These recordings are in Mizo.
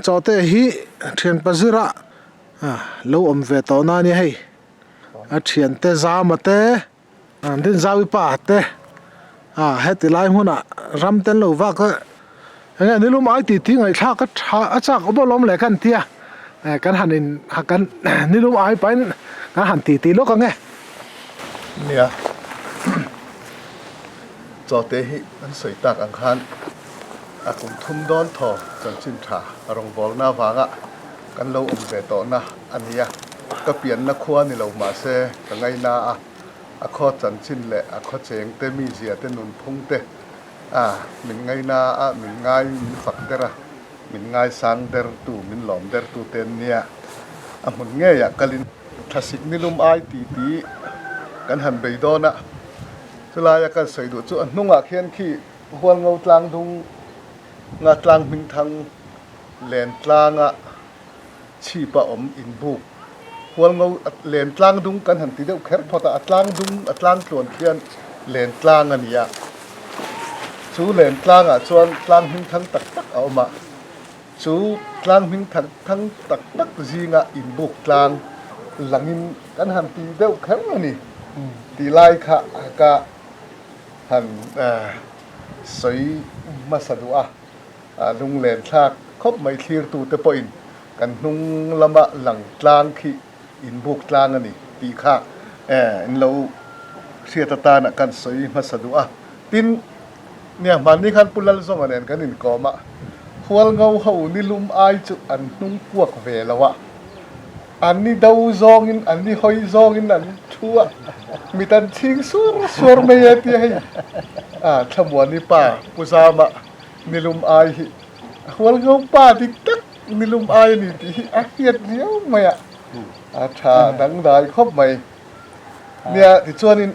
Chawhte hi thianpa zira lo awm ve tawh na ania hei a thiante zama te Dinzawi pa te heti lai hmunah ram te an lo vak a enge nilum ai tih tih ngaihthlak a tha a chak awm alawm le kan tia kan han in kan nilum ai pahin kan han tih tih lawk ang e. Nia chawhte hi an sawi tak ang khan a kum thum dawn thaw chanchin tha rawngbawlna avanga kan lo awm ve tawhna a ni a, ka pianna khua ni lo mahse ka ngaina a, a khaw chanchin leh a khaw cheng te mizia te nunphung te a min ngaina a, min ngai min fak der a, min ngaisang der tu min lawm der tu te an nia, a hmun ngeiah kalin thlasik nilum ai ti ti kan han bei dawn a, chulaia kan sawi duh chu a hnungah khian khi Hualngo tlang dung nga tlang hmingthang len tlanga chhipa awm inbuk Hualngo len tlang dung kan han ti deuh kher phawt a, a tlang dung a tlang tluan khian len tlang a ni a, chu len tlangah chuan tlang hmingthang tak tak a awm a, chu tlang hmingthang thang tak tak zinga inbuk tlang langin kan han ti deuh kher a ni tih lai kha ka han sawi hmasa duh a, lunglen thlak khawp mai thlirtute pawhin kan hnung lama lang tlang khi inbuk tlang a ni tih kha in lo hriat atana kan sawi hmasa duh a. Tin, nia hmanni khan Pu Lalzawnga nen kan inkawm a, Hualngo ho nilum ai chu an hnung kuak ve lo a, An ni do zawngin, an ni hawi zawngin an thu a, mit an chhing suar suar mai e tia hei a Thlamuani pa Pu Zama nilum ai hi a hual ngho pa dik tak nilum ai a ni tih hi a hriat riau mai a, a tha dangdai khawp mai. Nia tichuanin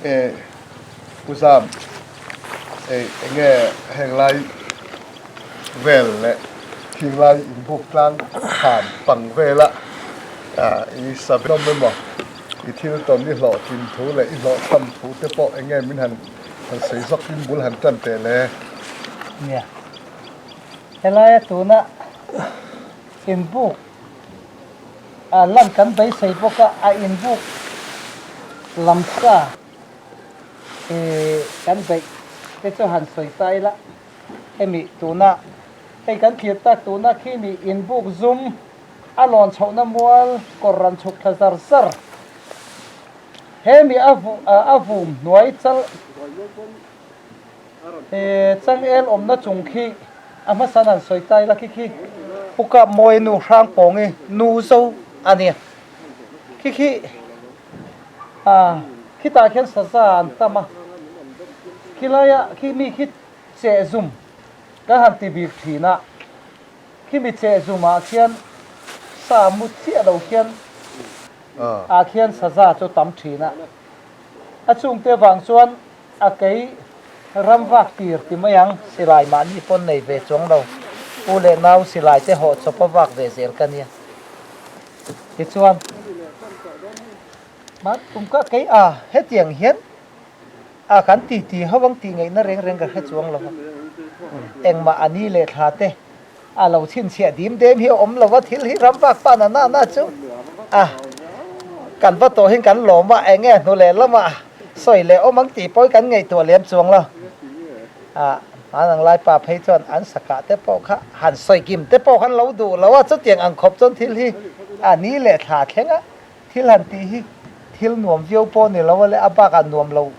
E Pu Zam, ei enge heng lai vel leh thing lai inbuk tlang khan pang vela i sabiawm emaw i thil tawn i hlawhtlin thu leh i hlawhchham thu te pawh enge min han han sawi zawk in bul han tan teh le? Nia, helaia tuna inbuk A lan kan beisei bawk a, a inbuk lam sa kan beih te chu han sawi ta ila, hemi tuna hei kan thlir tak tuna khi mi inbuk zum a lawn chhohna mual kawr ran chhuk thla zar zar hemi a a vum hnuai chal Changel awmna chung khi a hmasa han sawi ta ila khi khi Pu Kap Mawi nu hrang pawngi nu zo a nia. Khi khi ah khitah khian saza an tam a, khilaia khi mi khi cheh zum kan han ti bik thin a, khi mi cheh zumah khian sa mu chiah lo khian ah khian saza chu tam thin a, a chungte vang chuan A kei ram vak tir ti mai ang, silai mahni pawn nei ve chuang lo, u leh nau silai te hawh chawp a vak ve zel ka nia. Tichuan, Mah tum ka kei a, hetiang hian a kan ti ti ho ang tih ngaihna reng reng ka hre chuang lo va, engmah a ni leh thla te a lo chhinchhiah dim dem hi a awm lo va, thil hi ram vak pa na na na chu a kan va tawh hin kan lawm a, eng nge hnu leh lamah sawi leh awm ang tih pawh hi kan ngaihtuah lem chuang lo. A hmanang lai pa phei chuan an sakah te pawh kha han sawi kim te pawh khan lo duh lo a, chutiang ang khawp chuan thil hi a ni leh thla thleng a, thil han tih hi thil nuam viau pawh ni lo a le a bakah nuam lo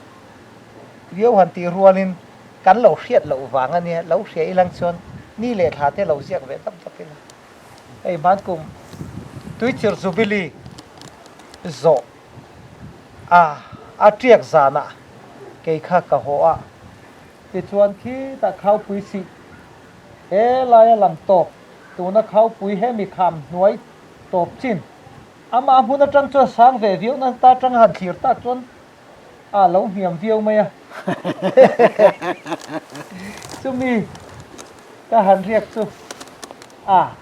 viau han tih rualin Kan lo hriat loh vang a nia, lo hria ilang chuan ni leh thla te lo ziak ve dap dap ila. Hei hmankum Tuichir Jubilee zawh a a tiak zanah kei kha ka haw a, tichuan khitah Khaupui sih he laia lang tawp tuna Khaupui hemi kham hnuai tawp chin amah hmun atang chuan sang ve viau na ta atanga han thlir tak chuan A lo hniam viau mai a. Chumi ka han riak chu a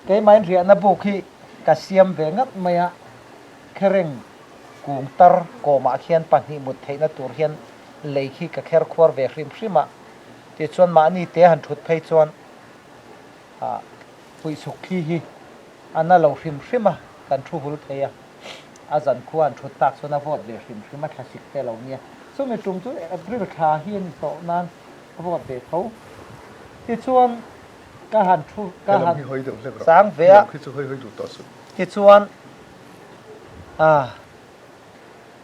keimahin riahna buk hi ka siam ve ngat mai a, khereng kung tar kawmah khian pahnih mut theihna tur hian lei khi ka kher khuar ve hrim hrim a, tichuan mahni te han thut phei chuan. Ah puihchhuk thli hi a na lo hrim hrim a, kan thu hul thei a, a zan khua an thut tak chuan a vawt ve hrim hrim a, thlasik te lo nia. Chumi tum chu April thla hi a ni tawh nan a vawt ve tho. Tichuan ka han thu ka han chang ve a, tichuan ah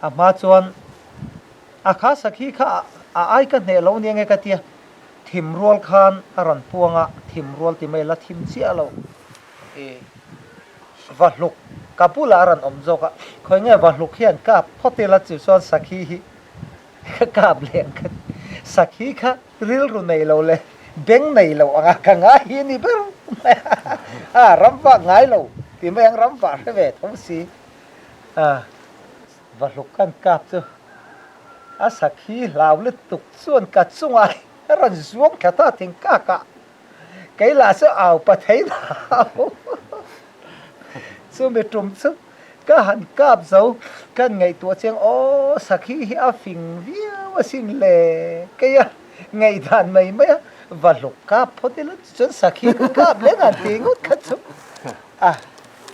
a hma chuan a kha sakhi kha a ai ka hneh lo nia nge ka tia. Thim rual khan a rawn puang a, thim rual ti mai la thim chiah lo. I vahluk ka bulah a rawn awm zawk a, khawi nge vahluk hian kap phawt ila chu chuan sakhi hi ka kap leh ang ka ti. Sakhi kha rilru nei lo leh beng nei lo anga ka ngai hi a ni ber mai a, a ram vah ngai lo ti mai ang ram vah hre ve tho si. A vahluk kan kap chu A sakhi hlau lutuk chuan ka chungah a rawn zuang thla ta thing kak a, kei lah chu au pa thei lo. Chumi tum chu ka han kap zo, kan ngaihtuah chiang aw sakhi hi a fing viau asin le, kei a ngaihdan mai mai a, va hluk kap phawt ila chuan sakhi ka kap leng han ti ngawt kha chu a.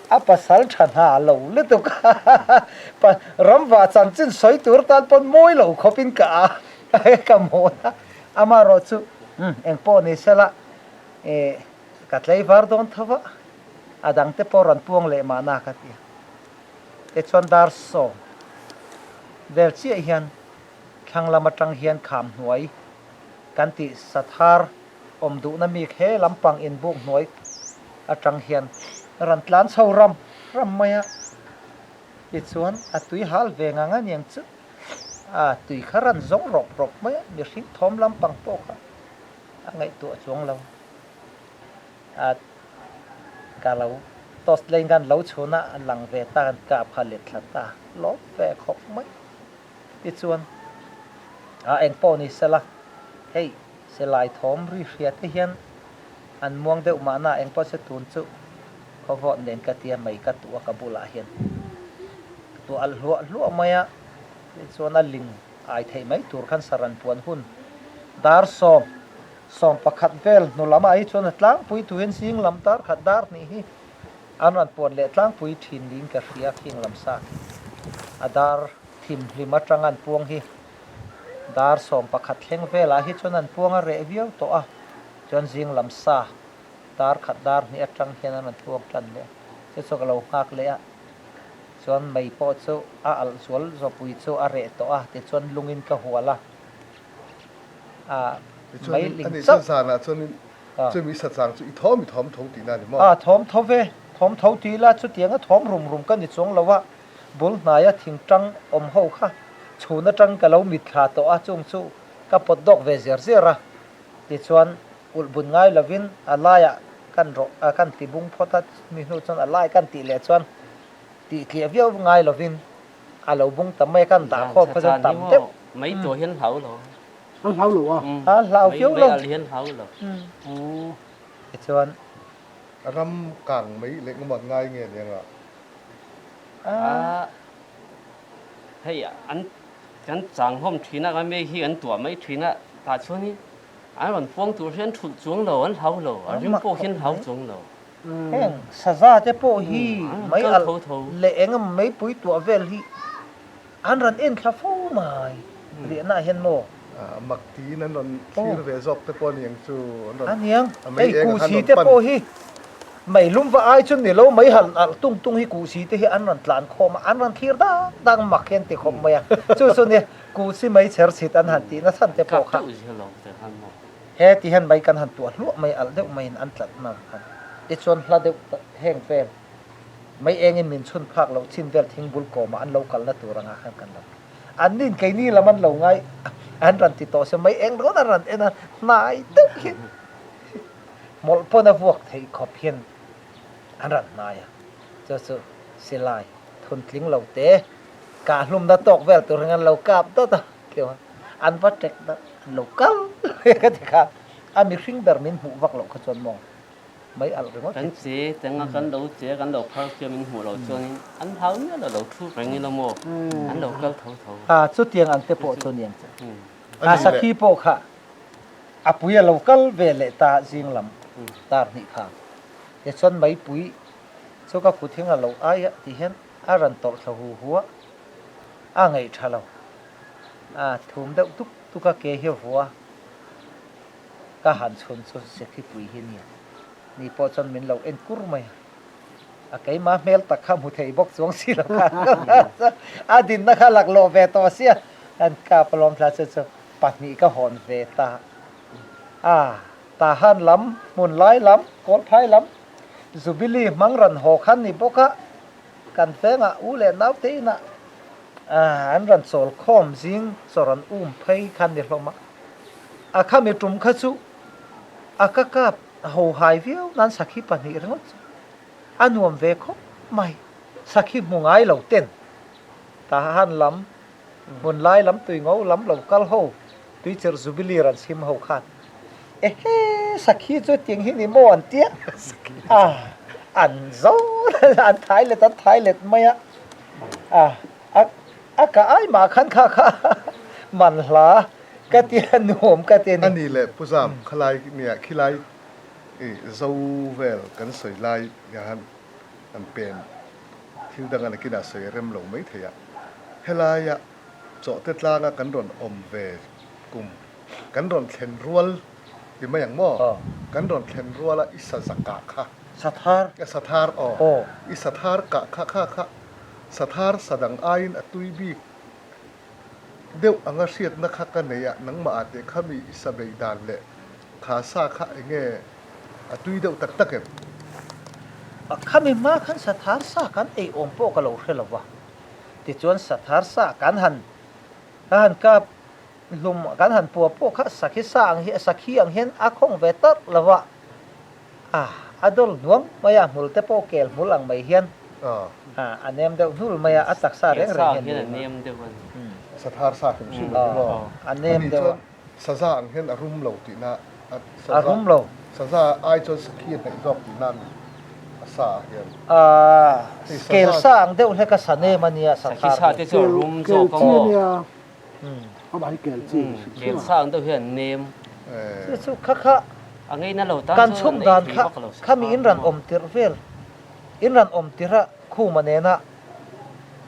A pasal tha hna lo lutuk a, pa ramva chanchin sawi tur tan pawn mawi lo khawpin ka a ka mawn a, amaherawh chu eng pawh ni sela eh ka tlei var dawn tho va, a dangte pawh rawn puang leh mahna ka ti a, tichuan dar sawm vel chiah hian thlang lam atang hian kham hnuai kan tih sathar Awm duhna mi he lampang inbuk hnuai atang hian rawn tlan chho ram ram mai a, tichuan a tui hal ve ngang a niang chu a tui kha rawn zawng rawp rawp mai a, mihring thawm lampang pawh kha a ngaihtuah chuang lo. A ka lo toss leng khan lo chhun a, a lang ve ta kan kap kha let thla ta lawm ve khawp mai. Tichuan a eng pawh ni sela hei Silai thawm ri hria te hian an muang deuh mahna eng pawh se tun chu khawvawt nen ka tia mai ka tuh a ka bulah hian ka tuah alh hluah hluah mai a, tichuan a ling ai theih mai tur khan saran puan hun dar 11 vel hnu lam ah hi chuan a tlangpui tu hian zing lam dar khat dar hnih hi an rawn puan leh tlangpui thin niin ka hria khing lam sa khi a dar thim hlim atang an puang hi. Dar 11 thleng velah hi chuan an puang a reh viau tawh a, chuan zing lam sa dar khat dar hnih atang hian an rawn puang tan leh a, chu chu ka lo nghak leh a, chuan mei pawh chu a alh zual zawpui chu a reh tawh a, tichuan lungin ka hual a, a mei ling chauh. A thawm tho ve, thawm tho ti ila chutianga thawm rum rum ka ni chuang lo a, Bul hnaia thingtang awm ho kha chhun atang ka lo mitthla tawh a, chung chu ka pawt dawk ve zer zer a. Tichuan, ulh bun ngai lovin a laiah kan rawh a, kan ti bung phawt a, mi hnu chuan a lai kan tih leh chuan tih tliah viau ngai lovin a lo bung ta mai a, kan dah khawm kha chuan tam deuh. Mai tawh hian hlau lo. An hlau lo a? A hlau viau lo. Mai al hian hlau lo. Tichuan. Ram kang mai leh ngawt ngai nge ni anga? A hei an kan chang hlawm thin a, mi hi an tuah mai thin a, tah chuan in an rawn puang tur hian thulh chuang lo, an hlau lo, a rim pawh hian hlau chuang lo. Heng saza te pawh hi mei alh leh eng emaw meipui tuah vel hi An rawn en thla fo mai riahna ah hian maw? A mak tiin an rawn thlir ve zawk te pawh a niang chu an rawn A niang, a mei hei eng ah khan kuhsi rawn te pan. pawh hi mei lum va ai chu ni lo mei hal alh tung tung hi kuhsi te hi an rawn tlan khawm a, an rawn thlir dang dang mak hian ti khawp mai a, chu chu nia kuhsi mei chher chhit an han tih nachhan te pawh kha. He ti hian mei kan han tuah hluah mai alh deuh maiin an tlat na khan tichuan hla deuh heng vel. Mei engin min chhun phak loh chin vel thingbul kawmah an lo kalna tur angah khan kan lo an nin keini lam an lo ngai an rawn ti tawh se mei eng rawn an rawn en a hnai deuh hian hmawlh pawn a vuak theih khawp hian an rawn hnai a chu chu silai thun tling lo te kah hlumna tawk vel tur hian an lo kap dawt a tleu a an va tek deuh an lo kal ka ti kha a mihring ber min hmuh vak loh kha chuan maw mai alh ringawt Kan che teng a, kan lo che a, kan lo phar chiam in hmuh loh chuanin an hlau miah lo, lo thu reng ila maw, an lo kal tho tho. A, chutiang ang te pawh chu niang che. A sakhi pawh kha a pui a lo kal ve leh ta zing lam tar hnih kha. Tichuan meipui chu ka kut hing a lo ai a ti hian a rawn tawrh thla hu hu a, a ngaih tha lo. A thum deuh tuk tuk a ke hi a vua a, ka han chhun chu Sekhipui hi nia. Ni pawh chuan min lo en kur mai a. A keimah hmel tak kha hmu thei bawk chuang si lo kha a dinna kha laklawh ve tawh sia kan kap alawm thla chu chu pahnih ka hawn ve ta a Tahan lam hmun lai lam Kawlphai lam Jubilee hmang ran haw khan ni bawk a kan vengah u leh naute inah an rawn chawl khawm zing chaw rawn um phei khan ni hlawm a a khami tum kha chu a ka kap A ho hai viau nan sakhi pahnih ringawt chu a nuam ve khawp mai. Sakhi hmu ngai lo ten Tahan lam, hmun lai lam tui ngo lam lo kal ho tuichirh Jubilee ran chhim ho khan ehe sakhi chu ting hi ni maw an tia a an zo an thai let an thai let mai a a a ka ai mah khan kha kha man hla Ka ti a nuam ka ti a ni. A ni leh Pu Zam, khalai nia khilai i zo vel kan sawi lai hian an pen thil dang a nakinah sawi a rem lo mai thei a. Helaia chawhte tlanga kan rawn awm ve kum kan rawn thlen rual ti mai ang maw? Kan rawn thlen ruala i saza kah kha. Sathar. Sathar aw. I sathar kah kha kha kha sathar sa dang aiin a tui bik. Deuh anga hriatna kha ka nei a, nangmah ah teh kha mi i sa beih dan leh kha sa kha enge a tui deuh tak tak em? Khami hma khan sathar sa kan ei awm pawh ka lo hre lo va, tichuan sathar sa kan han ka han kap hlum kan han pua pawh kha sakhi sa ang hi sakhi ang hian a khawng ve tarh lo va, A, a dawl hnuang mai a, hmul te pawh kel hmul ang mai hian a nem deuh hnul mai a, a taksa reng reng hian a nem a. Sathar sa hrim hrim a ni maw? A nem deuh a. Saza ang hian a rum lo tihna a, a rum lo. Saza ai chuan sakhi a hnaih zawk tihna a ni, a sa ah hian. A, kel sa ang deuh hlek a sa nem a nia sathar hi. Sakhi sa te chu a rum zawk a maw? Amah hi kel chi a hrim hrim a. Kel sa ang deuh hian an nem. Chu chu kha kha A ngeina lo tan kan chuan chhum an ei dan tui kha vak lo sa khami in ran awm tirh vel in ran awm tirh a khuma nena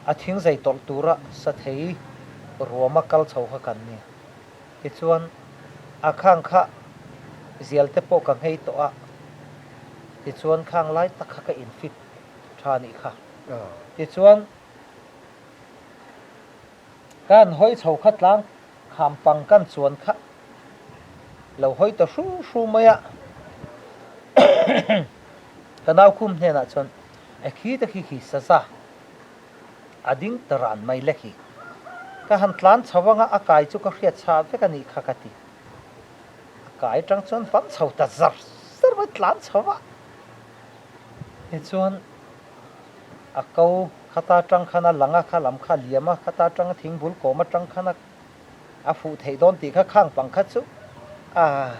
a thing zai tawlh tura sa thei ruama kal chho kha kan nia. Tichuan a khang kha zial te pawh ka nghei tawh a tichuan khang lai tak kha ka in fit tha nih kha. Tichuan Kan hawi chho kha tlang kham pang kan chuan kha lo hawi ta hru hru mai a. Ka nau khum hnenah chuan e khi te khi khi saza a ding ta ran mai le khi. Ka han tlan chho anga a kai chu ka hriat chha vek a nih kha ka ti. A kai atang chuan fam chho ta zar zar mai tlan chho a. Tichuan A ko khata tang khan a lang a, kha lam kha a liam a, khata tang thing bul kawm atang khan a a fuh theih dawn tih kha khang pang kha chu a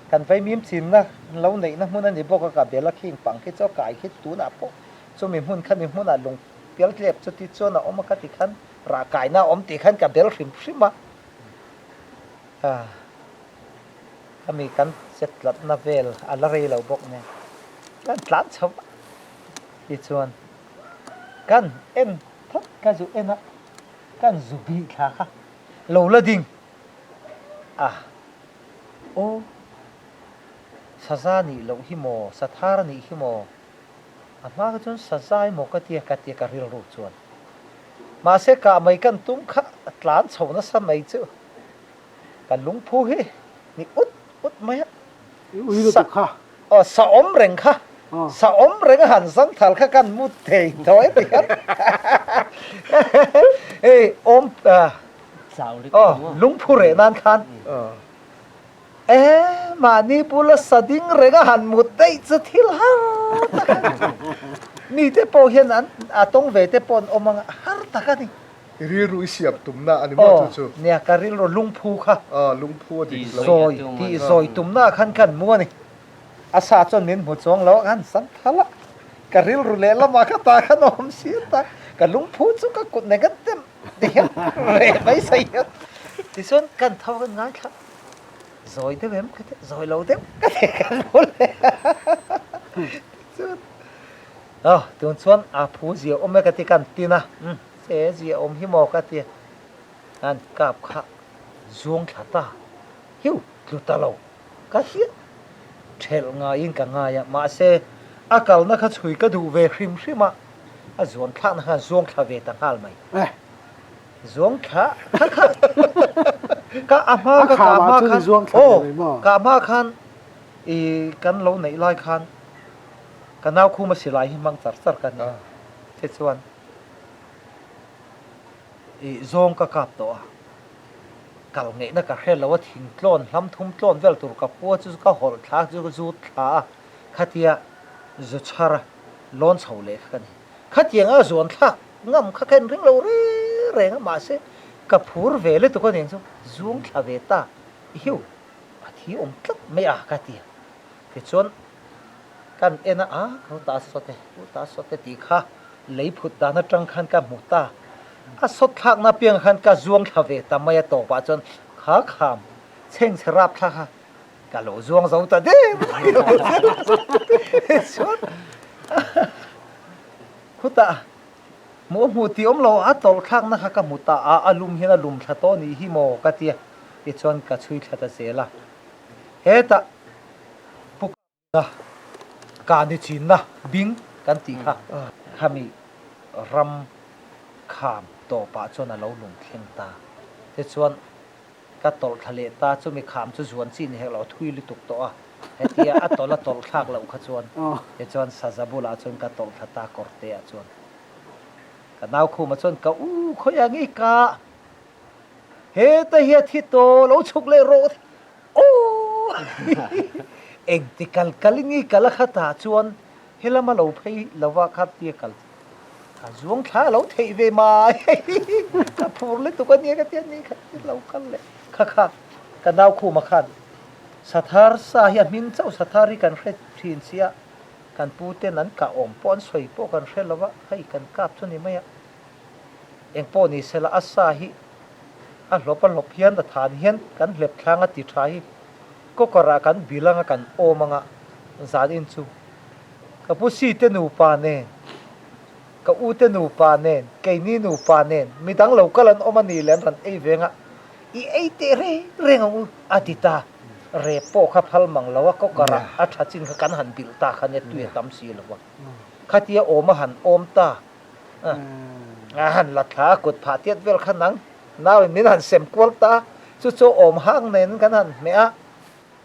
kan vaimim chinna lo neihna hmun a ni bawk a, ka bel a khing pang khi chu a kai khi tunah pawh chumi hmun kha ni hmunah lung pial tlep chuti chuan a awm a, khati khan rah kaina a awm tih khan ka bel hrim hrim a, a khami kan chet tlatna vel a la rei lo bawk nen kan tlan chho a. Tichuan, kan en phawt ka zu en a, kan zu bih thla kha lo la ding a, aw saza nih loh hi maw, sathar a nih hi maw, a hma kha chuan saza emaw ka tia ka tia ka rilru chuan. Mahse kah mai kan tum kha tlan chho nasa mai chu ka lungphu hi ni ut ut mai a. I ui lutuk kha. Aw sa awm reng kha. Sa awm reng a han zang thal kha kan mu thei tawh em hian. Hei awm aw lungphu reh nan khan e mahni bula sa ding reng a han mut daih chu thil har tak a ni. Mite pawh hian an a tawng ve te pawh an awm ang a har tak a ni. I rilru i siam tumna a ni maw chu chu? Aw, nia ka rilru lungphu kha. Aw, lungphu a dik lo. Zawi, tih zawi tumna ah khan kan mu a ni. A sa chuan min hmu chuang lo a, kan san thal a. Ka rilru lehlamah kha tah khan a awm si ta. Ka lungphu chu ka kut nen kan tem ti hian reh mai sai hian. Tichuan kan tho kan ngaithla. Zawi deuh em ka ti, zawi lo deuh ka ti kan mu leh a. Tichuan. Aw, tun chuan a phu zia awm e ka ti kan tin a, umm, che zia awm hi maw ka ti a, an kap kha zuang thla ta hiu tlu ta lo ka ti a, thelh ngaiin ka ngai a, mahse a kalna kha chhui ka duh ve hrim hrim a, a zuan thlakna khan zuang thla ve ta nghal mai. Zuang thla kha kha ka a hma ka kah hma khan aw kah hma khan i kan lo neih lai khan ka nau khuma silai hi hmang char char ka ni a tichuan i zawng ka kap tawh a kal ngeihna ka hre lo a thing tlawn hlam thum tlawn vel tur ka pua chu ka hawlh thla chu ka zut thla a khatia zu chhar a lawn chho leh kha ka ni. Khatiang a zuan thlak ngam kha ka inring lo reng reng a, mahse ka phur ve lutuk a ning chu zuang thla ve ta hiu a thi awm tlat mai a ka ti a. Tichuan kan en a, a ka ta sawt e, u ta sawt e tih kha lei phut dan atang khan ka hmu ta. A sawt thlakna apiangah khan ka zuang thla ve ta mai a tawpah chuan kha kham chhengchhe rap thla kha Ka lo zuang zo ta deuh mai lo chuan khutah hmuh a hmuh tih awm lo a tawlh thlakna kha ka hmu ta a, a lum hian a lum thla tawh nih hi maw ka tia tichuan ka chhui thla ta zel a, hetah pu Ka ka ni chinna bing kan tih kha khami ram kham tawpah chuan a lo lung thleng ta. Tichuan ka tawlh thla leh ta, chumi kham chu zuan chi ni hek lo, a thui lutuk tawh a, hetia a tawlh a tawlh thlak loh kha chuan tichuan saza bulah chuan ka tawlh thla ta kawr te ah chuan. Ka nau khumah chuan ka u khawiah nge ka Heta hi a thi tawh lo chhuk leh rawh aw engti kal kal in i kal a kha tah chuan helama lo phei lova kha tia kal a zuang thla a lo theih ve mai ka phur lutuk a nia ka tia ni kha lo kal leh kha kha ka nau khuma khan sathar sa hi a hming chauh sathar hi kan hre thin sia kan pu ten an kah awm pawh an sawi pawh kan hre lova hei kan kap chu ni mai a. Eng pawh ni sela a sa hi a hlawp a hlawp hian a than hian kan hlep thlang a ti tha hi cooker ah kan bil anga kan awm anga zan in chu ka pu si te nupa nen ka u te nupa nen keini nupa nen midang lo kal an awm a ni leh an rawn ei ve anga i ei teh reng reng ang u a ti ta rep pawh kha phal mang lo a cooker ah a tha chin kha kan han bilh ta kha nia tui a tam si lo a khatia awm a han awm ta. A han la thla a, kut phah tiat vel kha nang nauin min han sem kual ta a, chu chu awm hang nen kan han hmeh a,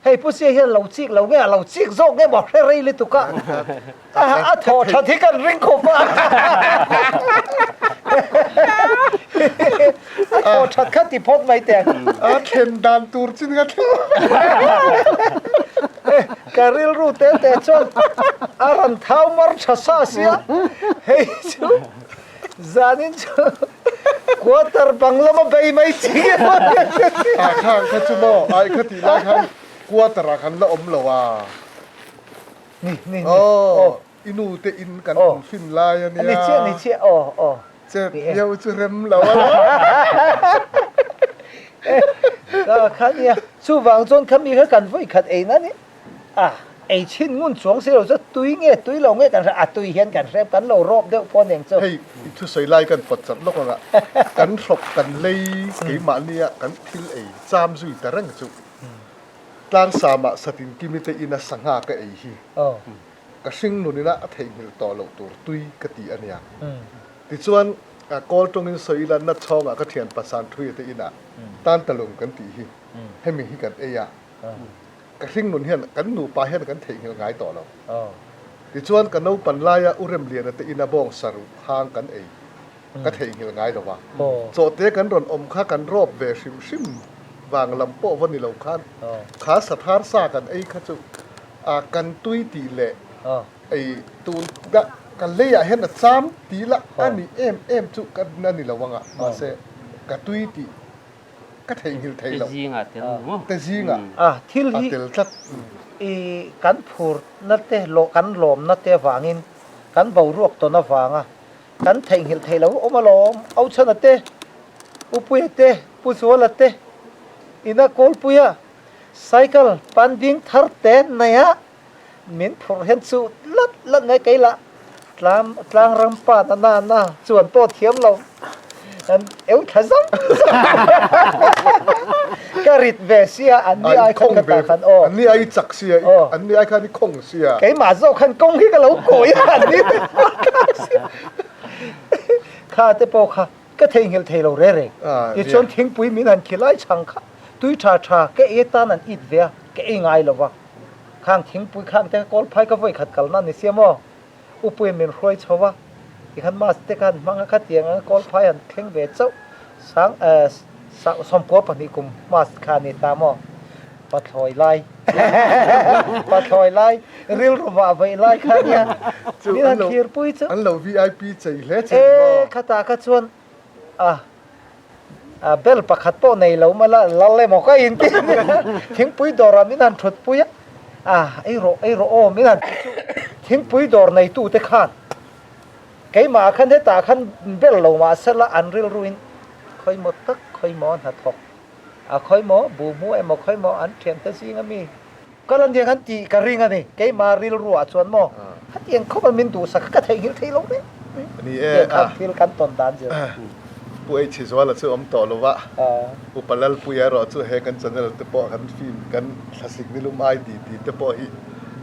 hei Pu Sia hian lo chik lo nge a lo chik zawk nge maw hre rei lutuk a, a thaw that hi kan ring khawp a, a thaw that kha ti phawt mai teh ang. A thlen dan tur chin ka thleng. Ka rilru te te chuan a rawn thau mar tha sa sia, hei chu zanin chu quarter bang lama bei mai chi nge maw nia ka ti. A khang kha chu maw ai kha tih lai khan quarter ah khan la awm lo a. Ni ni ni. Aw i nu te in kan awm fin lai a nia. Ni chiah ni chiah aw aw. Chet viau chu rem lo a. Kha nia chuvang chuan khami kha kan vawi khat ei na ni a ei chhin ngun chuang si lo chu tui nge tui lo nge kan hre a tui hian kan hre kan lo rawp deuh pawh nen chu. Hei i thusawi lai kan pawt chat lawk anga kan hrawk kan lei keimahnia kan thil ei cham zui ta reng chu tlangsama satin kimi te ina sangha ka ei hi ka hring nunina a theihnghilh tawh loh tur tui ka ti a nia. Tichuan, kawl tawngin sawi ila na chhawngah ka thian pasan thuia te inah Tantalung kan tih hi hemi hi kan ei a, ka hringnun hian kan nupa hian kan theihnghilh ngai tawh lo. Tichuan, ka naupan laia U Remliana te ina bawng saruh hang kan ei ka theihnghilh ngai lo a, chawhte kan rawn awm kha kan rawp ve hrim hrim vang lam pawh va ni lo khan kha sathar sa kan ei kha chu kan tui tih leh Ei tun ka ka leiah hian a cham tih lah a ni em em chu ka a ni lo anga mahse ka tui tih ka theihnghilh thei lo. Te zingah tel ni maw? Te zingah a thil hi a tel tlat. I kan phurna te lawh kan lawmna te avangin kan boruak tawn avanga kan theihnghilh thei lo awm alawm. Auchhana te, Upuia te, Pu Zuala te ina Kawlpuia cycle pan ding thar te nei a. Min phurh hian chu lat lat mai kei lah. Tlang tlang ram pa na na na chuan pawh thiam lo an eu thla zam zam ka rit ve sia an ni ai khan ka ta khan aw an ni ai chak sia an ni ai khan i khawng sia keimah zawk khan kawng hi ka lo kawi a an ni te kha te pawh kha ka theihnghilh thei lo re reng tichuan thingpui min han khilai chhang kha tui tha tha ka ei atan an it ve a ka ei ngai lo va khang thingpui khang te kha kawlphai ka vawi khat kalna ni sia maw Upuiin min hruai chho a, tikhan mask te khan hmang a, khatiang anga kawlphai han thleng ve chauh sang eh 92 kum mask kha a ni ta maw? Pathlawi lai pathlawi lai rilru vah vaih lai kha nia min han thlirpui chu. An lo VIP chei hle che ni maw? E khatah kha chuan a A bel pakhat pawh nei lo mah la, lal emaw ka inti thingpui dawrah min han thutpui a, a ei rawh ei rawh aw min han ti chu thingpui dawr neitute khan keimah khan hetah khan bel lo mah sela an rilruin khawimaw tak khawimaw hnathawk a khawimaw buhmu emaw khawimaw an thiante zing ami Ka la niang an tih ka ring a ni. Keimah rilruah chuan maw hetiang khawp a min duhsak kha ka theihnghilh thei lo reng reng. Ni e, Tiang thil kan tawn dan zir. Pu Eichhi Zuala chu awm tawh lo va, Upa Lalpuia erawh chu he kan channel te pawh kan film kan thlasik nilum ai ti ti te pawh hi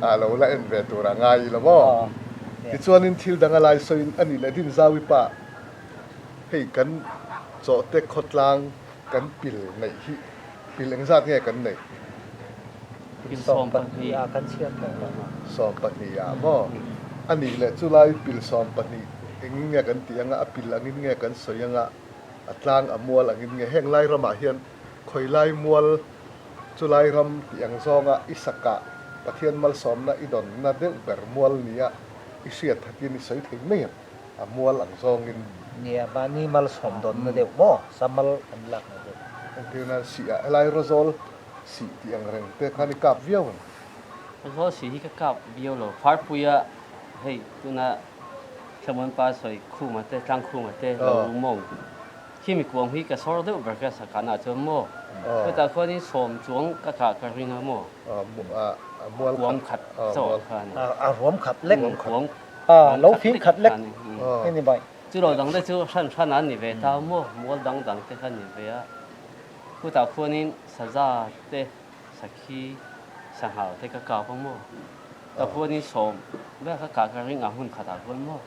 a lo la en ve tur a ngai ila maw? Tichuanin thil dang a lai sawiin a nih leh Dinzawi pa hei kan chawhte khawtlang kan pil neih hi Pil engzat nge kan neih? Pil 12 ah kan chhiar tawh lo. 12 ah maw? A nih leh chulai pil 12 engin nge kan tih anga, a pil angin nge kan sawi anga, a tlang a mual angin nge? Heng lai ramah hian khawi lai mual chulai ram tih ang zawnga i sakah Pathian malsawmna i dawnna deuh ber mual nia i hriat hatin i sawi thei mai ang, a mual ang zawngin. Nia, mahni malsawm dawnna deuh maw? Samal an lakna deuh. Entirna sih ah helai Rawzawl sih tih ang reng te khan i kap viau ang. Rawzawl sih hi ka kap viau lo. Farpuia hei tuna Thlamuanpa sawi khuma te tlang khuma te lo mawng khi mi kuang hi ka sawr deuh ber ka sakahna ah chuan maw chutah khuanin sawm chuang ka kah ka ring a maw kuang khat chauh khan a ruam khat lek lo fim khat lek ni mai. Chu lo dang te chu hran hran an ni ve ta maw? Mual dang dang te kha ni ve a. Khutah khuanin saza te, sakhi, sanghal te ka kap a maw? Ka khuanin sawm vel kha kah ka ring ang hun khatah khuan maw?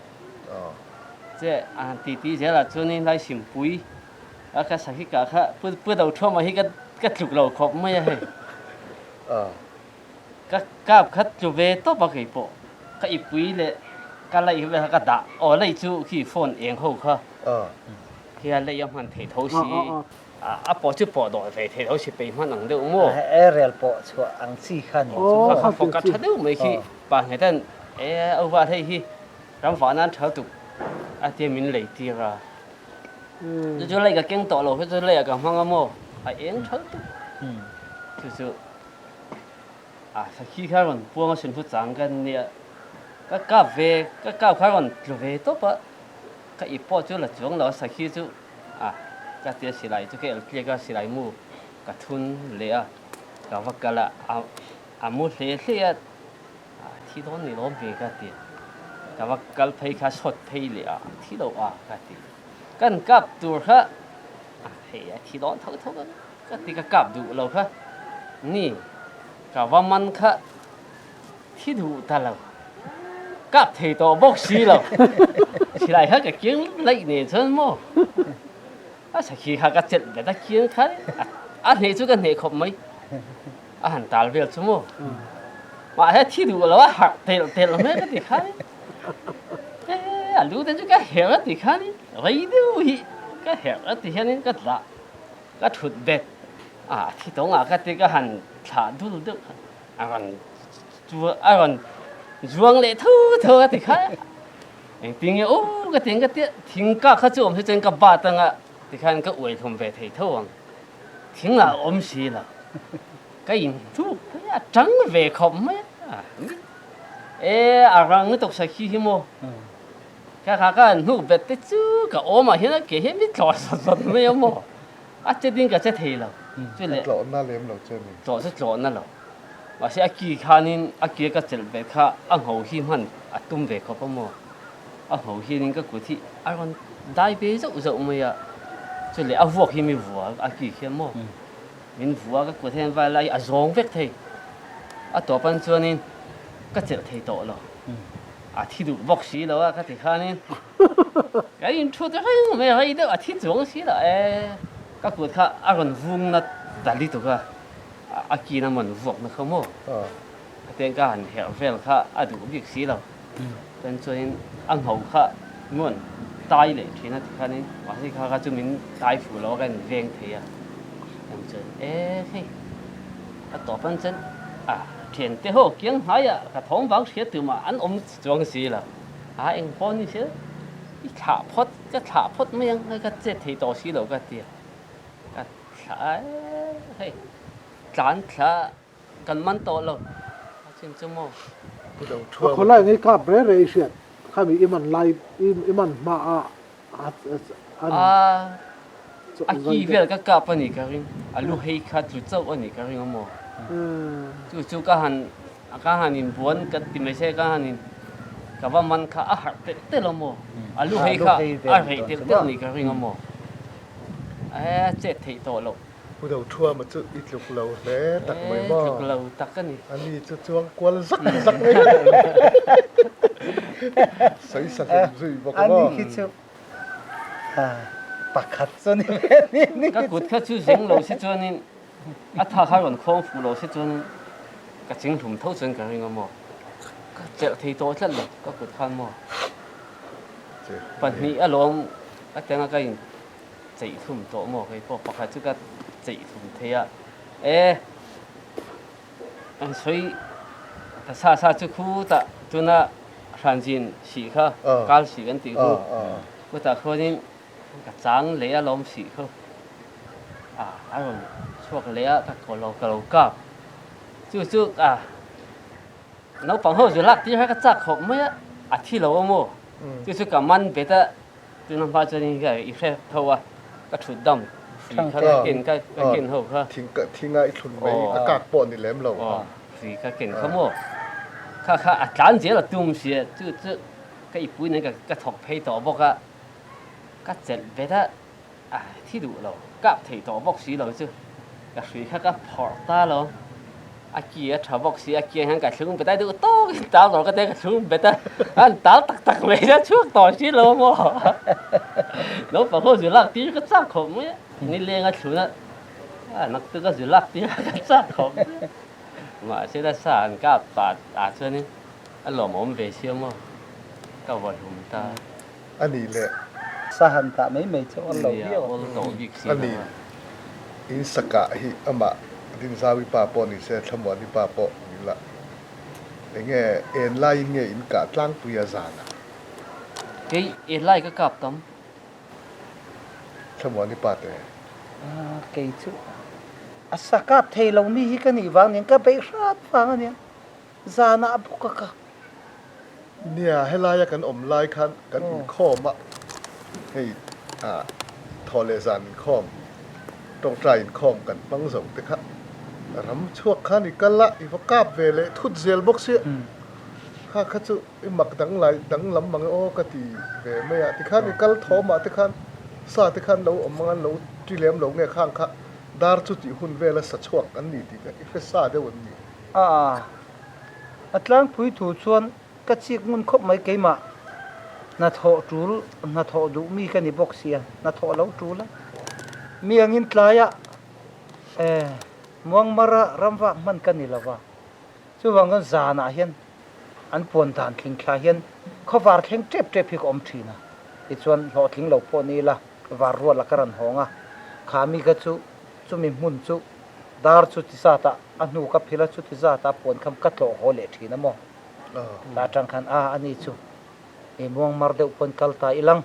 Che a han ti ti zelah chuanin Laisimpui a ka sakhi kah kha pu do thuamah hi ka tluk lo khawp mai a hei. Ka kap kha tlu ve tawp a kei pawh ka ipui leh ka laih vel kha ka dah aw laih chu khi phone eng ho kha khi a laih a hman thei tho si a pawh chu pawh dawh ve thei tho si pei hman ang deuh maw airel pawh chhuah ang chi kha ni chu kha kha fawk a tha deuh mai khi pa nghet an e au va hei hi ram vah nan tha tuk a tia min lei tir a chu chu laih ka keng tawh lo chu chu laih ah ka hmang a maw a eng tha tuk chu chu A sakhi kha rawn puang a sunhlu chang ka nia, ka kap ve, ka kap kha rawn tlu ve tawp a, ka ip pawh chu la chuang lo a sakhi chu a ka tia silai chu ka el tliak a silai mu ka thun leh a, ka va kal a, a mu hle hle a, a thi dawn ni lawm ve ka ti, ka va kal phei kha shot phei leh a, a thi lo a ka ti, kan kap tur kha a hei a thi dawn tho tho a. Ka ti ka kap duh lo kha ni ka va man kha thi duh ta lo kap thei tawh bawk si lo silai kha ka kiang laih nen chuan maw a sakhi kha ka chelh bet a kiang kha a hneh chu ka hneh khawp mai a han tal vel chu maw mahse thi duh lo a harh telh telh mai ka ti kha e a lu te chu ka herh a ti khan rei deuh hi ka herh a ti hianin ka tlah Ka thut bet a, a thi tawng ah ka ti ka han thlah dul deuh kha a rawn chu a rawn zuang leh tho tho a ti kha engtin nge aw ka ti ang ka tia thing kak kha chu awm se chuan ka bat anga tikhan ka uai hlawm ve thei tho ang thing lah a awm si lo ka in hnuk phei a tang ve khawp mai a e a rang lutuk sakhi hi maw. Ka kha ka han hnuk bet te chu ka awm ah hian a ke hian mi tlawh zawt zawt mai a maw? A che ding ka che thei lo. Chu le. A tlawhna lem lo che ni. Tlawh chu tlawhna lo. Mahse a ki khanin a ki a ka chelh bet kha a ngho hi hman a tum ve khawp a maw? A ngho hianin ka kut hi a rawn dai ve zauh zauh mai a, chuleh a vuak hi mi vua a ki khian maw min vua ka kut hian vai lai a zawng vek thei. A tawpan chuanin ka chelh thei tawh lo, a thi duh bawk si lo a ka ti khanin ka inthut reng mai a, rei deuh a thi chuang si lo e, ka kut kha a rawn vung na ta lutuk a, a kin a man vuak na kha maw. Hetiang ka han herh vel kha a duh bik si lo. Chuan chuanin a ngho kha nuan tai leh thin a tikhanin mahse kha kha chu min tai fuh lo a ka inveng thei a. Chuan chuan e hei a tawp an chuan a thiante ho kiang hnaiah ka thawm vang hria tumah an awm chuang si lo. A eng pawh ni se i thlah phawt ka thlah phawt mai ang hei ka chet thei tawh si lo ka ti a. Ka thlah a e hei tlan thlah. Kan man tawh lo a chin chu maw? A khawlai ngei kap re re i hriat khami i man lai i man hma a an A ki vel ka kap a nih ka ring, a lu hei kha tlu chauh a nih ka ring a maw? Chu chu ka han ka han in buan ka ti mai se ka han in ka va man kha a harh telh telh a maw? A lu hei kha a reh telh telh a nih ka ring a maw? A chet theih tawh loh. Pu Dothuama chu i tluk lo hle tak mai maw? Tluk lo tak a ni. A ni chu chuang kual zak zak mai a. Sawi sa hlum zui bawk a maw? A ni khi chu pakhat chu ni ve ni ni. Ka kut kha chu zeng lo si chuanin a tha kha rawn khawng fuh lo si chuanin ka ching hlum tho chuan ka ring a maw? Ka chelh thei tawh tlat lo ka kut khan maw? Pahnih alawm a teng a ka in cheih hlum tawh maw kei pawh pakhat chu ka cheih hlum thei a e an sawi ta sa sa chu khu tah tuna hranzin sih kha kal sih kan tih khu khutah khuanin ka chang leh a lawm sih khu a a rawn chhuak leh a ka lo ka lo kap chu chu a naupang ho zu lak tir kha ka chak khawp mai a a thi lo a maw chu chu ka man bet a Tuna hma chuan in i hre tho a, ka thut dam hrui kha ka ken ka ken ho kha. Thinga i thlun mai a kak pawh ni lem lo. Aw, hrui ka ken kha maw. Kha kha a tlan zel a tum sia, chu chu ka i pui nen ka thawk phei tawh bawk a, ka chelh bet a, a thi duh lo, kap thei tawh bawk si lo chu ka hrui kha ka phawrh ta lo. A ki a tha bawk si, a kiang hian ka thlung bet a, duh tawkin tal rawh ka tia ka thlung bet a, an tal tak tak mai hian chhuak tawh si lo maw. Naupang ho zu lak tir ka chak khawp mai a, ni leng a thlun a, a nak chu ka zu lak tir a ka chak khawp mai a. Mahse la sa an kap ta ah chuanin a lawmawm ve sia maw, ka vaw hlum ta. A nih leh. Sa han tah mai mai chu awl lo viau a. Awl lo bik si lo a. Ni, in sakah hi amah Dinzawi pa pawh ni se, Thlamuani pa pawh ni la, enge en laiin nge in kah tlangpui a zan a? Kei en lai ka kap tam. Thlamuani pa te. Kei chu a sa kap thei lo mi hi ka nih vang nen ka beih hrat vang a nia, zanah a bawk a ka. Nia, helaia kan awm lai khan kan inkhawm a, hei thaw leh zan inkhawm, tawngtai inkhawm kan hmang zo te kha ram chhuak khan i kal a, i va kap ve leh thut zel bawk sia, kha kha chu i mak dang lai dang lam mang e aw ka ti ve mai a, tikhan i kal thawmah te khan sa te khan lo awm ang an lo ti lem lo nge khang kha dar chu tih hun vela sa chhuak an ni tih kha i hre sa deuh an ni. A. A tlangpui thu chuan ka chik ngun khawp mai keimah hnathawh tul hnathawh duh mi ka ni bawk sia hnathawh lo tul a mi angin tlaiah eh Muangmara ramvak hman ka ni lova chuvang chuan zanah hian an puan dan tling thla hian khawvar thleng tep tep hi ka awm thin a tichuan hlawhtling lo pawh ni ila var ruala ka rawn hawng a kha mi kha chu chumi hmun chu dar chu ti zatah A hnu ka phil a chuti zat a puan kham ka tlawh haw leh thin a maw? Tah atang khan a ani chu i muangmar deuh pawn kal ta ilang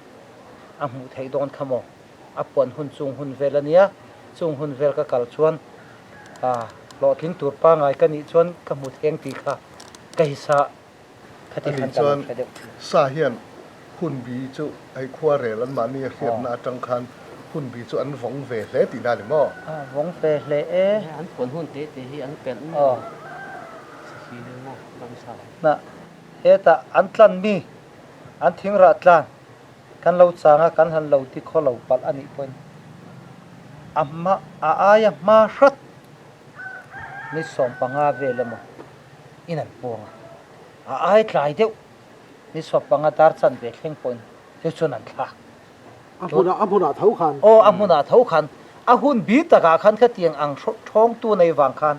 a hmuh theih dawn kha maw? A puan hun chung hun vel a nia, chung hun vel ka kal chuan a hlawhtling tur pangai ka nih chuan ka hmu theng tih kha ka hisa khati Ani khan ka lo chuan hre deuh thin. Sa hian hun bi chu hei khua rel an mahni a hriatna atang khan hun bi chu an vawng ve hle tih na ni maw? A vawng ve hle e. An puan hun te te hi an pelh mai a si hi maw ramsa. Na hetah an tlan mi. An thingrah tlan kan lo chang a, kan han lo ti khaw lo palh a nih pawhin a hma a aia hma hrat ni 15 vel emaw in an puang a, a ai tlai deuh ni 15 dar chanve thleng pawhin chu chuan an thlak. A hmunah a hmunah tho khan. Aw a hmunah tho khan a hun bi takah khan khatiang ang thawngtu nei vang khan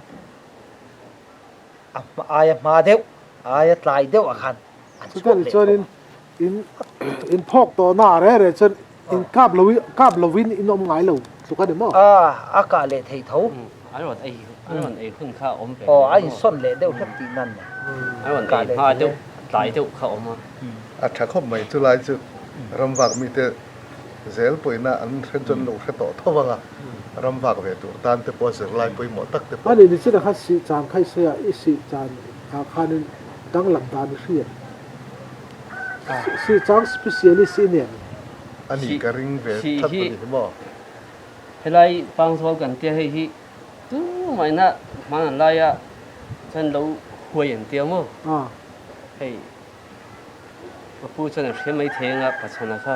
a aia hma deuh aia tlai deuh ah khan an chhuak leh tho a. Chuan in in phawk tawh na reh reh chuan in kap lo kap lovin in awm ngai lo tluk a ni maw? A a kah leh thei tho. An rawn ei an rawn ei hun kha a awm ve. Aw a insawn leh deuh hlek tih nan nei. An rawn ei hma deuh tlai deuh kha a awm a. A tha khawp mai chu lai chu ramvak mite zel pawhina an hre chuan lo hre tawh tho vang a, ramvak ve tur tan te pawh zirlai pawimawh tak te pawh. Ani ni chin a kha sih chan kha i sawi a, i sih chan ah khanin danglam dan i hria sih chang specialist i nen. Ani ka ring ve that a ni hi maw. Helai Pangzawl kan tia hei hi tumahina hman an laia chuan lo huai an tia maw? Hei Ka pu chuan a hria mai thei anga Pachhana kha.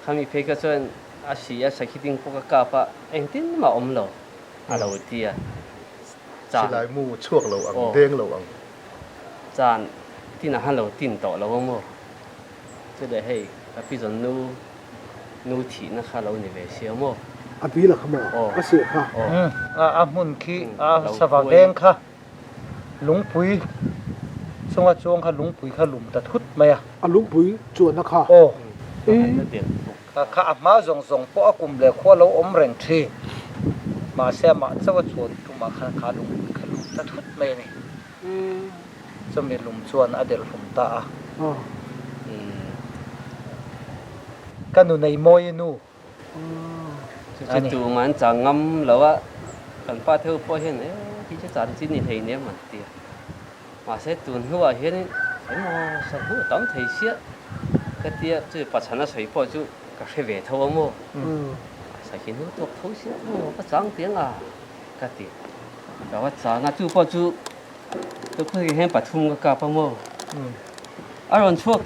Khami phei kha chuan a si a sakhi ding pawh ka kap a, engtin mah awm lo a lo ti a. Chan. Silai mu chhuak lo ang, deng lo ang. Chan tin a han lo tin tawh lo a maw? Chuleh hei ka pi zawn nu nu thihna kha lo ni ve sia maw? A dil a kha maw? A seh kha. A hmun khi a sava veng kha. Lungpui chunga chuang kha lungpui kha lum ta thut mai a. A lungpui chuanna kha. Aw. Kha kha a hma zawng zawng pawh a kum leh khua lo awm reng thin. Mahse amah chauh a chuan tumah khan kha lungpui kha lum ta thut mai a ni. Chumi lum chuan a delh hlum ta a. Ka nu nei mawi nu. Chu chu tum an chang ngam lo a, kan pa theuh pawh hian e hi chu chan chi ni hlei nia man ti a. Mahse tun hnuah hianin emaw sahnu a tam thei sia ka tia chu pachhan a sawi pawh chu ka hre ve tho a maw. Sakhi hnu tawk tho sia maw ka chang tiang a ka ti. Ka va chang a chu pawh chu Tukkhawih hian pathum ka kap a maw? A rawn chhuak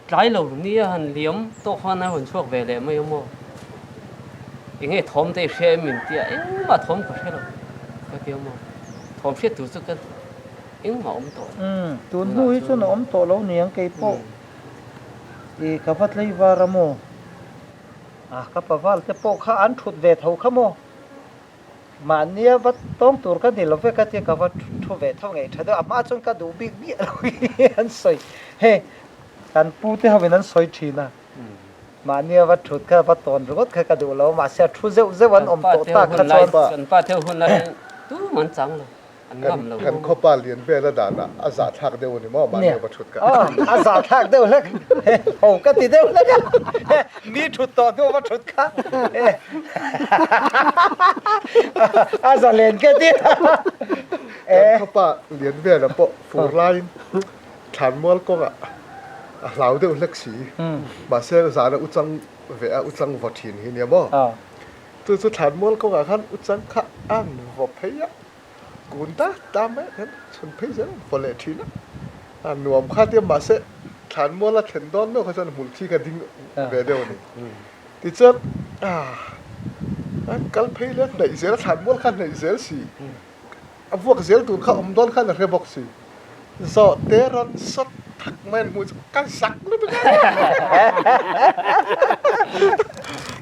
tlai lo nia han liam tawk khan a rawn chhuak ve leh mai a maw? Enge thawm te i hria em min tia engmah thawm ka hre lo ka ti a maw? Thawm hriat tur chu ka engmah awm tawh lo. Umm tun hnu hi chuan a awm tawh lo niang kei pawh i ka va tlaivar a maw? Ah ka paval te pawh kha an thut ve tho kha maw? Mahnia va tawng tur ka ni lo ve ka tia ka va thu ve tho ngei tha deuh a hma chuan ka duh bik miah lo hi an sawi hei kan pu te ho in an sawi thin a mahnia va thut kha va tawn ringawt kha ka duh lo mahse a thu zeuh zeuh an awm tawh tak kha chuan kan pa te ho hun lai tum an chang lo. An ngam lo. Kan khawpa lian vel a danah a zahthlak deuh a ni maw mahni va thut ka. A zahthlak deuh hlek. Ho ka ti deuh hlek a. Mi thut tawh hnu va thut kha. A za len ka ti. Kan khawpa lian vel a pawh fur laiin thlanmual kawngah a hlau deuh hlek si. Mahse zana uchang ve a uchang vaw thin hi nia maw. Chu chu thlanmual kawngah khan uchang kha an vaw phei a. Kun ta ta mai ah khan chhun phei zel an vaw leh thin a, a nuam kha tia mahse thlanmual a thlen dawn meuh kha chuan hmul thi kha ding ve deuh a ni. Tichuan an kal phei leh hnaih zel a thlanmual kha hnaih zel si, a vuak zel tur kha awm dawn khan a hre bawk si. Zawh te rawn sawt thak mai an hmuh chu ka zak lutuk a,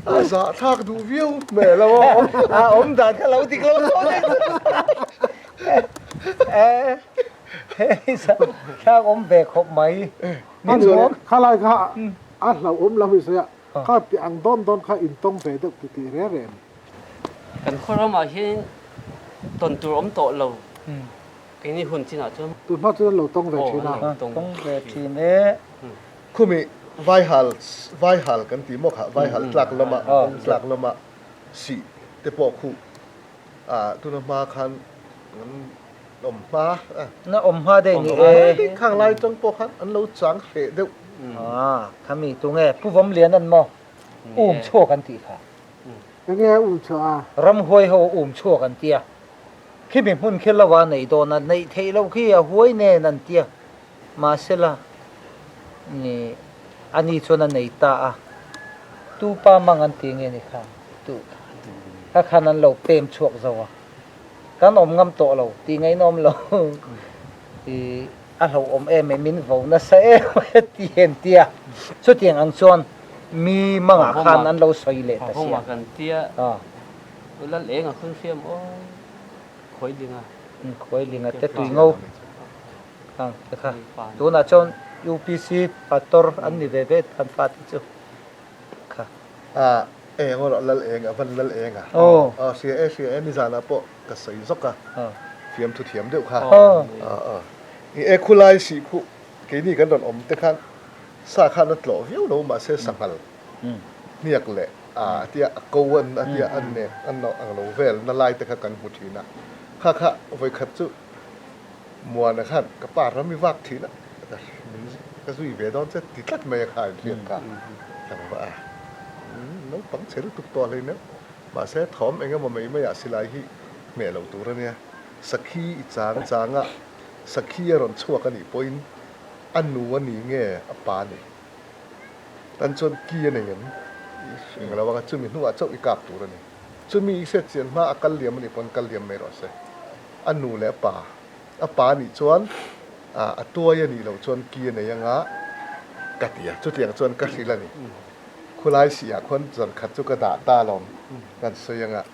a zahthlak duh viau hmel a maw. A awm dan kha lo dik lo tawh daih chu. Hei zahthlak awm ve khawp mai. Min huam. Khalai kha a hlauhawm lo hi sawi a, kha ti ang dawn dawn kha intawng ve deuh ti tih reng reng. Kan khaw ramah hian tawn tur awm tawh lo. Keini hun chinah chuan. Tun hma chuan an lo tawng ve thin a. Aw, an lo tawng ve thin e. Khumi Vaihal, Vaihal kan tih maw kha, Vaihal tlak lama, kawng tlak lama sih te pawh khu ah tuna hma khan an awm hma a. Na awm hma daih ni e. Khang lai tang pawh khan an lo chang hreh deuh. Ah, khami tunge Pu Vawmlian an maw? Um chhuak an tih kha. Enge um chhuah a? Ramhuai ho um chhuak an tia. Khimi hmun khi lo a neih dawn a, neih theih loh khi a huai nen an tia. Mahsela, ni. Ani chuan a nei ta a, tu pa mang an ti nge ni kha? Tu kha khan an lo pem chhuak zo a, kan awm ngam tawh lo tih ngaihna awm lo. I a hlauhawm em e, min vo nasa em e ti en tia. Chutiang ang chuan mi mangah khan an lo sawi leh ta sia. Kan tia, Lal eng a khun hriam aw, Khawilinga. Khawilinga te tui ngo. Khang te kha. Tunah chuan UPC Pastor an ni ve ve an fate chu kha. A eng erawh lal eng a van lal eng a. Aw hria e hria e nizanah pawh ka sawi zawk a. Fiamthu thiam deuh kha. Aw. I e khulai sih khuh keini kan rawn awm te khan sa khan a tlawh viau lo mahse sanghal hniak leh a tia a ko an a tia an nek an ang lo vel na lai te kha kan hmu thin a. Kha kha vawikhat chu Muana khan ka pa ram i vak thin a, ka min ka zui ve dawn che ti tlat mai a kha inhriat kha ka lo va a. Naupang chhe lutuk tawh hlei neuh. Mahse thawm eng emaw mai maiah silai hi hmeh loh tur a nia. Sakhi i chang chang a, sakhi a rawn chhuak a nih pawhin a nu a ni nge a pa a ni. Tan chuan ki a nei em? I hre lo ang a, chumi hnuah chauh i kap tur a ni. Chumi i hriat chian hma a kal liam a nih pawn kal liam mai rawh se. A nu leh a pa, a pa nih chuan a tuai a nih loh chuan ki a nei anga ka ti a, chutiang chuan ka hrilh a ni. Khulai sihah khuan zan khat chu ka dah ta alawm kan sawi anga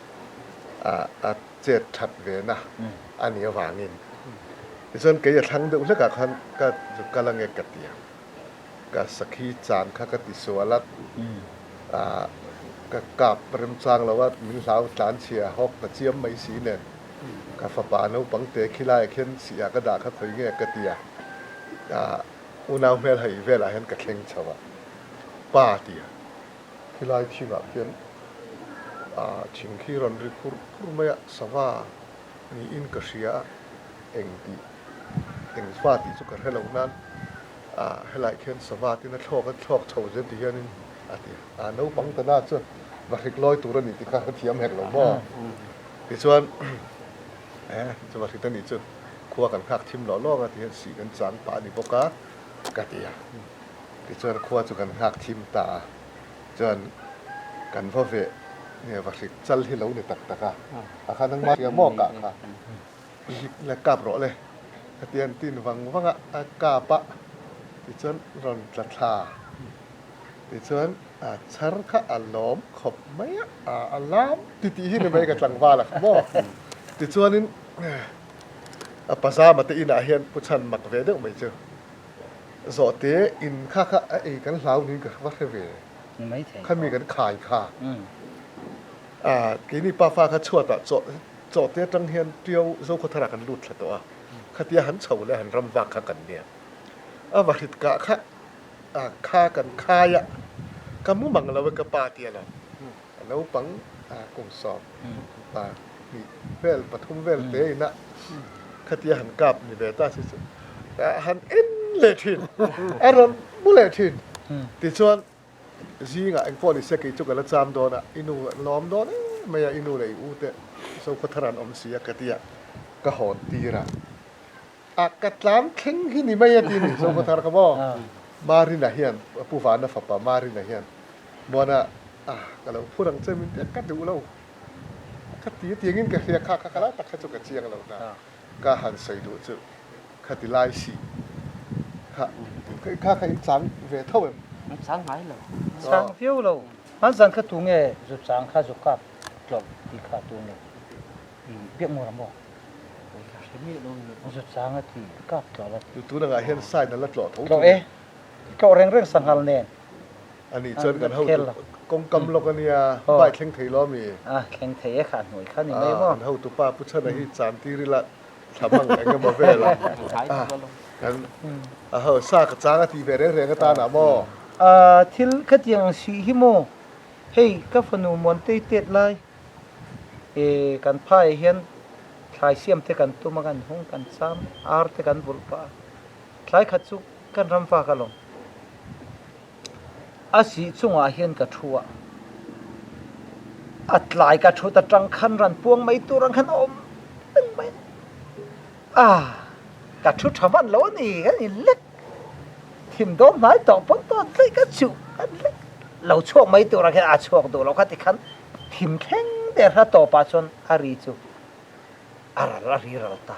a chet that ve na a nih avangin. Tichuan kei a thlang deuh hlekah khan ka zuk kal ange ka ti a. Ka sakhi chan kha ka ti sual a, ka kap remchang lo a, min hlau tlan chhia hawk ta chiam mai si nen ka fapa naupang te khilaiah khian sihah ka dah kha khawi nge ka ti a, unau hmel hei velah hian ka thleng chho a, pa ti a, khilai thingah khian thing khi rawn ri khur khur mai a, sava niin ka hria a, eng tih eng va tih chu ka hre lo nan. Ah helai khian sava tin a thlawk a thlawk chho zel ti hianin a ti a. Naupang tana chuan va hrik lawi tur a ni tih kha ka thiam hek lo maw? Tichuan eh chu va hrit a nih chu khua kan nghak thim lawh lawk a ti hian sih kan chang pah a ni bawk a ka ti a. Tichuan khua chu kan nghak thim ta a, chuan kan va veh nge va hrik chal hi lo ni tak tak a, a kha nangmah hria maw kah kha. Hik la kap rawh le, ka ti an tin vang vang a, a kap a, tichuan rawn tla thla, tichuan a chhar kha a lawm khawp mai a, a a lam ti tih hi ni mai ka tlangval a kha maw, tichuanin a pazama te inah hian pu chhan mak ve deuh mai chu, zawhte in kha kha a ei kan hlau niin ka va hre ve, khami kan khai kha, a keini pafa kha chhuatah chawh. Chawhte atang hian Tiau Zokhawthara kan lut thla tawh a, khatia han chho leh han ram vak kha kan nia. A va hrit kah kha a kha kan khai a, ka mu mang lo e ka pa tia lo. A naupang a kum 12 vel pathum vel te ina khatia han kap ni ve ta si chu han en leh thin, a rawn mu leh thin. Tichuan Zingah eng pawh ni se kei chu ka la cham dawn a, i nu an lawm dawn em mai a, i nu leh i u te Zokhaw thar an awm si a ka ti a, ka hawn tir a, a ka tlan thleng hi ni mai a ti ni Zokhaw thar kha maw? Marina hian Pu Vana fapa Marina hian Muana a ka lo phur ang che min ti a, ka duh lo ka ti a tiangin ka hria kha kha ka lai tak kha chu ka chiang lo na ka han sawi duh chu. Khati lai si kha kha kha in chang ve tho em? An chang ngai lo. Chang viau lo. An zan kha tu nge zu chang kha zu kap tlawlh tih kha tu nge? Biak ngur a maw? Ka hre miah lo ni. Zu chang a ti kap tlawlh a ti. Tun angah hian sign a la tlawh tho Tlawh e. Tlawh reng reng sanghal nen. A nih chuan kan hotu kawngkam lawk a nia, bike thleng thei lo ami? A thleng thei e kha hnuai kha ni mai maw? Kan hotupa Pu Chhana hi chan tir ila Thla hmang eng emaw vel a kan a ho sa ka chang a tih ve reng reng atan ah maw? A thil khatiang ang sih hi maw? Hei ka fanu Muantei tet lai e kan phaiah hian thlai siam te kan tum a kan hung kan cham ar te kan vulh pah a thlai khat chu kan ram vak alawm. A sih chungah hian ka thu a, a tlai ka thut atang khan ran puang mai tur ang khan a awm reng mai a, ka thu tha hman lo a ni kan in lek. Thim dawn hnai tawh pawn tawt daih ka chuh ka lek lo chhuak mai turah khian a chhuak duh lo kha tikhan thim thleng der kha tawpah chuan a ri chu a ral a ri ral ta.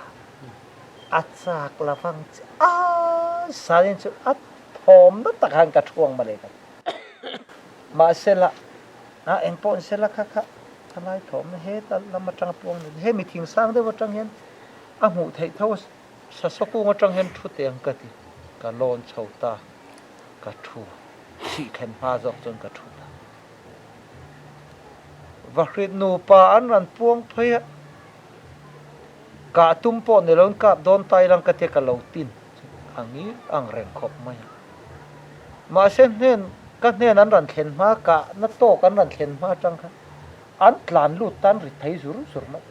A chak la vang che a zanin chu a thawm na tak khan ka thuang mawle ka ti. Mahsela a engpawh ni sela kha kha thalai thawmna heta lam atanga puang ni hemi thingsang deuh atang hian a hmuh theih tho a. Sasa kung atang hian thu teh ang ka ti. Ka lawn chho ta, ka thu. Thih thlen hma zawk chuan ka thu ta. Vahrit nupa an rawn puang phei a, kah tum pawh ni loin kap dawn ta ilang ka tia ka lo tin chu a ngil ang reng khawp mai a. Mahse hnen ka hnen an rawn thlen hma, kahna tawk an rawn thlen hma atang khan an tlan lut tan ri thei zur zur mai.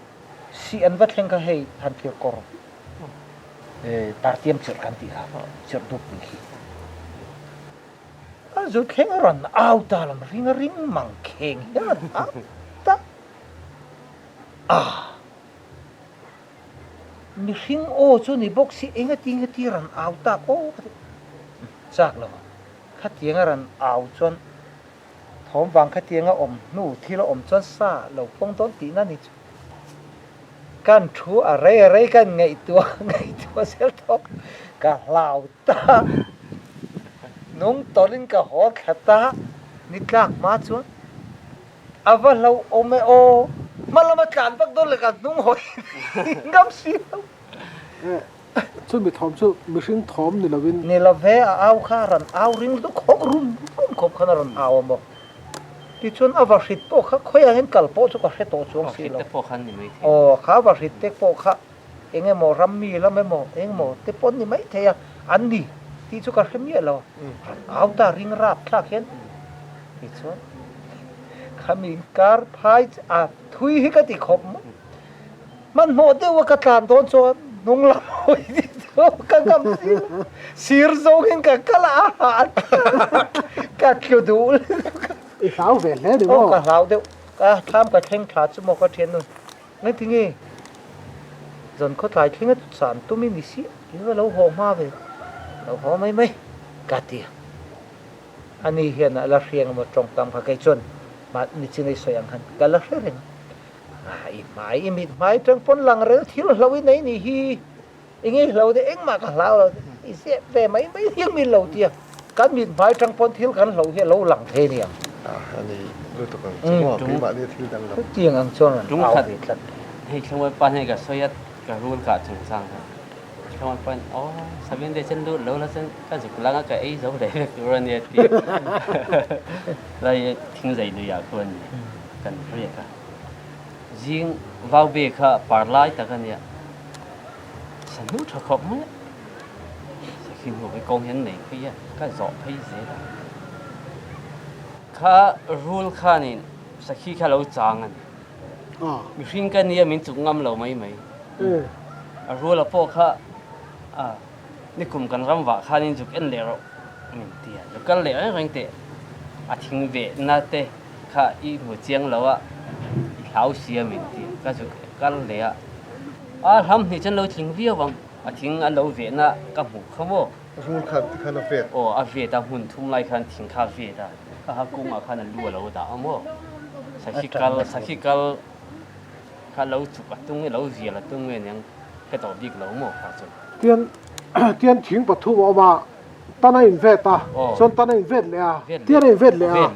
Sih an va thleng kha hei han thlir kawr tartiam chirh kan tih kha chirh dup tih khi a zu thleng a rawn au ta lam ring a ring mang kheng hian a rawn au ta a mihring aw chu ni bawk si engati engati rawn au tak aw ka ti chak lo khatiang a rawn au chuan Thawm vang khatianga awm hnu thil a awm chuan sa lo pawng dawn tihna ni chu. Kan thu a rei a rei kan ngaihtuah ngaihtuah zel tawh. Ka hlau ta. Nung tawlhin ka haw thla ta. Ni tlak hma chuan a va hlo awm e aw. Hma lama tlan vak dawn leh ka hnung hawi ngam si lo. Chumi thawm chu mihring thawm ni lovin. Ni lo ve, a au kha a rawn au ring lutuk khawp, rum rum khawp khan a rawn au a maw? Tichuan a va hrit pawh kha khawiah hian kal pawh chu ka hre tawh chuang si lo. Aw, kha a va hrit te pawh kha eng emaw ram mi lam emaw eng emaw te pawh an ni maithei a, an ni tih chu ka hre miah lo. Rawn au ta ring rap thlak hian tichuan khami inkar phai a thui hi ka ti khawp mai. Hmanhmawh deuh a ka tlan dawn chuan hnung lam hawi dih chu ka ngam si lo. Sir zawngin ka kal a, a hah ka tlu duh lutuk a. I hlau ve hle ni maw? Aw ka hlau deuh. Ka thlam ka thleng thla chu maw ka thian nun. Engati nge zan khawtlai thleng a chan tum i ni si i va lo haw hma ve. Lo haw mai mai ka ti a. Ani hian a la hriang emaw tawngkam kha kei chuan mahni chin a i sawi ang khan ka la hre reng a. I hmai, i mit hmai tang pawn lang reng thil hlo i nei nih hi. I ngei hlo te engmah ka hlau lo te i zep ve mai mai hiang min lo tia. Kan mit hmai tang pawn thil kan hlo hi a lo lang thei aniang. A ni lutuk ang chu maw keimahni thil dang lo. Chutiang ang chuan rawn au ve tlat. Hei thlangval pa hnen ka sawi a ka rul kah chungchang kha. Thlangval pa in aw Sabin te chen lut lo la chuan ka zuk lang a ka ei zo leh vek tur a nia ti. Lai thingzai luiah khuan kan riak a. Zing vau be kha par lai tak a nia. Sahnu tha khawp mai a. Sakhi hnu hi kawng hian nei phei a, ka zawh phei zel a. Kha rul khanin sakhi kha lo chang a ni. Mihring ka nia min chuk ngam lo mai mai. A rul a pawh kha a nikum kan ram vah khanin zuk en leh rawh min ti a. Zuk kal leh reng reng teh a thing ve na te. Kha i hmu chiang lo a, i hlau si a min ti. Ka zuk kal leh a, a hlam hnih chuan lo tling viau ang, a thing a lo vehna ka hmuh kha maw? Rul khan ti khan a vet. Aw, a vet a, hmun thum lai khan thing kha a vet a, ka ha kungah khan a lu a lo dah a maw? Sakhi kal, sakhi kal kha lo chuk a tung nge, lo vial a tung nge niang ka tawh bik lo maw kha chu. Tian, tian thing pathum a awm a. Tan a invet a, chuan tan a invet leh a, tian a invet leh a,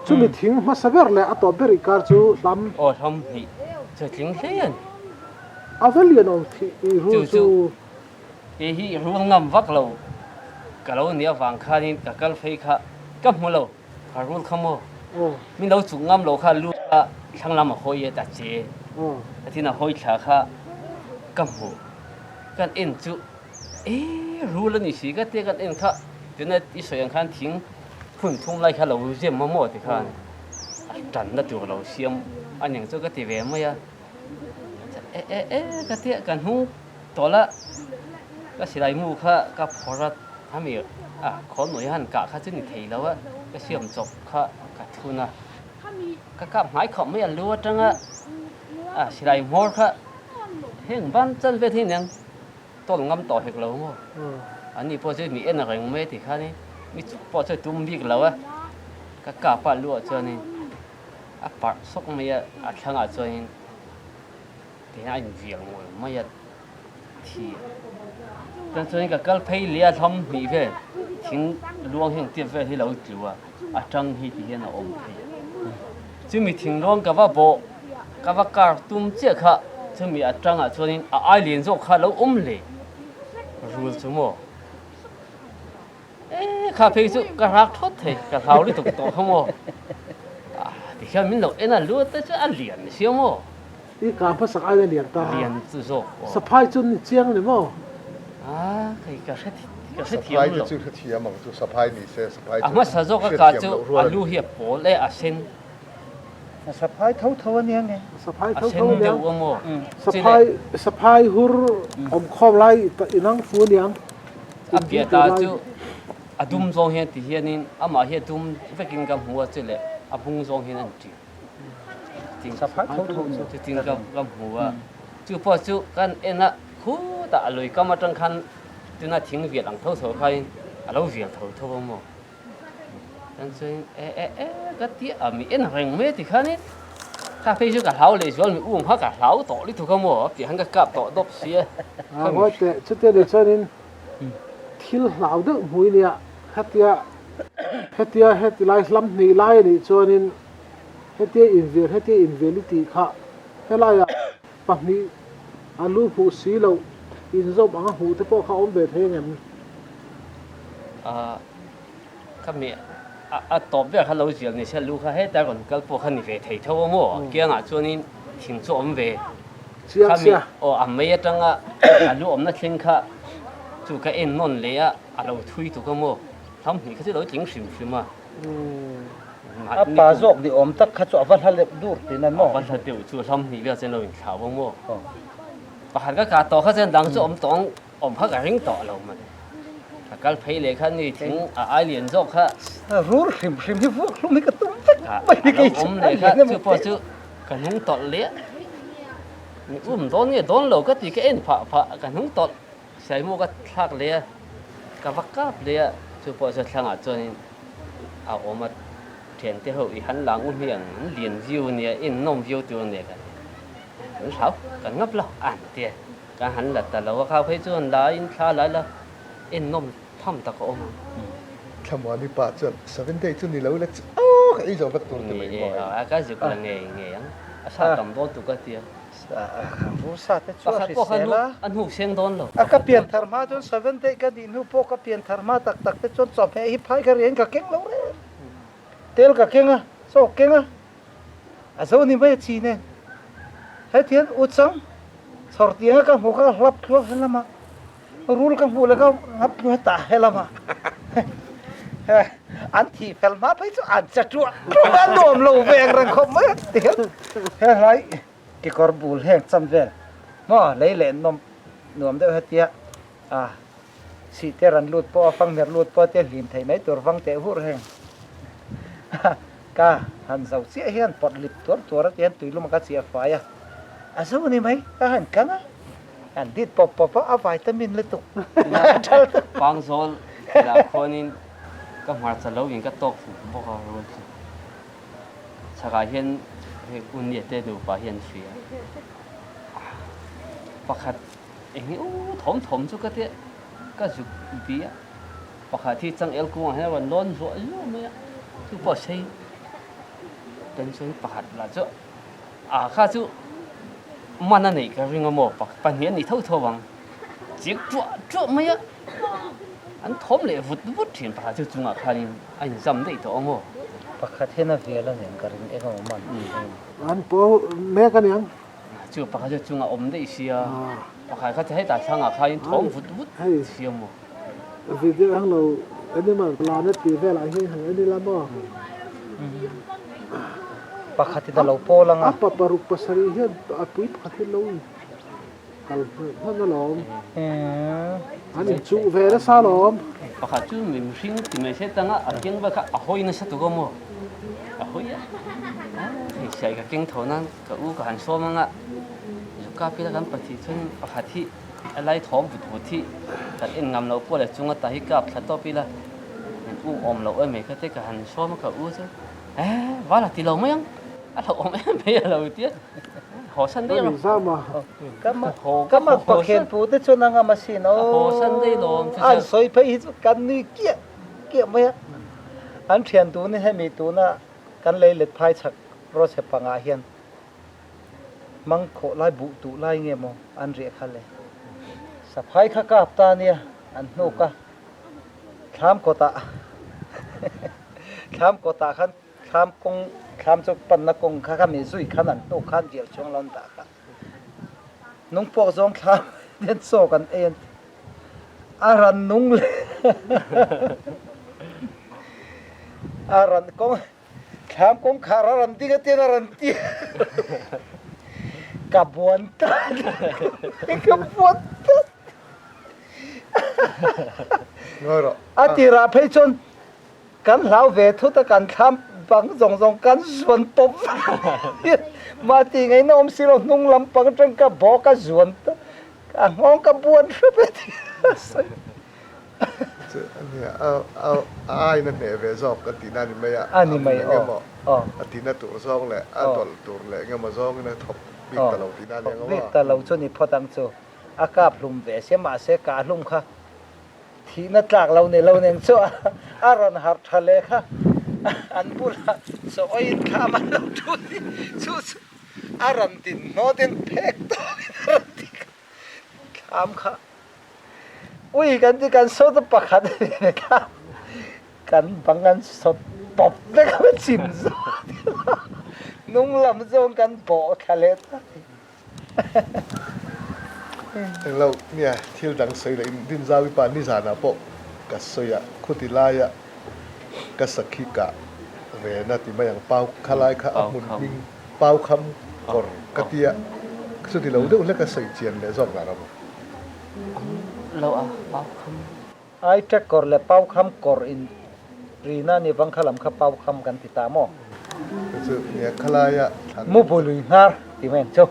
chumi thing hmasa ber leh a tawp ber inkar chu hlam. Aw hlam hnih chu tling hle a ni. A va lian awm thih i rul chu. Kei hi rul ngam vak lo ka lo nih avang khanin ka kal phei kha ka hmu lo, ka rul kha maw? Min lo chuk ngam lo kha lu kha thlang lam a hawi a ta che, a tin a hawi thla kha ka hmu, kan en chu. E rul a ni si ka tia kan en kha tuna i sawi ang khan thing phun thum lai kha lo zem maw ti khan a tanna tur lo siam a niang chu ka ti ve mai a e e e ka tia ka hnung tawlh a ka silai mu kha ka phawrh a hemi a khawl nawi han kah kha chu ni thei lo a ka siam chawp kha ka thun a ka kap hmai khawp mai a lu atanga a silai hmawr kha heng ban chan vel hi niang. Tawl ngam tawh hek lo maw? Ani pawh chu mi en reng mai ti khanin mi chuk pawh chu a tum bik lo a, ka kap a luah chuanin a parh sawk mai a, a thlangah chuanin tihian a invial ngawih mai a thi a. Chuan chuanin ka kal phei leh a hlam hnih vel thing luang hi ang tiat vel hi lo tlu a, a tang hi tihian a awm thei a. Chumi thingluang ka va bawh ka va kar tum chiah kha chumi atangah chuanin a ai lian zawk kha lo awm le rul chu maw e kha phei chu ka rak thawt thei ka hlau lutuk tawh kha maw ah tikhian min lo en a lu te chu a lian ni sia maw I ka hmasak aiin a lian ta lian chu zawk aw saphai chu ni chiang ni maw ah kei ka hre ka hrethiam Saphai lo te chu hrethiam ang chu saphai ni se saphai a chu hmasa zawk a ka hrethiam chu loh rual a a ni. lu hi a pawl e a sen Saphai tho tho a nia nge? Saphai A tho sen tho a nia. deuh a maw? Saphai saphai hur awm khawm lai inang fu a niang. A piah ta chu a dum zawng hian ti hianin amah hi a dum vekin ka hmu a chu leh a bung zawng hian a ni ṭin. Saphai tho tho a nia. Chutin ka hmu a. Chu pawh chu kan en a khutah a lui kam atang khan tuna thing vial ang tho tho khain a lo vial tho tho a maw? Kan chuan e e e ka ti a mi en reng mai ti khanin kha phei chu ka hlau leh zual mi um kha ka hlau tawh lutuk a maw tih han ka kap tawh dawp si a. A ngawi teh chutia ni chuanin thil hlau deuh hmui nia hetia hetia heti lai hlam hnih lai a nih chuanin hetia invel hetia invel i tih kha helaiah pahnih a lu hmuh si loh inzawm anga hmuh te pawh kha a awm ve thei angem? A ka mi a tawp ber kha lo zial ni se lu kha heta rawn kal pawh kha ni ve thei tho a maw kiangah chuanin thing chu awm ve Chiang kha mi sia. aw a mei atanga a lu awmna thleng kha chu ka en nawn leh a a lo thui tuk a maw hlam hnih kha chu lo tling hrim hrim a A pa zawk ni awm tak kha chu a va hla leh dur tin a maw a va hla deuh chu hlam hnih vel chuan lo inthlau a maw pakhat ka kah tawh kha chuan dang chu awm tawh ang. Awm kha ka ring tawh lo mawle. Ka kal phei leh kha ni thing a ai lian zawk kha. Rur hrim hrim hi vuak hlum hi ka tum vek mai ni kei chu. Awm leh kha chu pawh chu ka hnung tawlh leh mi um dawn nge dawn lo ka ti ka en phah phah ka hnung tawlh saimu ka thlak leh a ka va kap leh a chu pawh chu thlangah chuanin a awm a thiante ho i han lang u hmiang an lian viau ania en nawm viau tur ania ka ti kan hlau kan ngap lo an ti a. Ka han la ta lo a, kha phei chuan la in thla lai la en nawm tham tak a awm ang. Thlamuani pa chuan Seventh-day chu ni lo ila chu aw ka ei zo vek tur ti mai maw hei. A ka zuk la ngei ngei ang, a sa tam dawn tuk a tia. Ru sa te chu a hrisel a. A hnuk seng dawn lo. A ka pian thar hma chuan Seventh-day ka nih hnu pawh ka pian thar hma tak tak te chuan chawhmeh hi phai ka rian ka keng lo reng. Tel ka keng a, chaw keng a, a zo ni mai a chi nen. Hetiang u chang Chhawr tianga ka hmu kha hlap thluak he lama, rul ka hmuh leh ka hlap thluak he tah he lama. An thih fel hma phei chu an che tuah tuah a nuam lo ve ang reng khawp mai a ti hian he hlai kekawr bul heng cham vel maw lei leh nawm nuam deuh hetia a sih te ran lut pawh a fangmer lut pawh te hlim thei mai tur vang teh hur heng Ka han zo chiah hian pawt lip tuar tuar a tihian tuilum a ka chiah fai a, a zo ni mai ka han kang a, han dit pawp pawp a, a vitamin lutuk a tha lutuk. Pangzawl lah khuanin ka hmarcha lo in ka tawk fuh bawk a rual chu chhakah hian hei Unia te nupa hi an hria pakhat eng hi u thawm thawm chu ka tia ka zuk bia. Pakhat hi changel kungah hian a rawn lawn zuah zuah mai a, chu pawh a sei tan chuan pakhat lah chu a kha chu man a neih ka ring a maw pahnih a ni tho tho ang chik ṭuah ṭuah mai a, an thawm leh vut vut ṭhin pakhat chu chungah khanin a inzam daih tawh a maw. Pakhat hian a vel a nen ka ring eng emaw man. An paw mek a niang. Chu pakhat chu chungah awm daih sia, pakhat kha chu hetah thlangah khanin thawm vut vut sia maw. Video ang lo animal planet tih velah hian han en ila maw? Pakhat in a lo pawl ang a. A pa paruk pasarih hian a pui pakhat hi lo kal hman hman alawm. An inchuh ve nasa alawm. Pakhat chu mi mihring ti mai se tanga a keng vel kha a hawi nasa tuk a maw? A hawi a. Hei siai ka keng tho nan ka u ka han sawm anga Zuka pila kan pathih chuan pakhat hi. A lai thawm vut vut hi kan en ngam loh pawh leh chunga ta hi kap thla tawp ila min um awm loh em mai kha te ka han sawm a ka u chu eh val a ti lo mai ang a hlauhawm em mai a lo tia haw san daih rawh. Ka mak pakhen pu te chuan a ngam asin aw. Haw san daih lawm chu an sawi phei hi chu kan nui kiah kiah mai a. An thian tunin hemi tuna kan lei let phai chhak rawchhe pangah hian Mang khawh lai buh tuh lai nge maw an riah kha le. Saphai kha kap ta nia an hnuk a, thlam kawtah thlam kawtah khan thlam kawng thlam chu panna kawng kha kha mi zui khan an hnuk khan vial chuang lo an dah kha. Nung puak zawng thlam hian chaw kan ei an ti. A ran nung le a ran kawng Thlam kawngkhar a rawn ding a tiang a rawn ti. Ka buan tat. Ka buan tat. Ngawi rawh. A tirah phei chuan kan hlau ve thut a kan thlam bang zawng zawng kan zuan pawp vek. Mah tih ngaihna awm si lo hnung lampang atang ka bawk a zuan ta a nghawng ka buan hrep e tih a sawi. Chu a nia, a a aiin a hneh ve zawk a tihna a ni mai a, A ni mai, eng emaw a tihna tur zawng leh a dawlh tur leh eng emaw zawngin a thawk bik ta lo tihna a ni ang Thawk bik ta lo chu ni phawt ang chu, a kap hlum ve sia mahse kah hlum kha thihna tlak lo ni lo nen chu a rawn harh tha leh kha an bulah chaw awin thlam an lo thu ni chu chu a rawn din hnawtin phek tawkin a rawn ti kha thlam kha. Ui kan ti kan sawt a pakhat a ni ve kha kan bang an sawt pawp vek a chim zawk hnung lam zawng kan bawh thla leh ta Englo nia thil dang sawi leh in Dinzawi pa nizanah pawh ka sawi a khuti laia ka sakhi kah ve na ti mai ang pau khalai kha a hmun hming pau kham kawr ka tia chuti lo deuh hlek a sawi chian leh zawk dan a maw. Lo a pau kham. Ai tek kawr leh pau kham kawr in rina ni vang kha lam kha pau kham kan ti ta maw? Chu chu nia khalaia thlan. Mu bu lui hnar ti mai ang chu.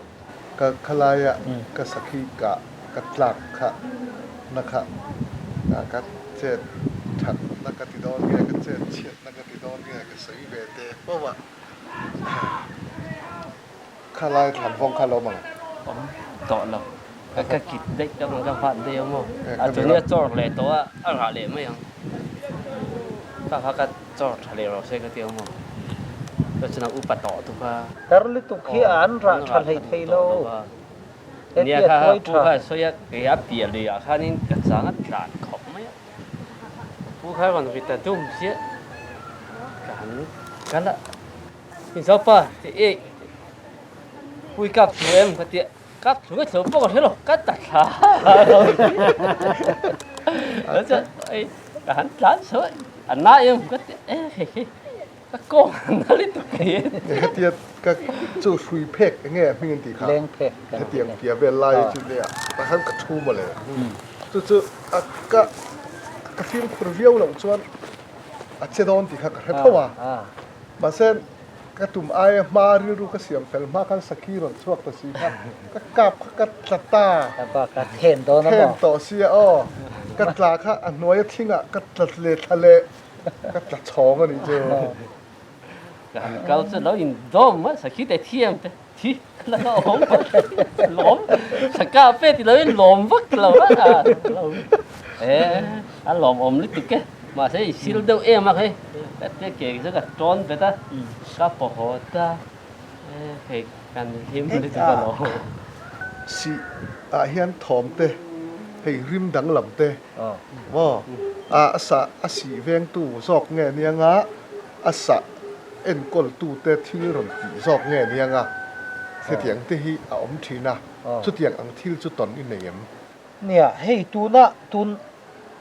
Ka khalaia ka sakhi kah ka tlak kha na kha ka chet that na ka ti dawn nge ka chet chhiat na ka ti dawn nge ka sawi ve teh fo a. Kha lai thlan vawng kha lo mang. Awm tawh lo. Ka ka kit daih tawh ang ka vat daih ang maw. A tuni a chawr leh tawh a, a rah leh mai ang. Kha kha ka chawr tha leh rawh se ka ti ang maw. Ka chuan a upa tawh tuk a. Tar lutuk hi an rah tha hlei thei lo. Nia kha kha pu kha a sawi a, kei a piah lui ah khanin ka chang a tlan khawp mai a. Pu kha a rawn ri ta dum chiah. Ka han kal a. Mizopa ti i pui kap thu em ka tia kap thu ka thlo pawh ka hre lo ka ta thla lo chuan ei ka han tlan chho a na em ka tia e hei hei ka kawng a na lutuk thei e hetia ka chu hrui phek enge a hming an tih kha leng phek hetiang tia vel lai chu nia tah khan ka thu mawle chu chu a ka ka fimkhur viau loh chuan a che dawn tih kha ka hre tho a. Mahse, ka tum aia hma rilru ka siam fel hma khan sakhi rawn chhuak ta si kha, ka kap kha ka tla ta. Ka pa ka then dawn a maw? Then tawh sia aw. Ka tla kha a hnuaia thingah ka tla leh thla leh, ka tla chhawng a nih chu. Ka han kal chu lo indawm a, sakhi te thiam te thi ka la la awm a, lawm saka pe ti loin lawm vak lo a, e a lawmawm lutuk e. Mahse i sil deuh em a hei ka te ke chu ka tawn bet a ka paw haw ta e hei kan hlim lutuk a lo. Sih ah hian thawm te hei rim danglam te maw a sa a sih vengtu zawk nge nianga a sa enkawltu te thil rawn tih zawk nge nianga hetiang te hi a awm thin a chutiang ang thil chu tawn i nei em? Nia hei tuna tun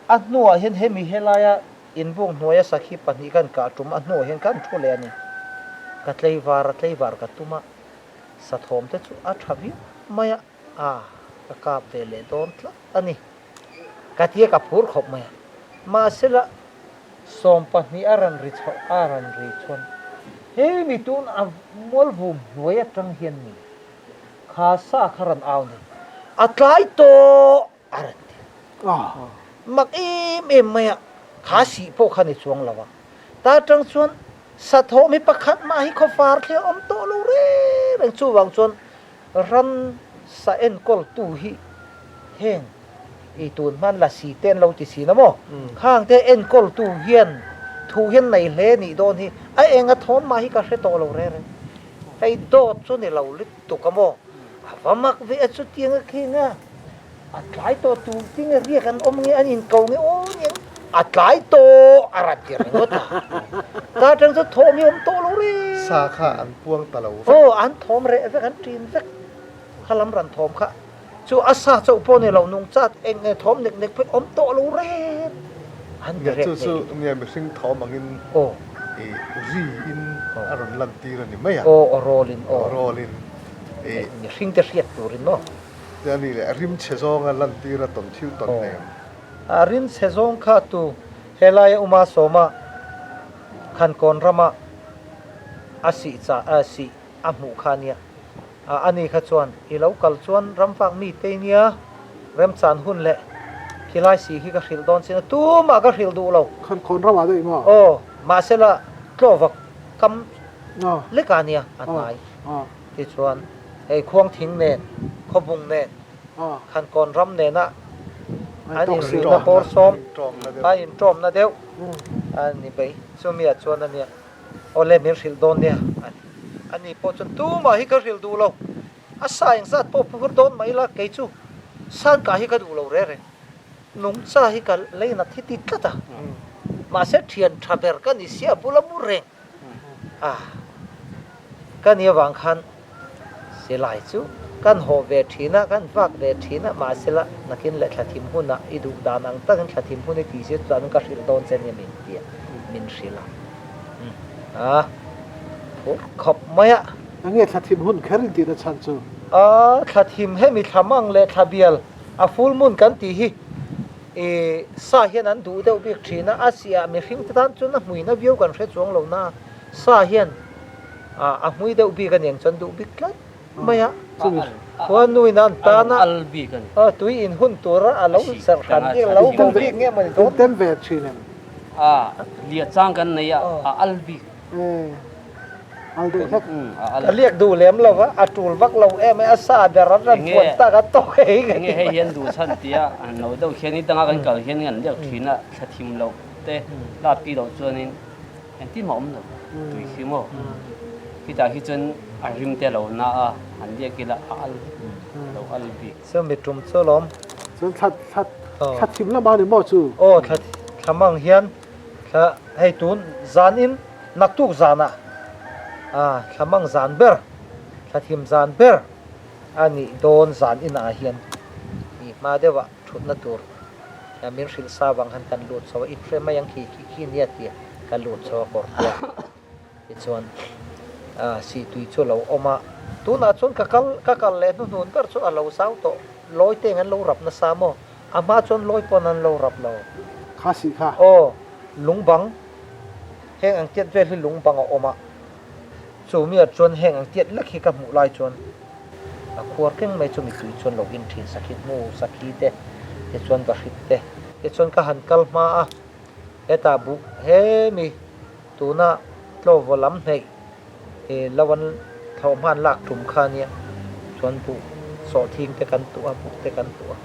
A hnuah hian hemi helaia inbuk hnuaia sakhi pahnih kan kah tum a hnuah hian kan thu leh a ni. Ka tleivar a tleivar ka tum a, sathawm te chu a tha viau mai a, a ka kap ve leh dawn tlat a ni. Ka tia ka phur khawp mai a, mahsela 20 a rawn ri chhoh a rawn ri chuan hemi tun a mualvum hnuai atang hian ni kha sa kha rawn au ni. A tlai tawh a rawn ti. Mak em em mai a, kha sih pawh kha ni chuang lo a. Ta tang chuan sathawm hi pakhat mah hi khawfar thli a awm tawh lo reng reng. Chuvang chuan ransa enkawltu hi heng i tun hman lasi te an lo ti sin a maw? Khang te enkawltu hian thu hian nei hle nih dawn hi a eng a thawm mah hi ka hre tawh lo reng reng. Hei dawt chu ni lo lutuk a maw? A va mak ve a chutiang a khing a, a tlai tawh tur tinge riak an awm nge an inko nge aw niang a tlai tawh a rawn ti ringawt a. Ta atang chuan thawm hi a awm tawh lo reng. Sa kha an puang ta lo vek. Aw an thawm reh vek an ṭin vek kha lam ran thawm kha chu a sa chauh pawh ni lo nungcha eng nge thawm nek nek phei awm tawh lo reng an ti rek Chu chu nge mihring thawm angin i ri in a rawn lan tir a ni mai a. Aw aw rawl in aw. Aw rawl in. Mihring te hriat turin maw? Tia ni leh a rim chhe zawnga lan tir a tawn thil tawn nei ang. A rim chhe zawng kha tu helaia Uma Sawma Khankawn rama a sih cha a sih a hmuh kha ania. A ani kha chuan i lo kal chuan ramvak mi te nia remchan hun leh khilai sih hi ka hrilh dawn chin a tumah ka hrilh duh lo. Khankawn ramah daih maw? Aw, mahsela tlawhvak kam lek a nia a hnai. Tichuan, hei Khuangthing nen, Khawbung nen, Khankawn ram nena an inrihna bawrsawm, a inṭawmna deuh a ni mai. Chumi ah chuan a nia, Awle min hrilh dawn nia a ti. Ani pawh chuan, Tumah hi ka hrilh duh lo, a sa engzat pawh phur dawn mai la, kei chu Sankah hi ka duh lo reng reng. Nungcha hi ka leinat hi ti tlat a, mahse ṭhian ṭha ber ka ni sia bula mu reng. A, ka ni avang khan silai chu kan haw ve thin a, kan vak ve thin a, mahsela nakin leh thlathim hunah i duh dan ang takin thlathim hun i tih si chuan ka hrilh dawn che nia min ti a, min hrilh a. A, phur khawp mai a. Enge thlathim hun kher in tihna chhan chu? A, thlathim hemi thlamang leh thlabial a full moon kan tih hi I sa hian an duh deuh bik thin a, a siah mihring te tan chuan a hmuina viau kan hre chuang lo na, sa hian a hmui deuh bik a niang chuan duh bik tlat mai a, khuanu in an tan a, tui in hun tura a lo serh hran bik a lo bo bik nge mawni dawn. In tem ve thin em? A, liah chang kan nei a, a al bik. Al deuh hlek. Ka liak duh lem lo va, a tul vak lo em e, a sa ber an rawn puan tak a tawk hei ka ti. Enge hei hian duh chhan tia an lo deuh hian ni danga kan kal hian an liak thin a, thla thim loh te lak pi loh chuanin engtin mah awm lo tui khi maw. Khitah khi chuan a rim te a lo na a, an liak ila a al lo al bik. Chumi tum chu lawm. Chuan thla thla thla thim lamah ni maw chu? Aw thla thla mang hian Thla hei tun zan in naktuk zanah ah thla mang zan ber, thla thim zan ber a nih dawn zan inah hian i hma deuhah thutna tur min hrilh sa vang khan kan lut chho a, i hre mai ang khi khi khi nia tia ka lut chho a kawr kual tichuan ah sihtui chu a lo awm a, tunah chuan ka kal ka kal leh hnuhnun ber chu a lo zau tawh, lawi teng an lo rap nasa maw? A hma chuan lawi pawn an lo rap lo. Kha si kha. Aw, lungbang, heng ang tiat vel hi lungbang a awm a, chu mi ah chuan heng ang tiat lek hi ka hmuh lai chuan a khuar keng mai chu mitui chuan lo in thin sakhi hmu sakhi te tichuan vahrit te. Tichuan ka han kal hma a, hetah buh he mi tuna tlawvaw lam hneih He lo an thlawh hman lak tum kha nia chuan buh sawhthing te kan tuah a, buh te kan tuah a.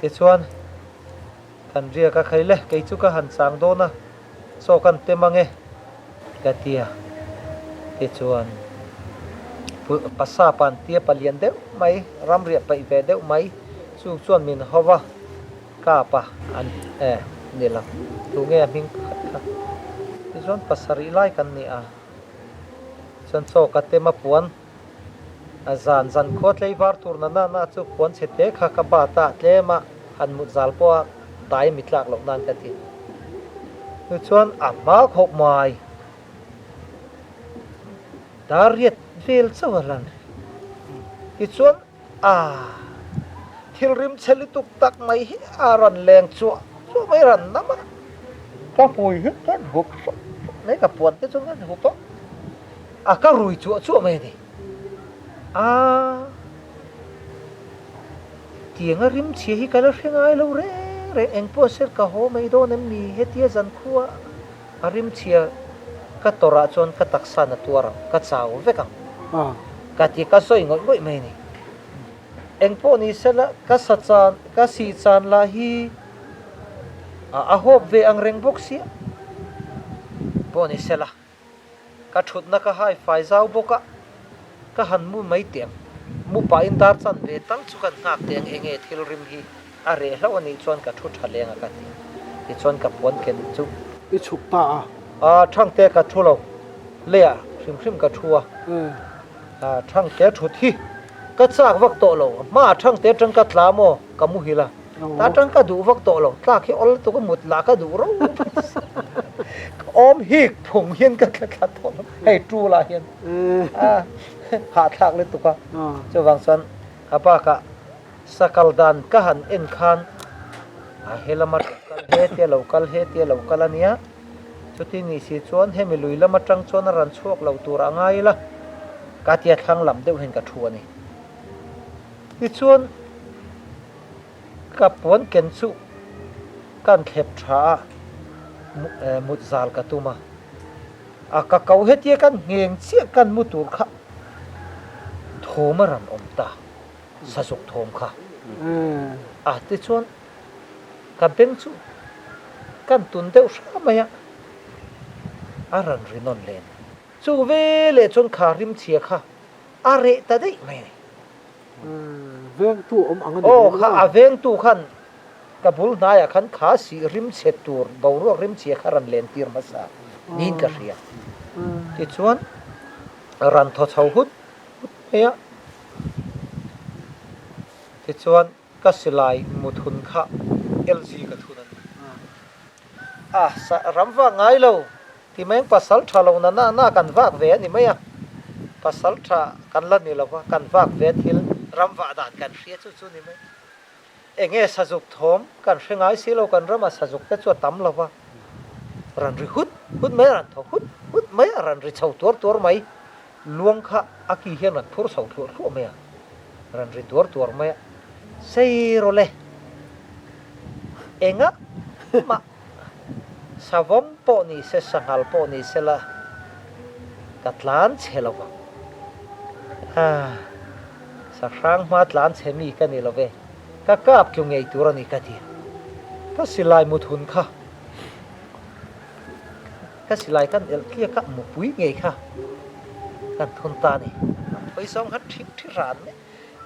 Tichuan kan riak a khaile kei chu ka han chang dawn a, chaw kan tem ange ka ti a. Tichuan pasa pan tia palian deuh mai, ramriah paih ve deuh mai chu chuan min ho va. Kap a an e ni lo. Tu nge a hming pakhat kha? Tichuan pasarih lai kan ni a, chuan chaw ka tem a puan a zan zan khua tleivar tur na na na chu puan chhe te kha ka bat a, tlem a han mut zal pawh a dai mi tlak loh nan ka ti. Tichuan a hma khawp mai dar riat vel chauh a lan rih. Tichuan A thil rim chhe lutuk tak mai hi a rawn leng chuah chuah mai rawn nam a, ka hmui hi ka hup hrawk hrawk mai, ka puan te chu ka hup a, a ka rui chuah chuah mai a ni. A. Hetianga rimchhia hi ka la hre ngai lo reng reng, engpawh sir ka haw mai dawn em ni? Hetia zankhua a rimchhia ka tawrh ah chuan ka taksa na tuar ang, ka chau vek ang ka ti ka sawi ngawih ngawih mai a ni. Engpawh ni sela ka sa chan, ka sih chan lah hi a hawp ve ang reng bawk sia pawh ni sela. Ka thutna ka hai fai zau bawk a, ka han mu mai teh ang. Mu pahin dar chan ve tal chu kan nghak teh ang, enge thil rim hi a reh hlauh a nih chuan ka thu tha leng a ka ti. Tichuan ka puan ken chu. I chhuk ta a. A, Thangte ka thu lo, leiah hrim hrim ka thu a. A, Thangte thut hi ka chak vak tawh lo, hmaah Thangte atang ka tla maw ka muhil a. Ta tang ka duh vak tawh lo, tlak hi awl lutuk a mut lah ka duh ro ka awm hik phung hian ka thla thla tawh lo, hei tul ah hian a hahthlak lutuk a, chuvang chuan a bakah sakal dan ka han en khan a helam a kal he tia lo kal he tia lo kal a nia, chuti ni si chuan hemi lui lam atang chuan a rawn chhuak lo tur a ngai ila ka tia thlang lam deuh hian ka thu a ni. Tichuan. Ka puan ken chu kan thlep tha a, mut zal ka tum a. A ka ko hetia kan ngheng chiah kan mu tur kha thawm a rawn awm ta, sazuk thawm kha. A tichuan ka beng chu kan tun deuh hra mai a, a rawn ri nawn len. Chu veleh chuan kha rimchhia kha a reh ta daih mai a ni. Vengtu awm ang a ni Aw kha a vengtu khan ka bul hnaiah khan kha sih rim chhe tur boruak rim chhia kha rawn len tir hmasa niin ka hria. Tichuan ran thaw chho hut hut mai a, tichuan ka silai muthun kha LG ka thun a ni. A ram vak ngai lo. Ti mai ang pasal tha lo na na na kan vak ve a ni mai a, pasal tha kan la ni lo va, kan vak ve thil ram vah dan kan hria chu chu ni mai. Enge sazuk thawm kan hre ngai si lo, kan ramah sazuk te chu a tam lo va, ran ri hut hut mai a, ran thaw hut hut mai a, ran ri chho tuar tuar mai, luang kha a ki hian ran phur chho thluah thluah mai a, ran ri tuar tuar mai a, sei rawh le engah mah. Savawm pawh ni se, sanghal pawh ni se la, ka tlan chhe lo vang. Ah, sahrang hma tlan chhe mi ka ni lo ve, ka kap tlu ngei tur a ni ka ti. Ka silai mut hun kha, ka silai kan elh tliak a, mupui ngei kha kan thun ta a ni. Hawi zawng khan ṭhing ṭhi ran mai.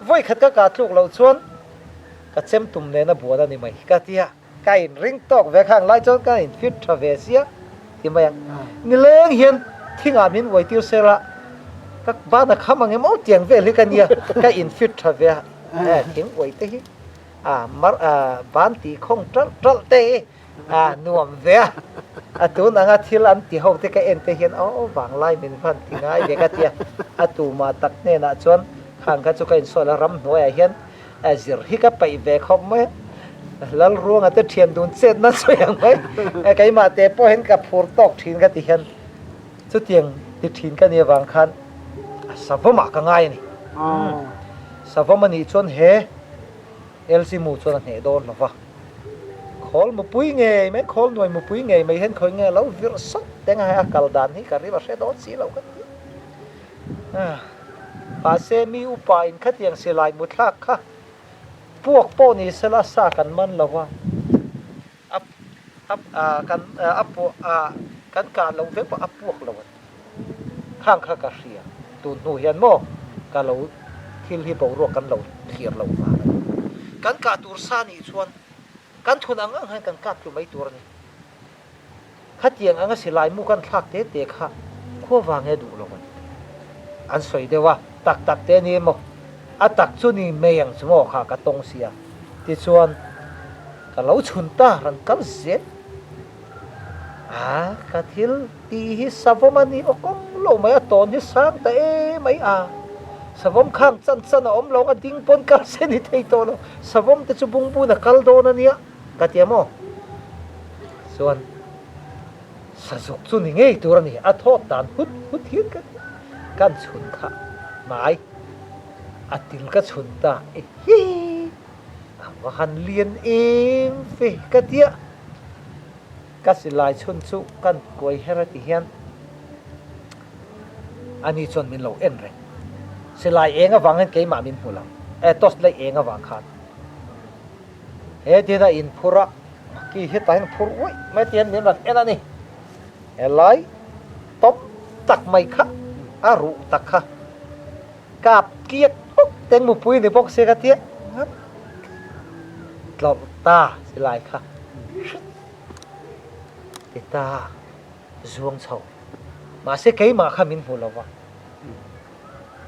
Vawi khat ka kah tluk loh chuan ka chem tum nena buan a ni mai ka ti a. Ka in ring tawk ve khang lai chuan ka in fit tha ve sia ti mai ang. Nileng hian thingah min uai tir sel a, ka ban a kham ang em aw tiang vel hi ka nia, ka in fit tha ve a, eh thing uai te hi a mar a ban tih khawng talh talh te hi a nuam ve a, a tun anga thil an ti ho te ka en te hian aw vanglai min van ti ngai ve ka tia, a tumah tak hnenah chuan khang kha chu ka insawi la ramhnuaiah hian A zir hi ka paih ve khawp mai a, Lalruanga te thian dun chet na sawi ang mai, keimah te pawh hian ka phur tawk thin ka ti hian chutiang ti thin ka nih avang khan a savawmah ka ngai a ni. Savawm a nih chuan he LC mu chuan a hneh dawn lo va, khawl mupui ngei mai, khawl nuai mupui ngei mai hian khawi nge a lo virh sawt teng a, hei a kal dan hi ka rim a hre dawn si lo ka ti. Mahse mi upa in khatiang silai mu thlak kha puak pawh ni sela sa kan man lo va, a a kan a puah a kan kah loh vek pawh a puak lo a ni. Khang kha ka hria tun hnu hian maw ka lo thil hi boruak kan lo thlir lo vang a ni. Kan kah tur sa nih chuan kan thun ang ang hian kan kap tlu mai tur a ni. Khatiang anga silai mu kan thlak te te kha khua vang e duh lo an ti. An sawi deuh a, tak tak te ni emaw, a tak chu ni mai ang chu maw kha ka tawng sia. Tichuan ka lo chhun ta ran kal zel. A, ka thil tih hi savawm a ni aw kawng lo mai, a tawn hi sang ta em mai a. Savawm khang chan chan a awm lo ang a ding pawn kal se ni thei tawh lo. Savawm te chu bungbun a kal dawn a nia. Ka ti a maw? Chuan sazuk chu ni ngei tur a ni, a thawt dan hut hut hian ka ti. Kan chhun kha hmai a til ka chhun ta e hi! Va han lian em fe ka tia. Ka silai chhun chu kan kuai her a ti hian ani chuan min lo en reng. Silai eng avang hian keimah min hmu lo. Eh torch light eng avang khan he tin a inphur a, ki hetah hian phur uaih mai ti hian min rawn en a ni. Helai tawm tak mai kha a ruh tak kha kap tliak bawk teng mupui ni bawk se ka tia tlawrh ta silai kha hrit ti ta zuang chho mahse keimah kha min hmu lo va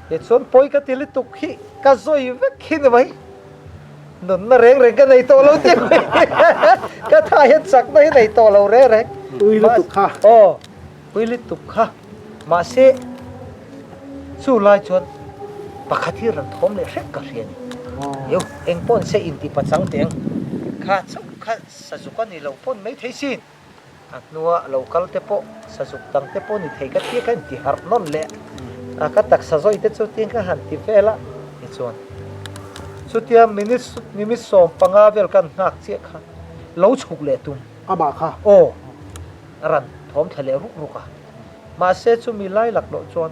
tichuan pawi ka ti lutuk hi ka zawi vek hi ni mai nunna reng reng ka nei tawh lo tih ka tha hian chakna hi nei tawh lo reng reng ui lutuk kha aw Pui lutuk kha. Mahse, chu lai chuan pakhat hi rawn thawm leh hrek ka hria a ni. Io, eng pawn se inti pachang teh ang. Kha chauh kha sazuk a ni lo pawn mai thei sin. A hnua lo kal te pawh sazuk dang te pawh ni thei ka tia ka inti harh nawn leh a, ka taksa zawi te chu tiin ka han ti vel a. Tichuan, chutia minute minute 15 vel kan nghak chiah kha lo chhuk leh tum. Amah kha. Aw. A rawn thawm thla leh ruk ruk a, mahse chumi lai laklawh chuan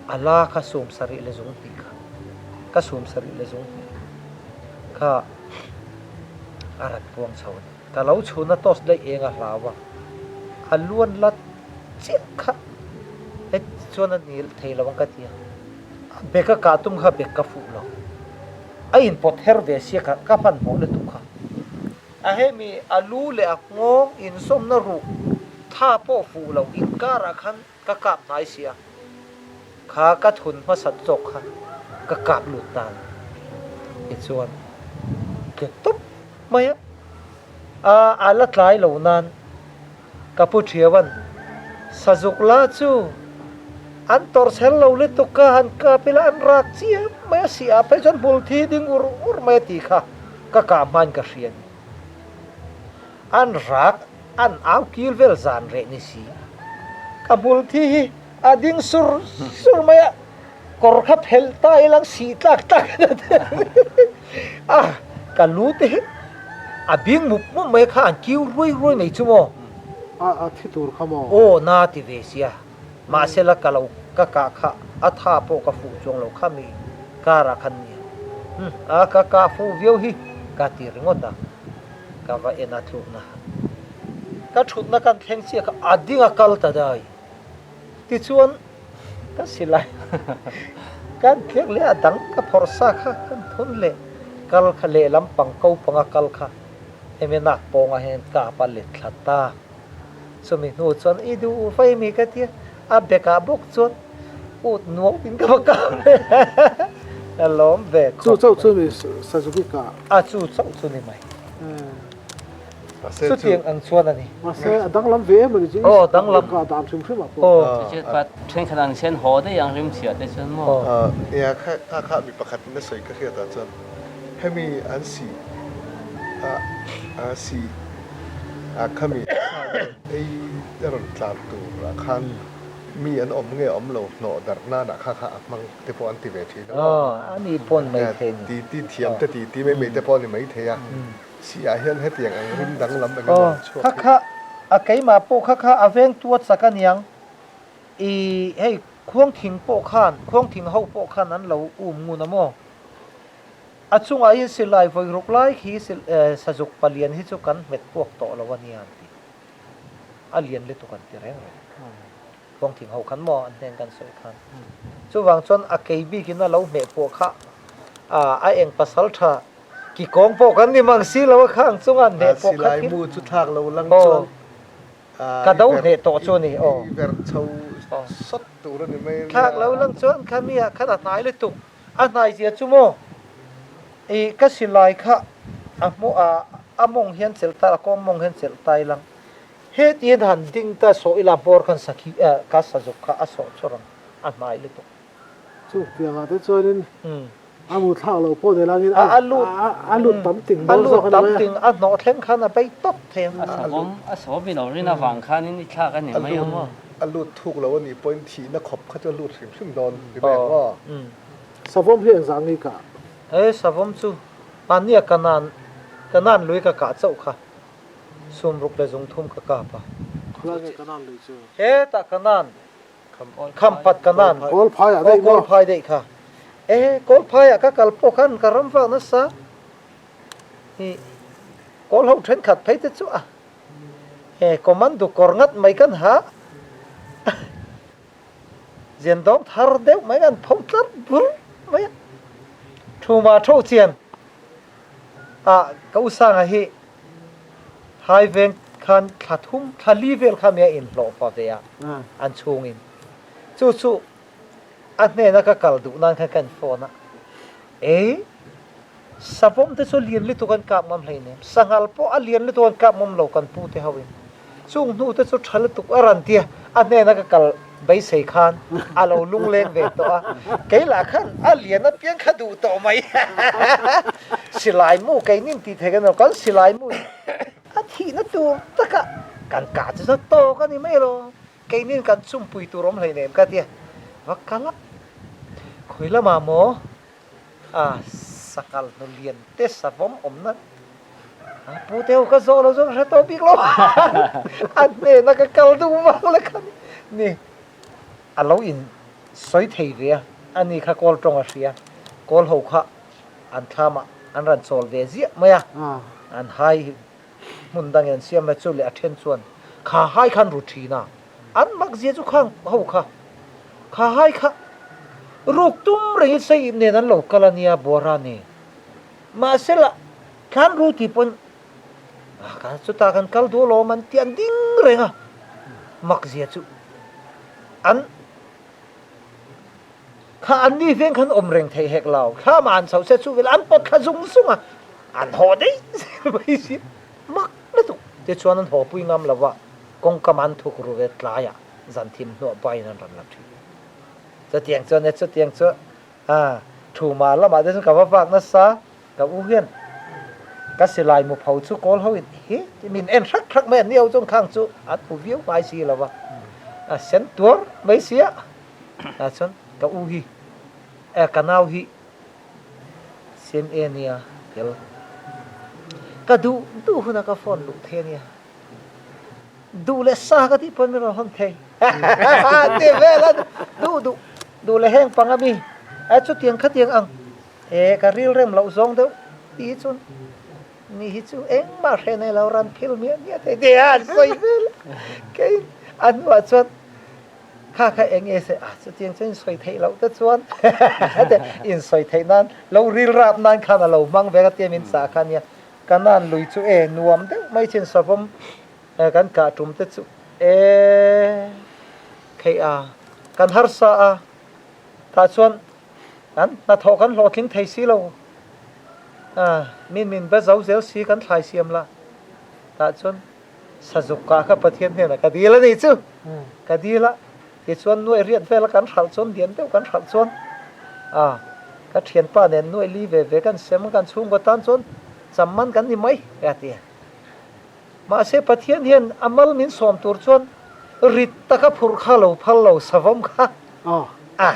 a la kha 72 kha, ka 72 kha a rawn puang chho a ni. Ka lo chhun a toss daih eng a hlau a, a luan la chiah kha heti chuan a ni thei lo ang ka ti a, a bag a kah tum kha bag ka fuh lo, a inpawt her ve sia ka ka hmanhmawh lutuk kha. A hemi a lu leh a nghawng insawmna ruh tha pawh fuh lo inkarah khan ka kap hnai si a, kha ka thun hmasat zawk kha ka kap lut ta a ni. Tichuan tle tawp mai a, a a la tlai lo nan ka pu Thiawan sazuk la chu an tawrh chhel lo lutuk ka han kap ila an rak chiam mai a, sih ah phei chuan hmul thi ding ur ur mai a ti kha. Ka kah hmain ka hria ni. An rak, an au kil vel zan reh ni si. Ka hmul thi hi a ding sur sur mai a, kawr kha phelh ta ila ang sih tlak tlak a, ka lu te hi a bing mup mup mai kha an kiu ruai ruai mai chu maw? A, a thi tur kha maw? Aw, na ti ve sia. Mahsela ka lo ka kah kha a tha pawh ka fuh chuang lo kha mi car ah khan nia. Umm a ka kah fuh viau hi ka ti ringawt a, ka va en a tlukna ka thutna kan thleng chiah kha a ding a kal ta dai. Tichuan ka silai kan thleng leh a dang ka phawrh sa kha kan thun leh kal kha lehlam pang ko panga kal kha hemi nak pawngah hian kap a let thla ta. Chumi hnu chuan i duh fai mi ka tia, a bag ah bawk chuan ut nuam in ka va kap leh a lawm ve khawp Chu chauh chu mi Suzuki ka. A chu chauh chu ni mai. Chutiang ang chuan a ni. Mahse a danglam ve em a ni chu i danglam ka dan hrim hrim ah pawh. Aw. Chu chu thenkhat ang hian haw daih ang rimchhiah te chuan maw. Nia kha kha mi pakhat in a sawi ka hriat ah chuan hemi an sih a sih A khami ei a rawn tlan tur ah khan mi an awm nge awm lo hnawh darh nan ah kha kha a hmang te pawh an ti ve thin a. Aw, a ni pawn mai thei ni. Ti ti thiam te ti ti mai mai te pawh a ni mai thei a. Si ah hian hetiang ang rim danglam eng emaw an chhuak Kha kha a keimah pawh kha kha a veng tu a chak a niang. I hei khuangthing pawh khan khuangthing ho pawh khan an lo um ngun a maw? A chungah hian silai vawi ruk lai khi sazuk palian hi chu kan hmet puak tawh lo a nia an ti. A lian lutuk an ti reng reng. Khuangthing ho khan maw an hnen kan sawi khan. Chuvang chuan a kei bikin a lo hmeh puah kha a eng pasal tha ki kawng pawh kan ni mang si lo a khang chunga an hmeh puah kha thil. Silai mu chu thlak lo lang chuan ka do hneh tawh chu a ni aw. I verh chho sawt tur a ni mai a nia. Thlak lo lang chuan kha mi ah khan a hnai lutuk. A hnaizia chu maw? I ka silai kha a hmu a, a mawng hian chelh ta, a kawng mawng hian chelh ta ila. Hetihin han ding ta sawh ila hmawr khan sakhi eh ka sazuk kha a sawh chawr ang, a hnai lutuk. Chu piangah te chuanin a mu thlak lo pawh nei langin a a lut tam ting dawn zawk a ni mai a. A lut tam ting, a hnawh thleng khan a bei tawp thei ang. A sawm, a sawm i lo rin avang khanin i thlak a ni mai ang maw? A lut thuk lo a nih pawhin thihna khawp kha chu a lut hrim hrim dawn ti mai ang aw. Savawm hi engzah nge ka? He savawm chu. Hmannia Kanan, Kanan lui ka kah chauh kha sumruk leh zungthum ka kap a. Khawlai nge Kanan lui chu? Hetah Kanan, Khampat Kanan, Kawlphaiah daih maw? Kawlphai daih kha. E, Kawlphaiah ka kal pawh khan ka ram vak nasa. Hi, Kawl ho thenkhat phei te chu a, he commando kawr ngat mai kan ha. Zian dawng thar deuh mai an pho tlar bur mai a. Thuma tho chian ah ka usanga hi hai veng khan thla thum thla li vel kha mi a inhlawh fa ve a an chhungin. Chu chu a hnena ka kal duh nan khan ka in phone a. Ei Savawm te chu lian lutuk an kap ngam hleinem, sanghal pawh a lian lutuk an kap ngam lo kan pu te ho in. Chung hnu te chu tha lutuk a rawn tia, a hnena ka kal beisei khan a lo lungleng ve tawh a, kei lah khan a lian apiang kha duh tawh mai. Silai mu kei nin tih thei kan lo, kan silai mu in a thihna tur taka kan kah chu chu tawk a ni mai lo, kei nin kan chumpui tur awm hleinem ka tia, va kal a, khawi lamah maw? A sanghal hnu lian te savawm awmna a pu te ho ka zawh lo zawk hre tawh bik lo a hnena ka kal duh vang le kha ni a lo in sawi thei ve a ani kha kawl tawng a hria kawl ho kha an thlam ah an rawn chawl ve ziah mai a an hai hmun dangin an siam mai chu leh a then chuan kha hai khan ru thin a An mak zia chu khang ho kha kha hai kha ruk tum rengin sei ip nen an lo kal a nia Bora nen. Mahse lah thlan ru tih pawn ah kan chutah kan kal duh alawm an ti an ding reng a, mak zia chu an kha an ni veng khan awm reng thei hek lo, thla mah an chho se chu vel an pawt thla zung zung a, an haw daih zel mai si mak lutuk tichuan an haw pui ngam lo va. Kawngka man thuk ru ve tlaiah zan thim hnuah bain an rawn la thin. Chutiang chuan e chutiang chu a thuma lamah te chuan ka va vak nasa, ka u hian ka silai mu pho chu kawl ho in hi ti min en hrak hrak mai a ni ho chuan khang chu an hmu viau ngai si lo va, a sen tuar mai sia tah chuan ka u hi e ka nau hi CMA nia tel ka duh duh hunah ka phone luh thei a nia. Duh leh sa ka tih pawn min rawn hawn thei ti vel a duh duh duh leh heng pang ami a chutiang khatiang ang e ka ril rem loh zawng deuh tih hi chuan ni hi chu engmah hre nei lo ran phil miah miah thei ti a an sawi vel a kei a hnuah chuan kha kha eng nge se a chutiang chuan insawi theih loh te chuan insawi theih nan lo ril rap nan khan a lo hmang vek a tia min chah kha nia Kanan lui chu e nuam deuh mai chin savawm kan kah tum te chu e theih a, kan harsa a, tah chuan kan hnathawh kan hlawhtling thei si lo a, min min be zo zel si kan thlai siam la, tah chuan sazuk kah kha Pathian hnenah ka dil a nih chu, ka dil a. Tichuan nuai riat vela kan hralh chuan lian deuh kan hralh chuan a ka thianpa nen nuai li ve ve kan sem kan chhungkaw tan chuan cham man kan ni mai a ti a. Mahse Pathian hian a mal min sawm tur chuan rit taka phurh kha lo phal lo savawm kha a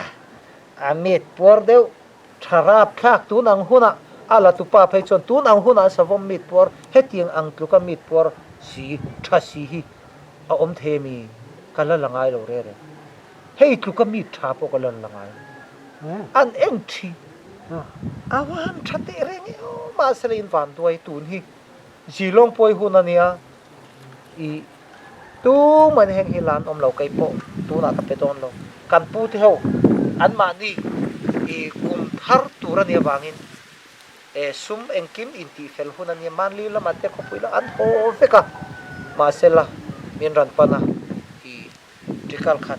a mit puar deuh tha rap thlak tun ang hunah a la tupa phei chuan tun ang hunah savawm mit puar hetiang ang tluka mit puar si tha si hi A awm thei ami? Ka la la ngai lo rere. Hei tluka mi tha pawh ka la la ngai lo. An eng thi. A van tha teh reng e aw. Mahse la in van duai tun hi Zilawng pawi hun a nia. I tumah in heng hi la an awm lo kei pawh tunah ka pe dawn lo. Kan pu te ho anmahni i kum thar tur a nih avangin E sum engkim intihfel hun a nia, Manli lamah te khawpui lah an haw vek a, mahse la min rawn pan a, i ṭikal khat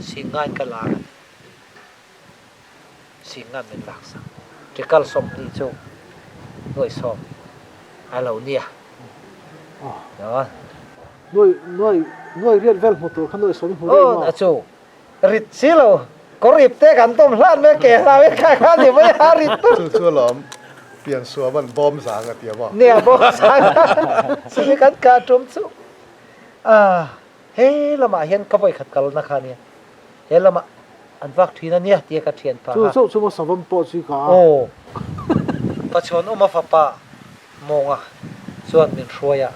Singain ka lak a ni, Singan min lak sak, ṭikal 20 chu nuaih sawm a lo nia. Nuaih nuaih nuaih riat vel hmu tur kha nuaih sawm i hmu daih maw? Aw chu Rit si lo, kawr ip te kan tawm hlan mai ke hlau in kha kha ni mai a rit tur. Chu chu alawm pian suam an bawm zang a ti a maw? Nia bawm zang chumi kan kah tum chu ah he lamah hian ka vawikhat kalna kha ania he lamah an vak thin ania tia ka thian phah a. Chu chauh chu maw savawm pawh chu i kah a? Aw. Pachuanawma fapa Mawnga chuan min hruai a,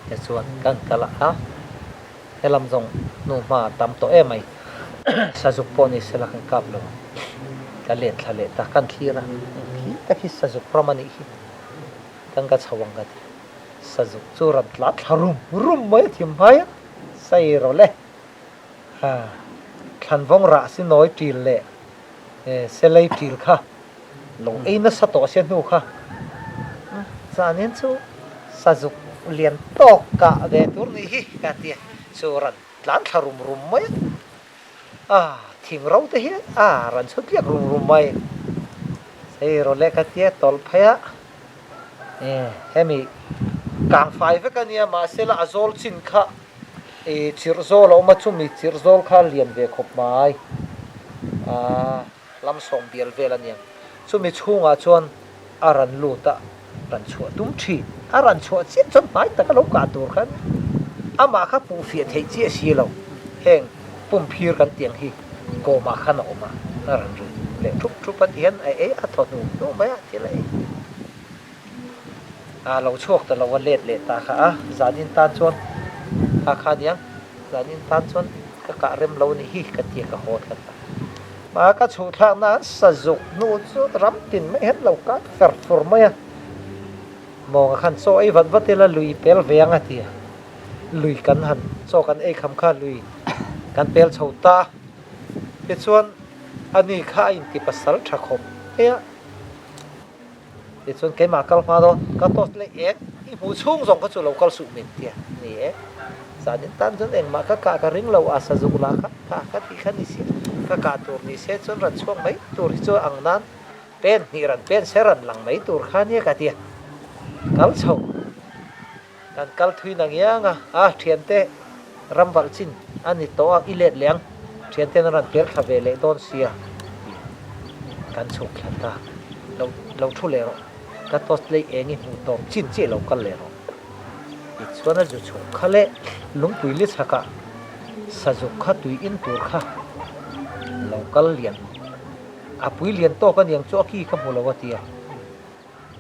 tichuan kan kal a, helam zawng hnu hma a tam tawh em mai, sazuk pawh ni sela kan kap lo ang, ka let thla leh ta, kan thlir a, khi tak hi sazuk ram a nih hi, kan ka chho ang ka ti, sazuk chu rawn tla thla rum rum mai a thim hmai a, sai rawh le, ha thlanvawng rah si nawi ṭil leh selei ṭil kha. Lo ei nasa tawh sia hnu kha zanin chu sazuk lian tawk kah ve tur ni hi ka ti a, chu ran tlan thla rum rum mai a, thing ro te hi a ran chhut tliak rum rum mai, hei rawn leh ka tia tawlh phei a, hemi kang fai vek a nia mahse la a zawl chin kha chirh zawl a awm a chumi chirh zawl kha lian ve khawp mai a. Lam sawm bial vel a niang. Chumi chhungah chuan a ran lut a, ran chhuah tum thin. A ran chhuah chiah chuan hnai taka lo kah tur khan amah kha puh fiah theih chiah si lo. Heng pumphir kan tiang hi kawmah khan a awm a, a ran ri leh thup thup a tihian a ei a thaw hnu hnu mai a, thil a ei. A lo chhuak ta lo a let leh ta kha a, zanin tan chuan kha kha aniang, zanin tan chuan ka kah rem lo a nih hi ka tia ka haw thla ta. Hma ka chhuh thlakna an sa zuk hnu chu ram tin mai hian lo kai fer fur mai a, Mawnga khan chaw ei vat vat ila lui pel ve ang a ti a, lui kan han chaw kan ei kham kha lui kan pel chho ta a, tichuan ani kha a inti pasal tha khawp mai a. Tichuan keimah kal hma dawn, ka toast leh eng i hmuh chhung zawng kha chu lo kal suh min tia ni e. Zanin tan chuan engmah ka kah ka ring lo a sazuk lah kha kha ka tih kha ni si ka kah tur ni se chuan ran chhuak mai tur hi chu ang nan pen hnih ran pen se ran lang mai tur kha nia ka tia. Kal chho. Kan kal thui na ngiang a, a thiante ram valh chin a ni tawh a, i let leh ang, thianten an rawn pel thla ve leh dawn sia tih kan chhuk thla ta, lo lo thu leh rawh, ka toast lei eng i hmuh tawp chin chiah lo kal leh rawh tichuan a zu chhuk kha leh lungpui li chhakah sazuk kha tui in tur kha lo kal lian a pui lian tawk aniang chu a ki ka hmu lo a tia.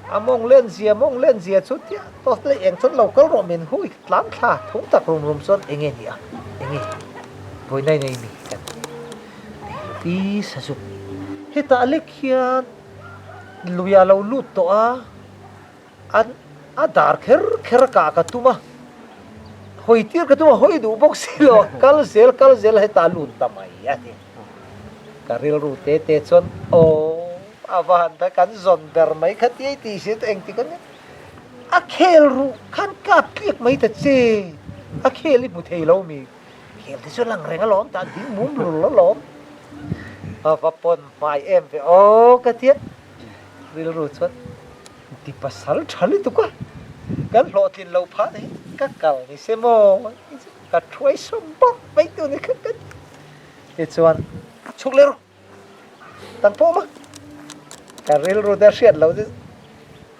A mawng len zia, mawng len zia chu tia tawt leh eng chuan lo kal rawh min hui tlan thla thung tak rum rum chuan enge ni a, enge vawi nai nei mi kan ti sazuk. Hetah lek hian lui a lo lut tawh a, an a dar kher kher a kah ka tum a, hawi tir ka tum a, hawi duh bawk si lo a, kal zel kal zel hetah lut ta mai a ti. Ka rilru te te chuan aw. A va han ta kan zawn ber mai kha tiai tih si chu engtik a nia. A khel ruh khan kap tliak mai ta che. A khel i hmu thei lo mi. Khel te chu lang reng alawm tah ding mum lul alawm. A va pawn hmai em ve aw ka tia. Rilru chuan ti pasal tha lutuk a. Kan hlawhtlin lo phah hi ka kal ni se maw. Ka thuai sawm bawk mai tur ni kha ka ti. Tichuan chhuk leh rawh. Tan pawh ma ka rilru te hriat loh chu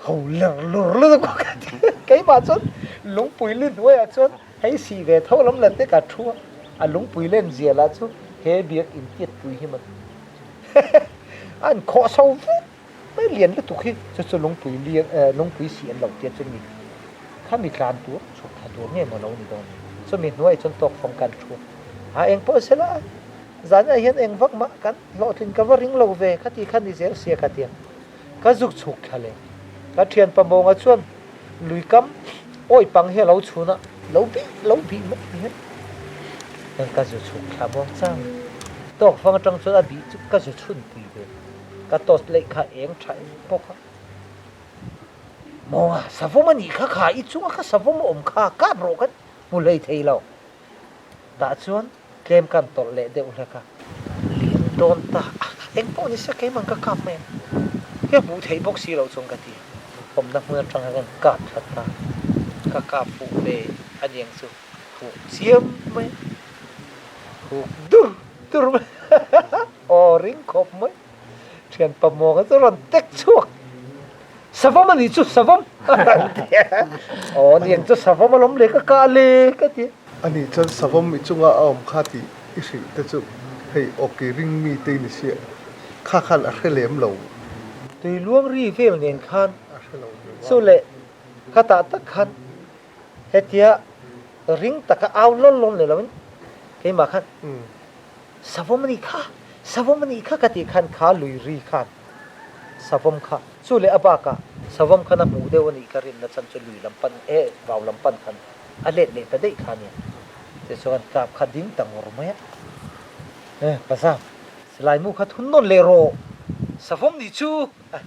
ho ler lur lutuk a ka ti keimah chuan lungpui li hnuaiah chuan hei sih ve tho lam la te ka thu a a lungpui len zia lah chu he biak intiat pui hi maw a inkhawh chho vek mai lian lutuk hi chu chu lungpui li lungpui sih an lo tia chu mi khami tlan tur chhuk thla tur nge maw lo ni dawn chumi hnuaiah chuan tawk fawng kan thu a engpawh sela. Zanah hian eng vak mah kan hlawhtlin ka va ring lo ve ka ti kha ni zel sia ka tia. Ka zuk chhuk thla leh. Ka thian Pamonga chuan lui kam awi pang hi a lo chhun a, lo bih lo bih mai ni hian ka zu chhuk thla muang chang. Tawk fang atang chuan a bih chu ka zu chhun pui ve. Ka toast leih kha eng tha em bawk a. Mawnga, savawm a nih kha kha i chunga kha savawm a awm kha kap rawh ka hmu hlei thei lo. Tah chuan tlem kan tawlh leh deuh hlek a. Lian dawn ta a, eng pawh ni se keimah ka kap mai ang. Hei hmuh theih bawk si loh chuan ka ti a. Awmna hmun atang hian kan kap thla ta. Ka kap fuh ve a niang chu huk chiam mai a, huk dur dur mai a, aw ring khawp mai. Thian pamawng a chu rawn tek chhuak. Savawm a nih chu, savawm! A rawn ti a. Aw niang chu savawm alawm le ka kah le ka ti a. Ani chuan savawm i chunga a awm kha tih i hrilh te chu hei awki ring mi te i ni sia, kha khan a hre lem lo. Tui luang ri vel nen khan chu leh khatah tak khan hetia ring taka au lawl lawl ni loin keimah khan Savawm a nih kha, savawm a nih kha ka tih khan kha lui ri khan savawm kha chu leh a bakah savawm khan a hmuh deuh a nih ka rinna chan chu lui lam pan eh vau lam pan khan a let leh ta daih kha a nia. Tichuan kap kha ding ta ngawr mai a, Eh Pazam, silai mu kha thun nawn leh rawh, savawm nih chu a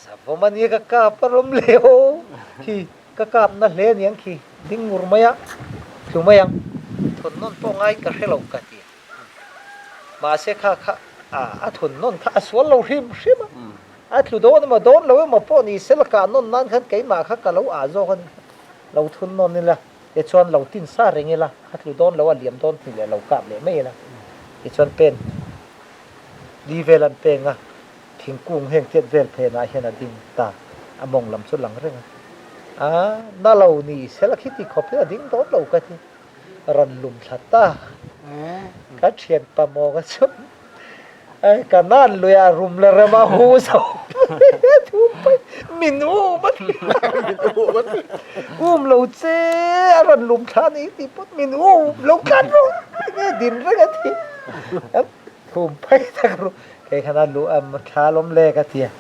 savawm a nia ka kap a rawm leh aw khi ka kap na hle a niang khi ding ngur mai a tlu mai ang thun nawn pawh ngai ka hre lo ka ti a mahse kha kha a thun nawn kha a sual lo hrim hrim a a tlu dawn emaw dawn lo emaw pawh ni sela kah nawn nan khan keimah kha ka lo ah zawk a ni lo thun nawn ila Tichuan lo tin sa reng ila, a tlu dawn lo a liam dawn tih leh lo kap leh mai ila. Tichuan pen li vel an peng a, thingkung heng tiat vel phenah hian a ding ta, a mawng lam chu lang reng a. A na lo ni sela khiti khawp hi a ding dawn lo ka ti, rawn lum thla ta. Ka thianpa mawnga chu Ka nan lui a rum le rem a hu zo thu pai min um a ti um lo che a rawn lum thla ni ti pawt min um lo tlat rawh nge din reng a ti thum phei tak ru kei khan a lu am thla lawm le ka ti a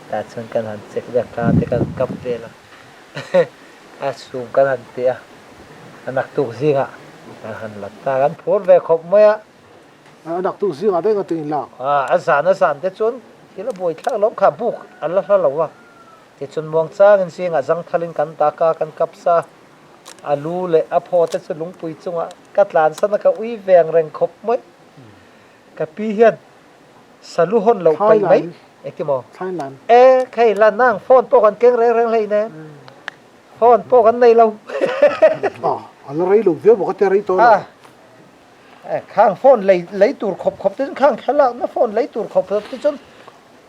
tah chuan kan han check vel ka te kan kap vel a a chhum kan han ti a a naktuk zingah kan han la ta kan phur ve khawp mai a. A naktuk zingah daih ngawt in lak. A zan a zan te chuan thil a buai thlak lawm kha buk a la hla lo a, tichuan muangchangin zingah zangthalin kan dak a, kan kap sa a lu leh a phaw te chu lungpui chungah ka tlansan a ka ui veng reng khawp mai. Ka pi hian salu hawn loh paih mai engti maw? E khei la nang phone pawh kan keng reng reng hlei nen phone pawh kan nei lo. A la rei lo viau bawk a tia rei tawh lo. Khang phone lei lei tur khawp khawp te chuan khang thlalakna phone lei tur khawp khawp te chuan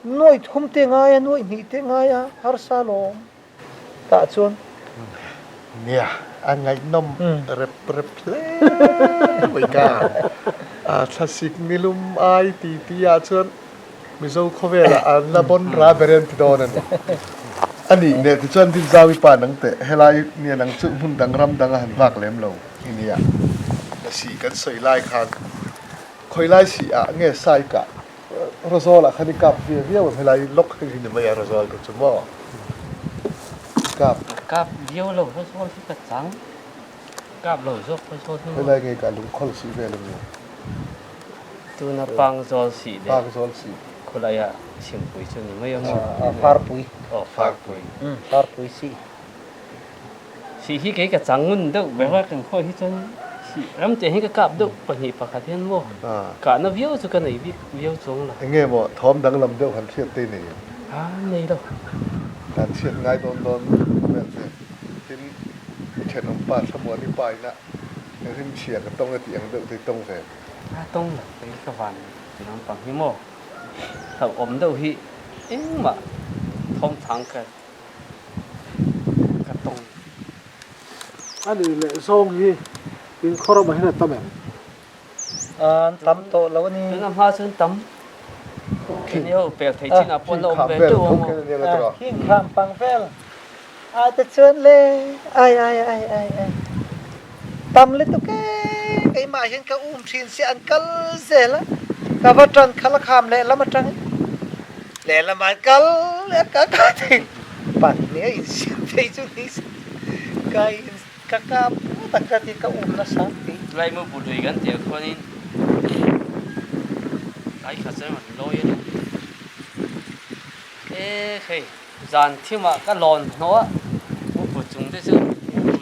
nuaih thum te ngai a nuaih hnih te ngai a harsa lawm tah chuan. Nia a ngaihnawm rep rep hle mai ka. A thlasik nilum ai ti ti ah chuan Mizo khawvelah an la bawn ra ber em ti dawn a ni. A nih neh tichuan Dinzawi pa nang teh helai nia nang chu hmun dang ram dang a han vak lem lo i nia. Sih kan sawi lai khan khawi lai sih ah nge sai kah Rawzawl ah khan i kap ve viau em helai lawk hei hi ni mai a Rawzawl te chu maw i kap. Kap viau lo Rawzawl hi ka chang kap lo zawk Rawzawl hi maw. Helai nge kah lungkhawl sih vel em ni. Tuna Pangzawl sih leh Pangzawl sih. Khawlaia Chhimpui chu ni mai a maw? Farpui. Aw Farpui. Farpui sih. Sih hi kei ka chang ngun deuh ber a, kan khawi hi chuan sih ram te hi ka kap deuh pahnih pakhat hian maw kahna viau chu ka nei bik viau chuang la. Enge maw thawm danglam deuh han hriat te nei em? A nei lo. Dan chhiat ngai dawn dawn vel te tin i thenawm pa Thlamuani pa ina rimchhia ka tawng a tih ang deuh te i tawng ve. A tawng lo kei ka van ti lampang hi maw hlauhawm deuh hi engmah thawmthang ka ka tawng. A nih leh zawng hi in khaw ramah hian a tam em? An tam tawh lo a ni. Tuna hma chuan tam Khini ho pel thei chin ah pawh an la awm ve teuh ang maw? Khing kham pang vel ah te chuan le ai ai ai ai ai tam lutuk e keimah hian ka um thin si an kal zel a ka va tan khalh a kham lehlam atangin lehlam ah an kal leh a ka ka thei pahnih a insiam thei chu ni se ka in Ka kap ngawt ang ka ti ka um nasa ti. Laimu bului kan tih ah khuanin tlai khat chuan rawn lawi a ni. E hei zan thimah ka lawn hnawh a, u bu chung te chu u bu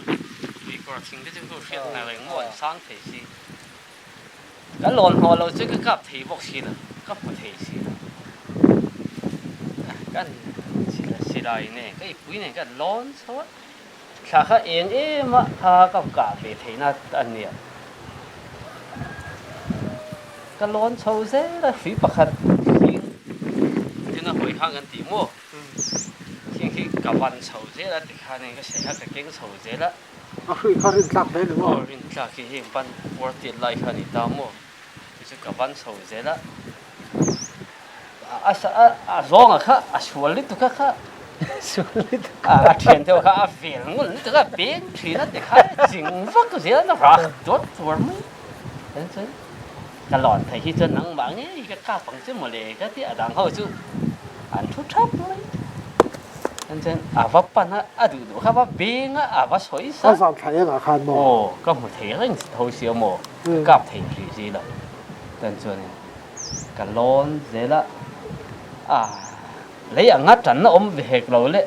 lui kawr thing te chu ka hriat hna reng maw an sang thei si. Ka lawn hnawh lo chu ka kap thei bawk si lo, ka hmu thei si lo. Kan silai nen ka ipui nen ka lawn chho a. Thla kha eng em a kha ka kah ve theihna a nia. Ka lawn chho zel a, hrui pakhat thing tuna hawi khan kan tih maw? Thing khi ka van chho zel a tikhanin ka saih a, ka keng chho zel a. A hrui kha rin tlak hle ni maw? Aw rin tlak hi heng ban puar tiat lai kha a ni ta maw? Chu chu ka van chho zel a. A a zawnga kha a sual lutuk a kha Sual lutuk a a thian deuh kha a vel ngul lutuk a beng thin a ti kha ching vak zel a rak tuar tuar mai chuan chuan ka lawn thei hi chuan nangmah ngei ka kap ang che mawle ka ti a dang ho chu an thu thap mai chuan chuan a va pan a a duh duh kha a va beng a a va sawi sa A zan thla engah khan maw? Aw ka hmu thei reng tho sia maw ka kap thei rih zui lo chuan chuanin Ka lawn zel a, a lei anga tanna awm ve hek lo le,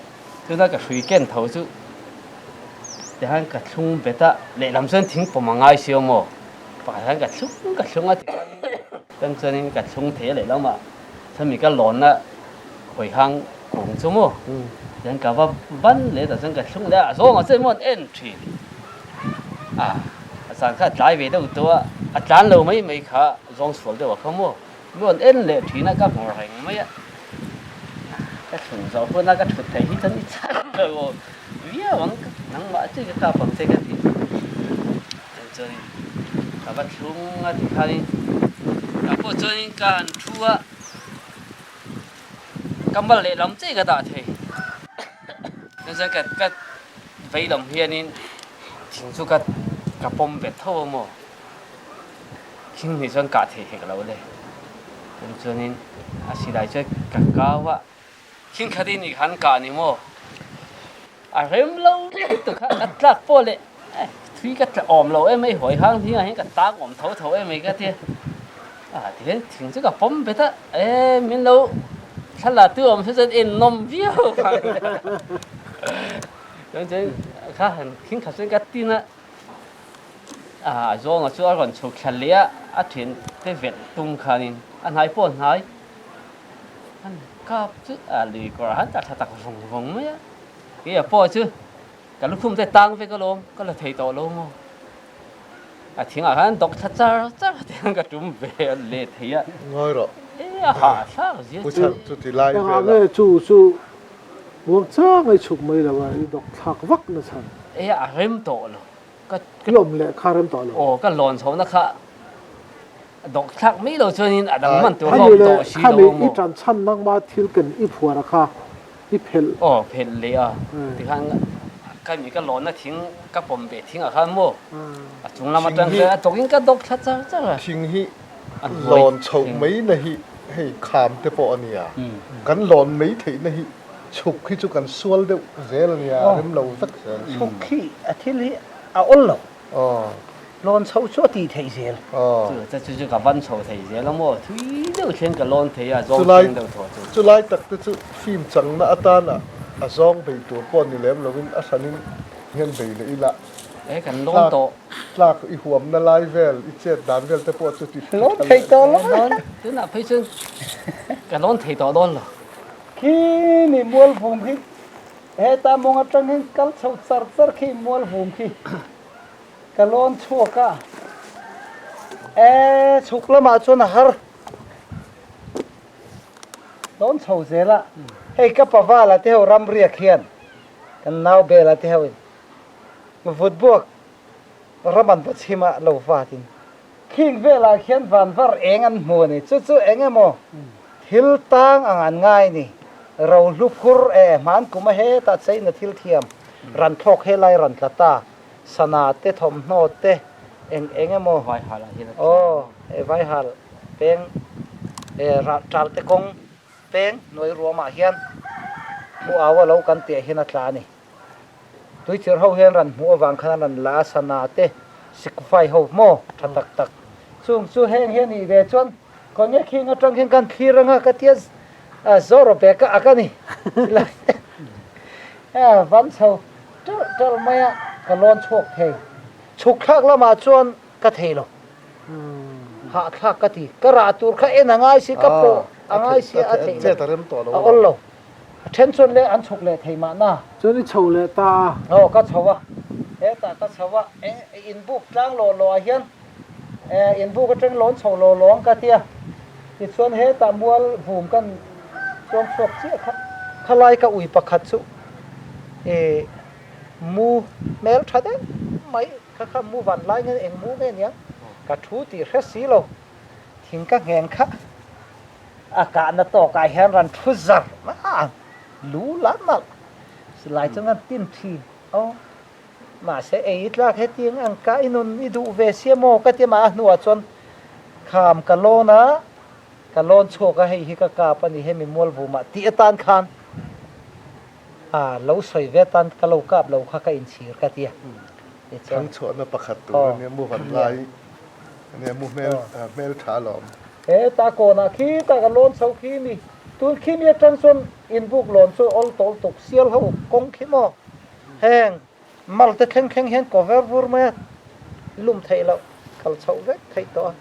chuna ka hrui ken tho chu tihian ka thlung bet a, lehlam chuan thing pawm a ngai si awm aw, pakhat hian ka thlung ka thlung a tikhan chuanin ka thlung thei a lehlamah chuan mi ka lawnna hawi hang kung chu maw tihian ka va ban leh tah chuan ka thlung leh a, a zawngah chuan maw an en thin a, a zan kha a tlai ve deuh tawh a, a tlan lo mai mai kha. Zawng sual deuh a kha maw? Mi rawn en leh thin a, ka hmu reng mai a. Ka thlun zawh hun a ka thut theih hi chuan i chak lo aw. Viau ang, nangmah chu ka kap ang che ka ti. Chuan chuanin ka va thlung a tikhanin ka pawh chuanin ka han thu a, ka mal lehlam che ka dah thei. Chuan chuan ka ka vei lam hianin thing chu ka ka pawm bet tho a maw? Thing nih chuan kah theih hek lo le. Tin chuanin a silai chuan ka kau a, thing khat in i han kah ni maw? A rem lo lutuk kha ka tlak pawh leh thui ka tla awm lo em mai hawi hang hling ah hian ka tang awm tho tho em mai ka tia. A tihian thing chu ka pawm bet a, e min lo thla tu awm se chuan en nawm viau ang. Chuan chuan kha han thing khat chuan ka tin a. A zawnga chu a rawn chhuk thla leh a, a thian te velh tum khanin a hnai pawh a hnai. An kap chu a lui kawrah han tla thla tak vawng vawng mai a, keia pawh chu ka lukhum te tang vek alawm, ka la thei tawh lo maw? A thingah khan dawk thla char char te hian ka tum ve leh thei a. Ngawi rawh. E a hahthlak zia chu. Pu chuti lai vel a. Engah nge chu chu Muang chang a i chhuk mai lo a, i dawk thlak vak na chhan. E a rem tawh lo. Ka I awm leh kha rem tawh lo. Aw ka lawn chhohna kha dawk thlak mai lo chuanin a dang hman tur kha awm tawh si lo maw. I tan chhan nangma thil ken i phuar a kha i phelh. Aw phelh leh a tikhan ka mi ka lawnna thing ka pawm ve thing ah khan maw a chung lam atang chuan a dawk in ka dawk thla char char a. Thing hi Lawn chhoh mai na hi hei kham te pawh a nia, kan lawn mai theih na hi chhuk hi chu kan sual deuh zel a nia, a rem lo vek zel. Chhuk hi a thil hi a awl lo, lawn chhoh chu a tih theih zel. Chu chu chu ka van chho thei zel a maw, thui deuh thleng ka lawn thei a, zawng thleng deuh thaw chu. Chu lai tak te chu film changna atana a zawng bei tur pawh ni lem lovin a hranin hian bei leh ila. E kan lawn tawh. Tlak i huamna lai vel, i chet dan vel te pawh chu ti Lawn thei tawh lo. Tunah phei chuan ka lawn thei tawh dawn lo. Khi ni mual vum hi heta mawng atang hian kal chho char char khi mual vum khi ka lawn chhuak a. E chhuk lamah chuan a har lawn chho zel a. Hei ka pavala te ho ramriak hian kan nau bela te ho in Vutbuak ram an va chhim a lo vatin khing velah khian van var eng an hmu a ni. Chu chu eng emaw thil tang ang an ngai a ni. Rohlu phur e hman kum a hetah cheina thil thiam ran thlawk helai ran tla ta sana te thawmhnaw te eng eng emaw aw e vaihal peng e ral te kawng peng hnuai ruamah hian hmu au a lo kan tih ah hian a tla a ni. Tuichir ho hian ran hmuh avang khan an rawn la a, sana te, sikfai ho maw tha tak tak. Chung chu heng hi a nih ve chuan khawnge khing atang hian kan thlir anga ka tia zawr ve ka ak a ni. Van chho ṭalh ṭalh mai a, ka lawn chhuak thei. Chhuk thlak lamah chuan ka thei lo. Hahthlak ka ti. Ka rah tur kha en a ngai si, ka pawh a ngai si a theih lo, a awl lo. A then chuan le an chhuk leh thei mahna. Chuan i chho leh ta a. Aw ka chho a, hetah ka chho a, eng inbuk tlang lawh lawh ah hian inbuk atang lawn chho lawh lawh ang ka tia, tichuan hetah mual vum kan chuang chhuak chiah kha. Khalai ka ui pakhat chu i mu hmel tha deuh mai kha kha mu van lai nge eng mu nge nia ka thu tih hre si lo thing ka nghen kha. A kahna tawkah hian ran thu zar a, lu la nalh silai chu ngan tin thin. Aw, mahse ei tlak hetiang ang ka i nun i duh ve sia maw ka ti a, mah a hnuah chuan kham ka lawn a, ka lawn chhuak a, hei hi ka kap a ni, hemi mualvumah tih atan khan a lo sawi ve atan ka lo kap lo kha ka inchhir ka ti a. Tichuan. Thangchhuahna pakhat tur a nia, mu van lai a nia, mu hmel hmel tha alawm. Heta kawnah khi tak a lawn chho khi mi, tun khi mi atang chuan inbuk lawn chu awl tawl tuk sial ho kawng khi maw? Heng mal te thleng thleng hian kaw ver vur mai a, lum theih loh kal chhoh vek theih tawh a.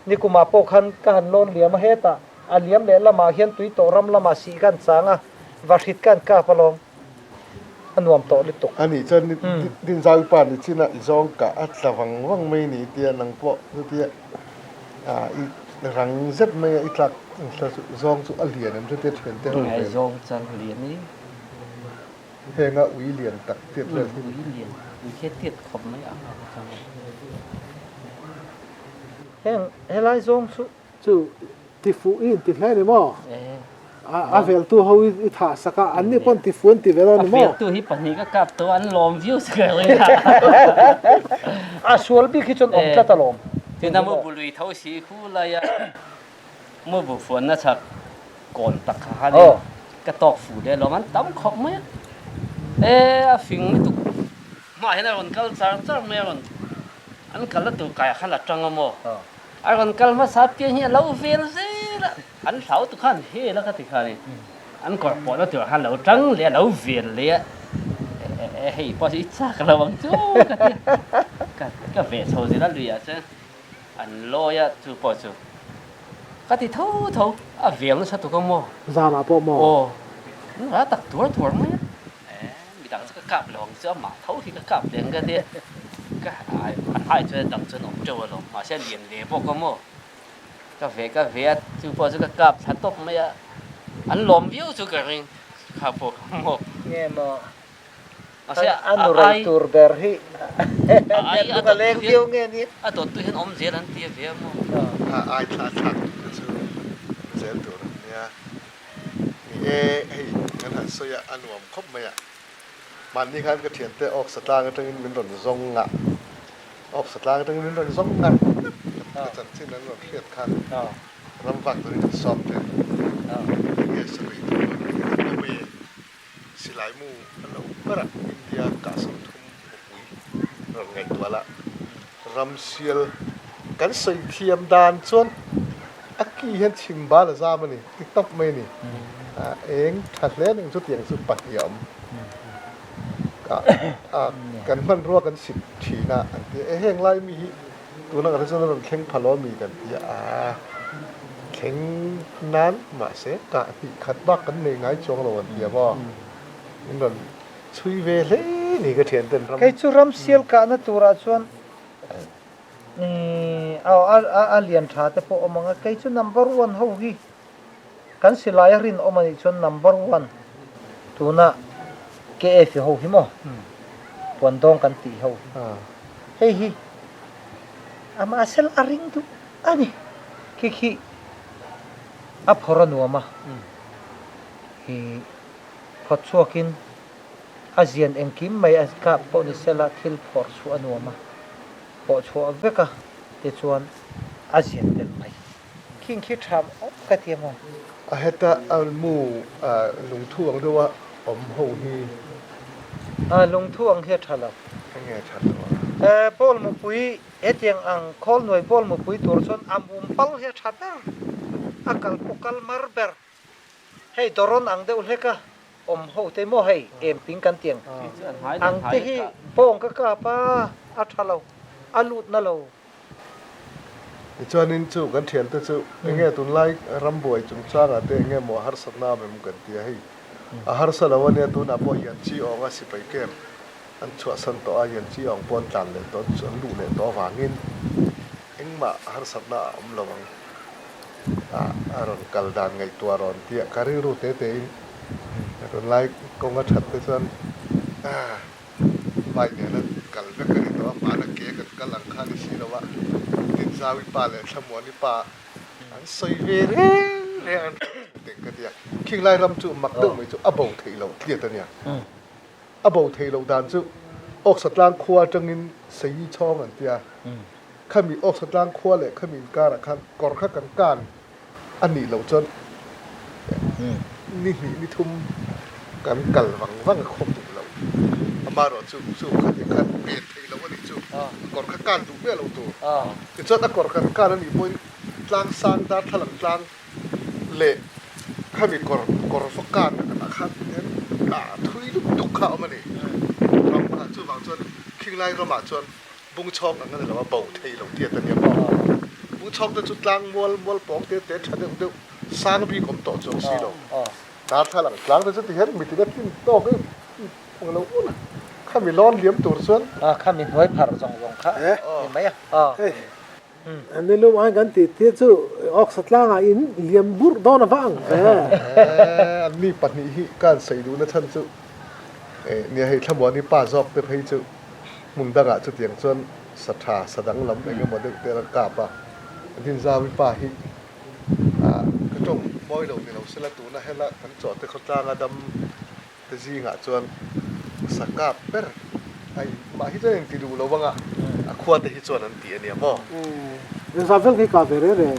Nikumah pawh khan ka han lawn liam a, hetah a liam leh lamah hian tui tawh ram lamah sih ka han chang a, vahrit ka han kap alawm. A nuam tawh lutuk. A nih chuan Dinzau pa ni chin a i zawng kah a tla vang vang mai ni tia nang pawh chutia i rang zet mai a i tlak zawng chu a lian em chutia thian te ho vel. Ngai zawng chang lian i. Henga ui lian tak tiat vel hi. Ui lian, ui khi a tiat khawp mai a. Heng helai zawng chu Chu tifuh i inti hle ni maw? A veltu ho i thah sak a, an ni pawn tifuh an ti ve dawn ni maw? A veltu hi pahnih ka kap tawh a, an lawm viau sak a ring a. A sual bik hi chuan awm tlat alawm. Tuna mu bu lui tho si khu lai a, mu bu fuanna chhak kawn tak kha khan in ka tawk fu leh alawm, an tam khawp mai a. E a fing lutuk hmaah hian a rawn kal char char mai a rawn an kalna tur kaiah khan a tang a maw? A rawn kal hmasa pian hi a lo vel zel a, an hlau tu khan hel a ka ti kha ni. An kawr pawhna tur khan lo tang leh a, lo vel leh a, e hei pawh chu i chak lo ang chu ka ti a, ka ka veh chho zel a luiah chuan an lawi a chu pawh chu ka ti tho tho, a vel nasa tuk a maw? Zanah pawh maw? Aw, an ra tak tuar tuar mai a. Midang chu ka kap lo ang chu amah tho hi ka kap leh ang ka tia ka an hai chuan dang chuan awm teuh alawm mahse a lian ve bawk a maw ka ve ka ve a chu pawh chu ka kap thla tawp mai a an lawm viau chu ka ring kha pawh kha maw nge maw mahse a nu rei tur ber hi a lung a leng viau nge ni a dawt tu hian awm zel an tia ve a maw a ai thla thlak tur te chu zel tur an nia. Ni e, hei kan han sawi a, a nuam khawp mai a. Mahni khan ka thiante awk satlang atangin min rawn zawng a, awk satlang atangin min rawn zawng ngar ngar ka chanchin an rawn hriat khan ram vak turin an sawm tel. Enge sawi tur rawn ti lo e, silai mu a lo ber a, India kah 30 mupui rawn ngaihtuah la. Ramsial kan sawi thiam dan chuan a ki hian chhim bal a zam a ni ti tawp mai a ni. Eng tha hle ning chutiang chu pahnih a awm. Kan hmanrua kan sip thin a an ti a, e heng lai mi hi tuna kan hre chuan a rawn thleng pha lo a mi kan ti a, aa thleng nan mahse kah hnih khat bak kan nei ngai chuang lo an ti a maw? Min rawn Chhui ve hle ni ka thian ten ram. Kei chu ram sial kahna turah chuan a lian tha te pawh awm ang a, kei chu number one ho hi kan silai a rinawm a nih chuan number one tuna KF ho hi maw puan dawng kan tih ho hi hei hi amah sel a ring duh a ni khi khi a phawrh a nuam a hi. Phawt chhuakin a zian engkim mai a kap pawh ni sela thil phawrh chhuah a nuam a, pawh chhuah vek a tichuan a zian tel mai. Khing khi tha awm ka ti amaw? A heta a mu lungthu ang deuha awm ho hi. A lungthu ang hi a tha lo. Enge a that loh a? E ball mupui hetiang ang khawlnuai ball mupui tur chuan a mum pal hi a tha ber, a kal pawh kal mar ber. Hei dawrawn ang deuh hlek a awm ho te maw hei em ping kan ti ang ang te hi bawng ka kap a a tha lo a lut na lo. Tichuanin chu kan thiante chu enge tunlai rambuai chungchangah te enge maw harsatna awm em kan ti a hei a harsa lo ania tunah pawh Yanchi awnga sipai camp an chhuahsan tawh a Yanchi awng pawh an tlan leh tawh an luh leh tawh avangin engmah harsatna a awm lo ang. A rawn kal dan ngaihtuah rawn tih a ka rilru te te in tunlai kawng a that te chuan bike nena kal vek a ni tawh a, hmana ke kan kal ang kha a ni si lo a, Dinzawi pa leh Thlamuani pa An sawi ve reng reng an teng ka tia. Khing lai ram chu mak deuh mai chu a bo theih loh tliat a nia. A bo theih loh dan chu Awksatlang khua atangin Saii chhawng an tia. Khami Awksatlang khua leh khami inkarah khan kawr kha kan kan a nih loh chuan ni hnih ni thum kan kal vang vang a khawm duh lo. Amaherawh chu chu khatiang khan pen theih loh a nih chu kawr kha kan duh miah lo tur. Tichuan a kawr kan kan a nih pawhin tlang sang darthlalang tlang leh khami kawr kawr va kan ah khan hian ah thui lutuk kha a awm a ni. Ram kha chuvang chuan khinglai ramah chuan Bungchhawng ang a ni lo a, bo thei lo tiat a nia maw? Bungchhawng te chu tlang mual mual pawng te te tha deuh deuh sang bik awm tawh chuang si lo. Darthlalang tlang te chu ti hian mitin a tlin tawk em ang lo un a, khami lawn liam tur chuan. Khami hnuai pharh zawng zawng kha ni mai a. Hei, an ni lum ai kan tih tir chu awksa tlangah in liam burh dawn a va ang ve. An ni pahnih hi ka han sawi duhna chhan chu nia hei Thlamuani pa zawk te phei chu Hmun dangah chutiang chuan sa tha, sa danglam eng emaw deuh te a kap a. Dinzawi pa hi ka tawng mawi lo ni lo sela tuna hela kan chawhte khawtlanga dam te zingah chuan sa kap ber a in mah hi chuan inti duh lo anga a khua te hi chuan an ti a nia maw? Engzah vel khi kah ve reng reng?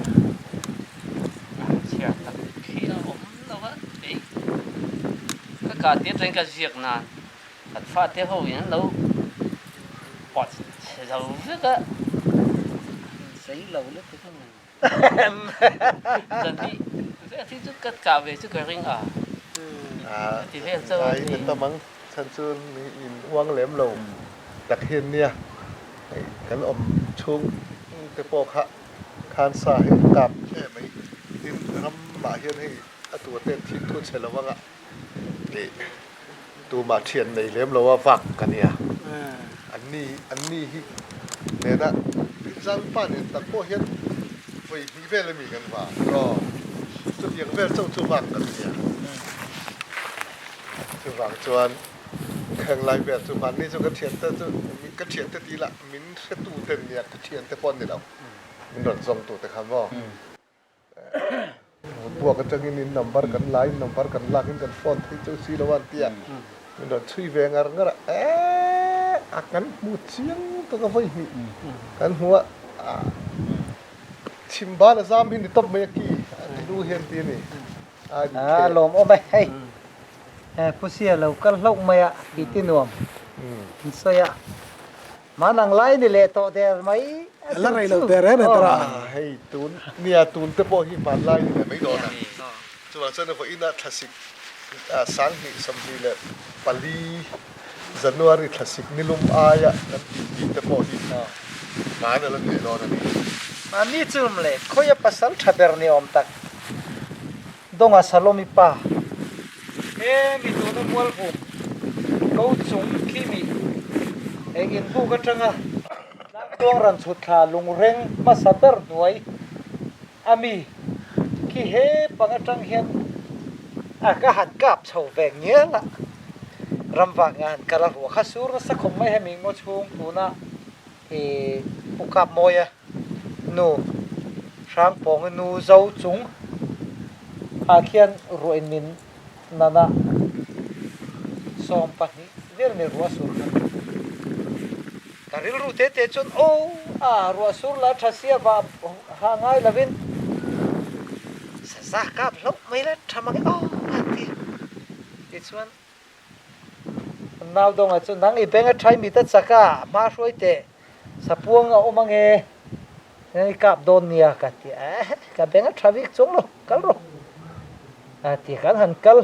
Chhiar tak khi a awm lo a, kei ka kah tir reng ka ziak nan. Kan fate ho in an lo pawt chhe zo vek a. Zei lo lutuk a ni. Zan hi vel hi chu ka kah ve chu ka ring a. Ka ti vel chauh a ni. Ka tam ang chhan chu in uang lem lo tak hian nia hei kan awm chhung te pawh kha khan sa hi an kap hle mai. Tin ramah hian hei a tua te an thik thu chhe lo anga. Tih tumah thian nei lem lo a vak ka nia. An ni an ni hi nena Rinzalpa nen tak pawh hian vawi hnih vel ami kan va aw chutiang vel chauh chu vak kan nia. Chuvang chuan kheng lai vel chu mahni chu ka thiante chu ka thiante tih lah min hretu ten nia ka thiante pawh an ni lo min rawn zawngtu te kha maw. Buak atangin in number kan la in number kan lak in kan phone thei chauh si lo a an ti a, min rawn chhui ve ngar ngar a, eeh a kan hmu chiang tawk a vawi hnih kan hmu a, chhim ban a zam hi ni tawp mai a ki a ti lu hian ti a ni. A lawmawm e hei Pusia lo kal hlauh mai a tih ti nuam an sawi a. Manang lai ni leh tawh der mai a La rei lo der em em tawh a. Hei tun nia tun te pawh hi hmanlai ni leh mai dawn a. Chuvang chuan vawiinah thlasik 2024 January thlasik nilum aia kan tih tih te pawh hi hman a la ni leh dawn a ni. Mahni chum leh khawia pasal tha ber ni awm tak Dawnga Salomi pa he mi tuna mualvum ko chung khi mi eng inbuk atanga tlangtuang ran chhut thla lungreng hmasa ber hnuai a mi khi he pang atang hian a ka han kap chho ve ngial a, ramvak nga han kal a ruah kha sur nasa khawp mai hemi ngaw chhung tuna ih pu kap mawi a. Nu Hrangpawngi nu zo chung ah khian ruah in min nan a 12 vel mai ruah sur kha ka rilru te te chuan aw a ruah sur la tha sia vah ha ngai lovin saza kap hlauh mai la tha mang e aw a ti tichuan Naudawngah chuan nang i beng a thai mit a chak a, hma hruai teh, sapuang a awm ange, i kap dawn nia ka ti a, ka beng a tha bik chuang lo, kal rawh a ti kan han kal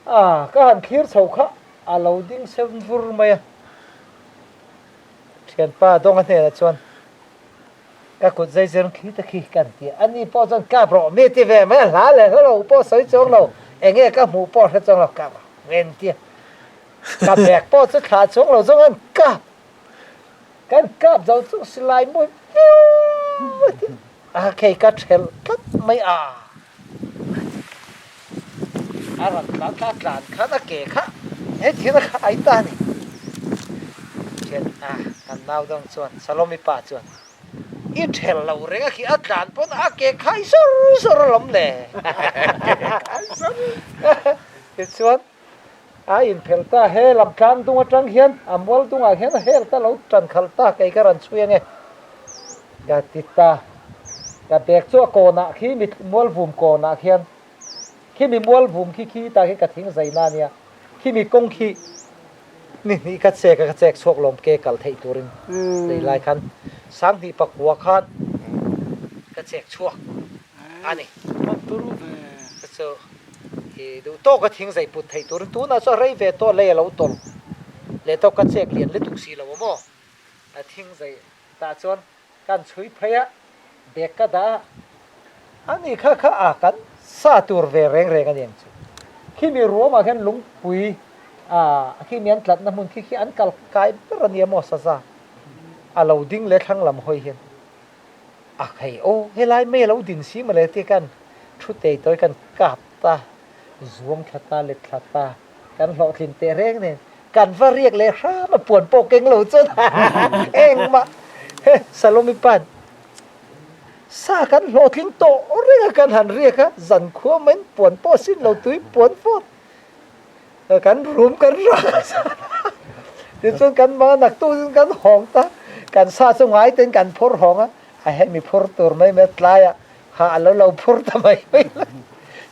a, ka han thlir chho kha a lo ding sen vur mai a, thianpa Dawnga hnenah chuan Ka kut zai zir khi te khi kan ti a, ani pawh chuan kap rawh mi ti ve mai a, hla leh hla lo pawh sawi chuang lo, eng nge ka hmuh pawh hre chuang lo, kap rawh en tia ka bag pawh chu thlah chuang lo zawng an kap, kan kap zo chu silai mawi viau a ti a, khei ka thelh tlat mai a, a rawn tlan thla tlan khan a ke kha he thil kha a ta a ni. Thian a kan nau dang chuan Salomi pa chuan. I ṭhel lo reng a khi a tlan pawn a ke khai sawr sawr alawm le. Ke khai sawr. Tichuan a inphelh ta, he lam tlang dung aṭang hian a mual dungah hian a hel ta lo ṭan khalh ta kei ka rawn chhui ange ka ti ta. Ka bag chu a kawnah khi mi mual vum kawnah khian khi mi mual vum khi khi tah khi ka thing zaina a nia, khi mi kawng khi Ni hnih ka chek a, ka chek chhuak lawm ke kal theih turin lei lai khan Sanghnih pakua khan ka chek chhuak a ni. Ka chu i duh tawk a thing zai put theih turin tunah chuan rei ve tawh lei a lo tawlh leh tawk ka chek lian lutuk si lo a maw a thing zai tah chuan Kan chhui phei a, bag ka dah a, ani kha kha a kan sa tur ve reng reng a ni ang chu. Khimi ruamah khian lungpui a khimi an tlatna hmun khi khi an kal kai ber a nia maw saza a lo ding leh thlang lam hawi hian a hei aw helai mai a lo din si mawle tia kan thu tei tawi kan kap ta zuang thla ta let thla ta. Kan hlawhtlin teh reng nen kan va riak leh hram a puan pawh keng lo chuan engmah he Salomi pan sa kan hlawhtling tawh reng a kan han riak a zan khua maiin puan pawh sin lo tui puan fawt kan rum kan rak a tichuan kan hmang a naktuk chuan kan hawng ta kan sa chu ngai ten kan phur hawng a a hemi phur tur mai mai a tlai a Ha a lo lo phur ta mai mai lo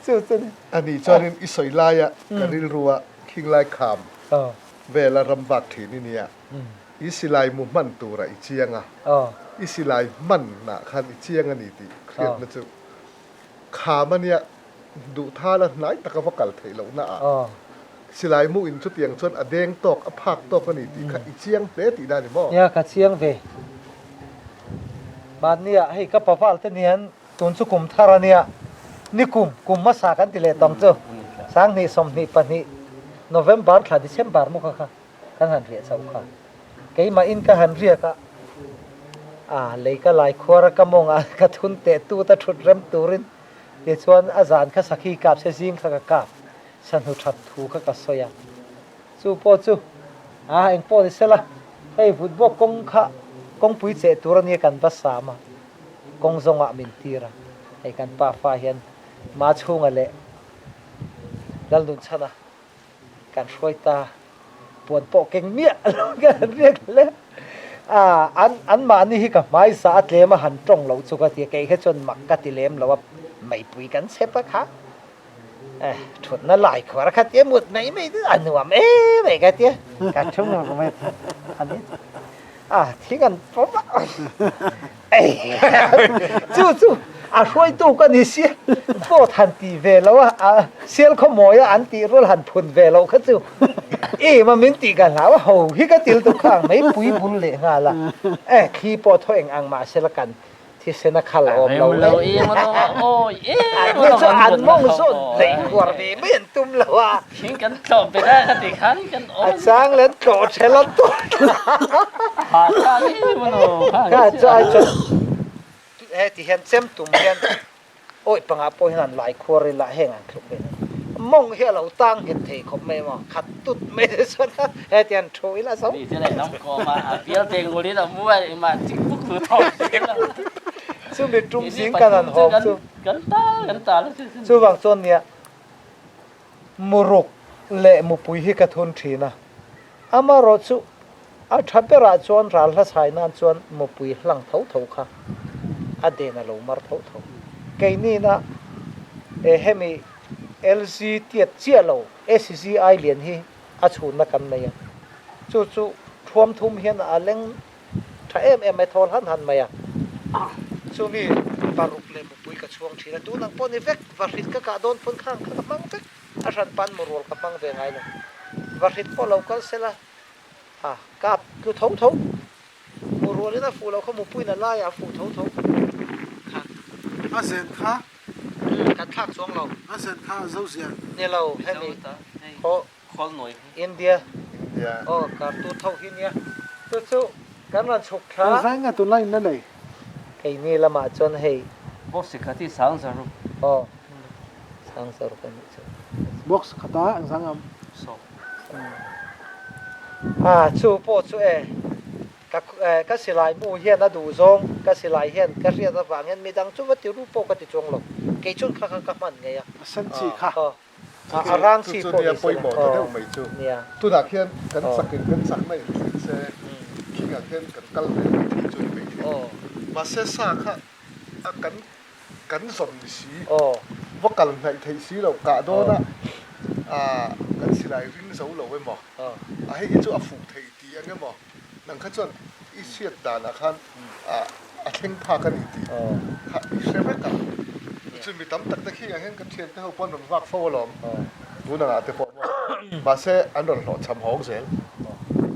chu chu ni. Ani chuanin i sawi laia ka rilrua khinglai kham vela ram vak thin i nia. I silai mu hman turah i chiang a, i silai hmanah khan i chiang a ni tih hriatna chu kham a nia duh thala hnai taka va kal theih lohna ah silai mu in chutiang chuan a deng tawk a phak tawk a ni tih kha i chiang hle tihna a ni maw? Nia ka chiang ve. Mahnia hei ka paval te nian tun chu kum thar a nia, ni kum, kum hmasa kan ti leh tawng chu, 2022 November thla December maw kha kha kan han riah chauh kha. Keimah in ka han riak a, a lei ka lai khuar a ka mawng ah ka thun teh tut a thut rem turin tichuan a zan kha sakhi kap se zing kha ka kap sahnu that thu kha ka sawi a. Chu pawh chu a eng pawh ni sela, hei vut bawk kawng kha kawngpui cheh tur a nia kan va sam a, kawng zawngah min tir a, hei kan pa fa hian ma chhunga leh Lalnunchhana kan hruai ta, puan pawh keng miah lo kan han riak hle a, an anmahni hi ka hmaisa a tlem a han tawng loh chu ka ti a, kei kha chuan mak ka ti lem lo a, meipui kan chep a kha. Thutna lai khuar kha tia mut mai mai chu a nuam em mai ka tia ka thu ngawk mai a ni a thing an pawm a ei chu chu a hruaitu ka ni sia vote han ti ve lo a sial khaw mawi a an tih rual han phun ve lo kha chu em a min tih ka hlau a ho hi ka til tu khang mai pui bul leh nghal a e thli pawh thaw eng ang mahsela kan Thisen a khal awm lo le. Ni chu an mawng zawn lei khuar ve mai an tum lo a. Thing kan tlawh bet a ka ti khan kan awm. A chang le an tlawh ṭhel an tum. Kha chu ai chuan heti hian chem tum hian Awi pangah pawh hian an lai khuar ila heng an thluk ve a ni. Mawng hi a lo tang nghet thei khawp mai maw? Khat tut mai te chuan heti an thu ila zo. Ni chu leh lam kawm a, a bial te ngul in a mu a engmah chik puk thu thawk zel a. Chumi tum zing kan han hawm chu. Kan tal kan tal a chu. Chuvang chuan nia muruk leh mupui hi ka thun thin a. Amaherawh chu A tha berah chuan ral hla chhai nan chuan mupui hlang tho tho kha a den a lo mar tho tho. Keinina e hemi LZ tiat chiah lo SZI lian hi a chhunna kan nei a, chu chu thuam thum hian a leng tha em em mai, thawl han han mai a. Chumi paruk leh mupui ka chhuang thin a, tunang pawh ni vek, vahrit ka kah dawn pawn khang kha ka hmang vek, a hran pan murual ka hmang ve ngai lo. Vahrit pawh lo kal sela. A kap tlu tho tho. Mu rualin a fuh loh kha mupuiin a laiah a fuh tho tho kha. A zen kha. Umm kan thlak chuang lo. A zen kha a zo ziah. Ni lo hemi khaw India aw kartu tho hi nia chu chu kan rawn chhuk thla. Kan zai nge tunlai in la nei. Keini lamah chuan hei. Box khat hi sangzaruk. Aw sangzaruk a nih chu. Box khata engzang am. Saw. A chu pawh chu e. Ka ka silai mu hian a duh zawng ka silai hian ka hriat avang hian midang chu va ti ru pawh ka ti chuang lo. Kei chuan kha kha ka hman ngei a. A sen chi kha. Aw. A rang chi Chu pawh nia ni se la. pawimawh ta Aw deuh mai chu. nia. Tunah khian kan Aw. chakin kan chakna in thleng se khingah khian kan kal ve mai thei chu ni mai thei. Aw. Mahse sa kha a kan kan zawn ni si. Aw. Va kal hnaih theih si lo kah dawna kan silai ring zo lo emaw a hei hi chu a fuh thei ti ang emaw nang kha chuan i hriat danah khan a thleng phak a ni tih kha i hre vek ang. Chu mi tam tak te khi ang hian kan thiante ho pawh an rawn vak fo alawm tun angah te pawh maw mahse an rawn hlawhchham hawng zel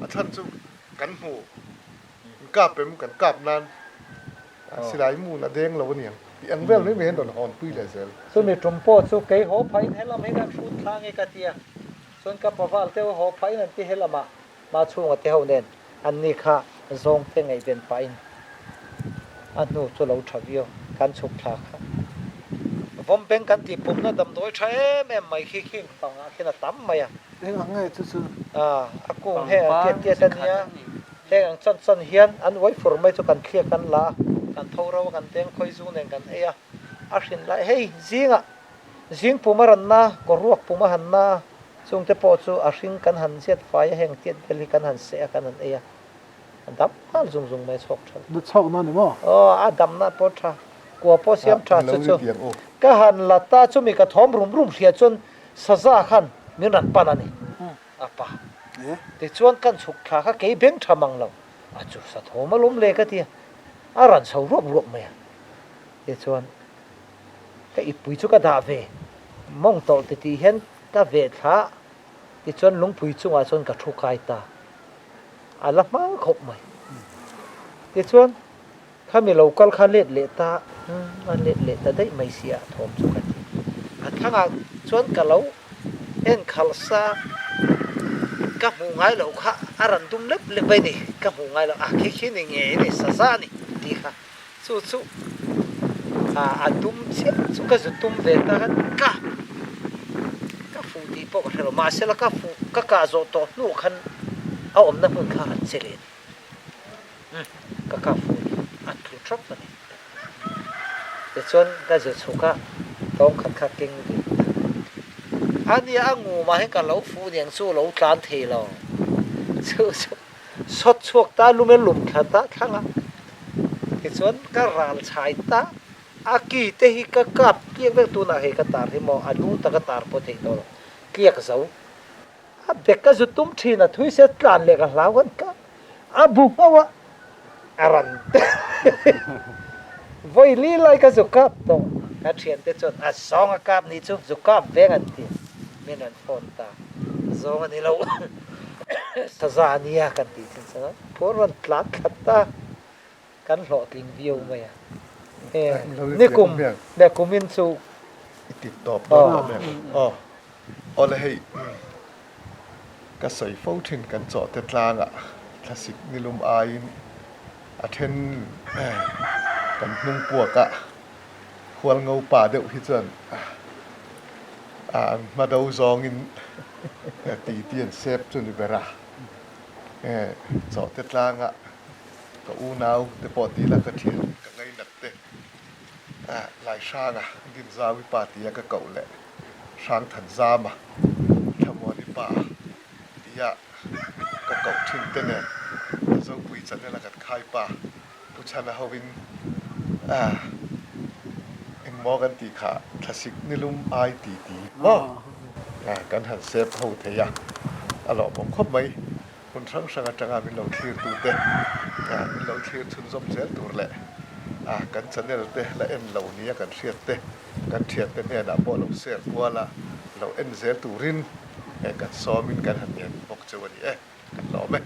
a chhan chu kan hmu kap em kan kap nan Silai mun a deng lo aniang tih ang vel mai mai hian rawn hawn pui leh zel. Chumi tum pawh chu kei haw phahin helam hi kan hrut thlang e ka ti a, chuan ka paval te ho haw phahin an ti helamah hma chhunga te ho nen an ni kha zawng te ngaihven pahin a hnu chu lo tha viau kan chhuk thla kha. Vawmbeng kan tih pumna damdawi tha em em mai khi khing pangah khian a tam mai a. Eng ang nge chu chu? A kung heng ang tiat tiat a nia. Heng ang chan chan hian an uai fur mai chu kan thliak kan la a, kan tho ro a, kan deng khawi zu nen kan ei a, a hrin lai hei zingah zing pum a ran na, kaw ruak pum a han na a, chungte pawh chu a hring kan han ziat fai a, heng tiat vel hi kan han seh a, kan han ei a, a dam nghal zung zung mai a chhawk tha. Na chhawk na ni maw? Aw, a damna pawh tha, kua pawh siam tha chu chu ka han la ta chumi ka thawm rum rum hria chuan saza khan min rawn pan a ni. A pa. Tichuan kan chhuk thla kha kei beng tha mang lo. A chu sa thawm alawm le ka ti a. A rawn chho ruap ruap mai a. Tichuan ka ipui chu ka dah ve. Mawng tawlh ti tih hian ka veh thla a. Tichuan lungpui chungah chuan ka thu kai ta. A la hma khawp mai. Tichuan Khami lo kal kha let leh ta, umm a let leh ta daih mai si a thawm chu ka ti. A thlangah chuan ka lo en khalh sa, ka hmuh ngai loh kha a rawn dum lep lep a ni, ka hmuh ngai loh a khi khi ni ngei a ni, saza a ni tih kha chu chu a dum chiah chu ka zu tum ve ta khan ka ka fuh tih pawh ka hre lo, mahsela ka fuh ka kah zawh tawh hnu khan a awmna hmun kha a rawn che leh a ni. Umm ka kap fuh ni a tlu tap a ni. Tichuan ka zu chhuk a, tawng khat kha keng ve ta. A nia a ngumah hian ka lo fuh niang chu lo tlan thei lo. Chu chu sawt chhuak ta lumen lum thla ta thlang a. Tichuan ka ral chhai ta a ki te hi ka kap tliak vek tunah hei ka tar hi maw a lu taka tar pawh theih tawh lo tliak zo. A bek ka zu tum thin a thui se tlan leh ka hlau kan ka a bu nghauh a a ran vawi li lai ka zu kap tawh ka thian te chuan a zawng a kap ni chu zu kap veng an ti min rawn phone ta zawng a ni lo saza a nia kan tih thin chuan phone rawn tlan thlat ta. Kan hlawhtling viau mai a. Nikum leh kumin chu. I ti tawp dawn lo ber. Aw. Awle hei ka sawi fo thin kan chaw te tlangah thlasik nilum aiin a then kan hnung puak a hual ngo pa deuh hi chuan an hma do zawngin ti ti an sep chu ni ber a. Chaw te tlangah Ka unau te pawh tih la ka thian ka ngainat te Laihranga Dinzawi pa tia ka koh leh Hrangthanzama Thlamuani pa tia ka koh thin te nen Zopui channel a kan khai pa Pu Chhana hovin engmaw kan tih kha Thlasik nilum ai ti ti maw kan han sep ho thei a, a lawmawm khawp mai. Hmun hrang hrang atanga min lo thlirtute min lo thlir chhunzawm zel tur leh kan channel te la en lo nia kan hriat te, kan thiante hnenah pawh lo share kual a, lo en zel turin kan sawmin kan han en bawk cheu a ni e, kan lawm e.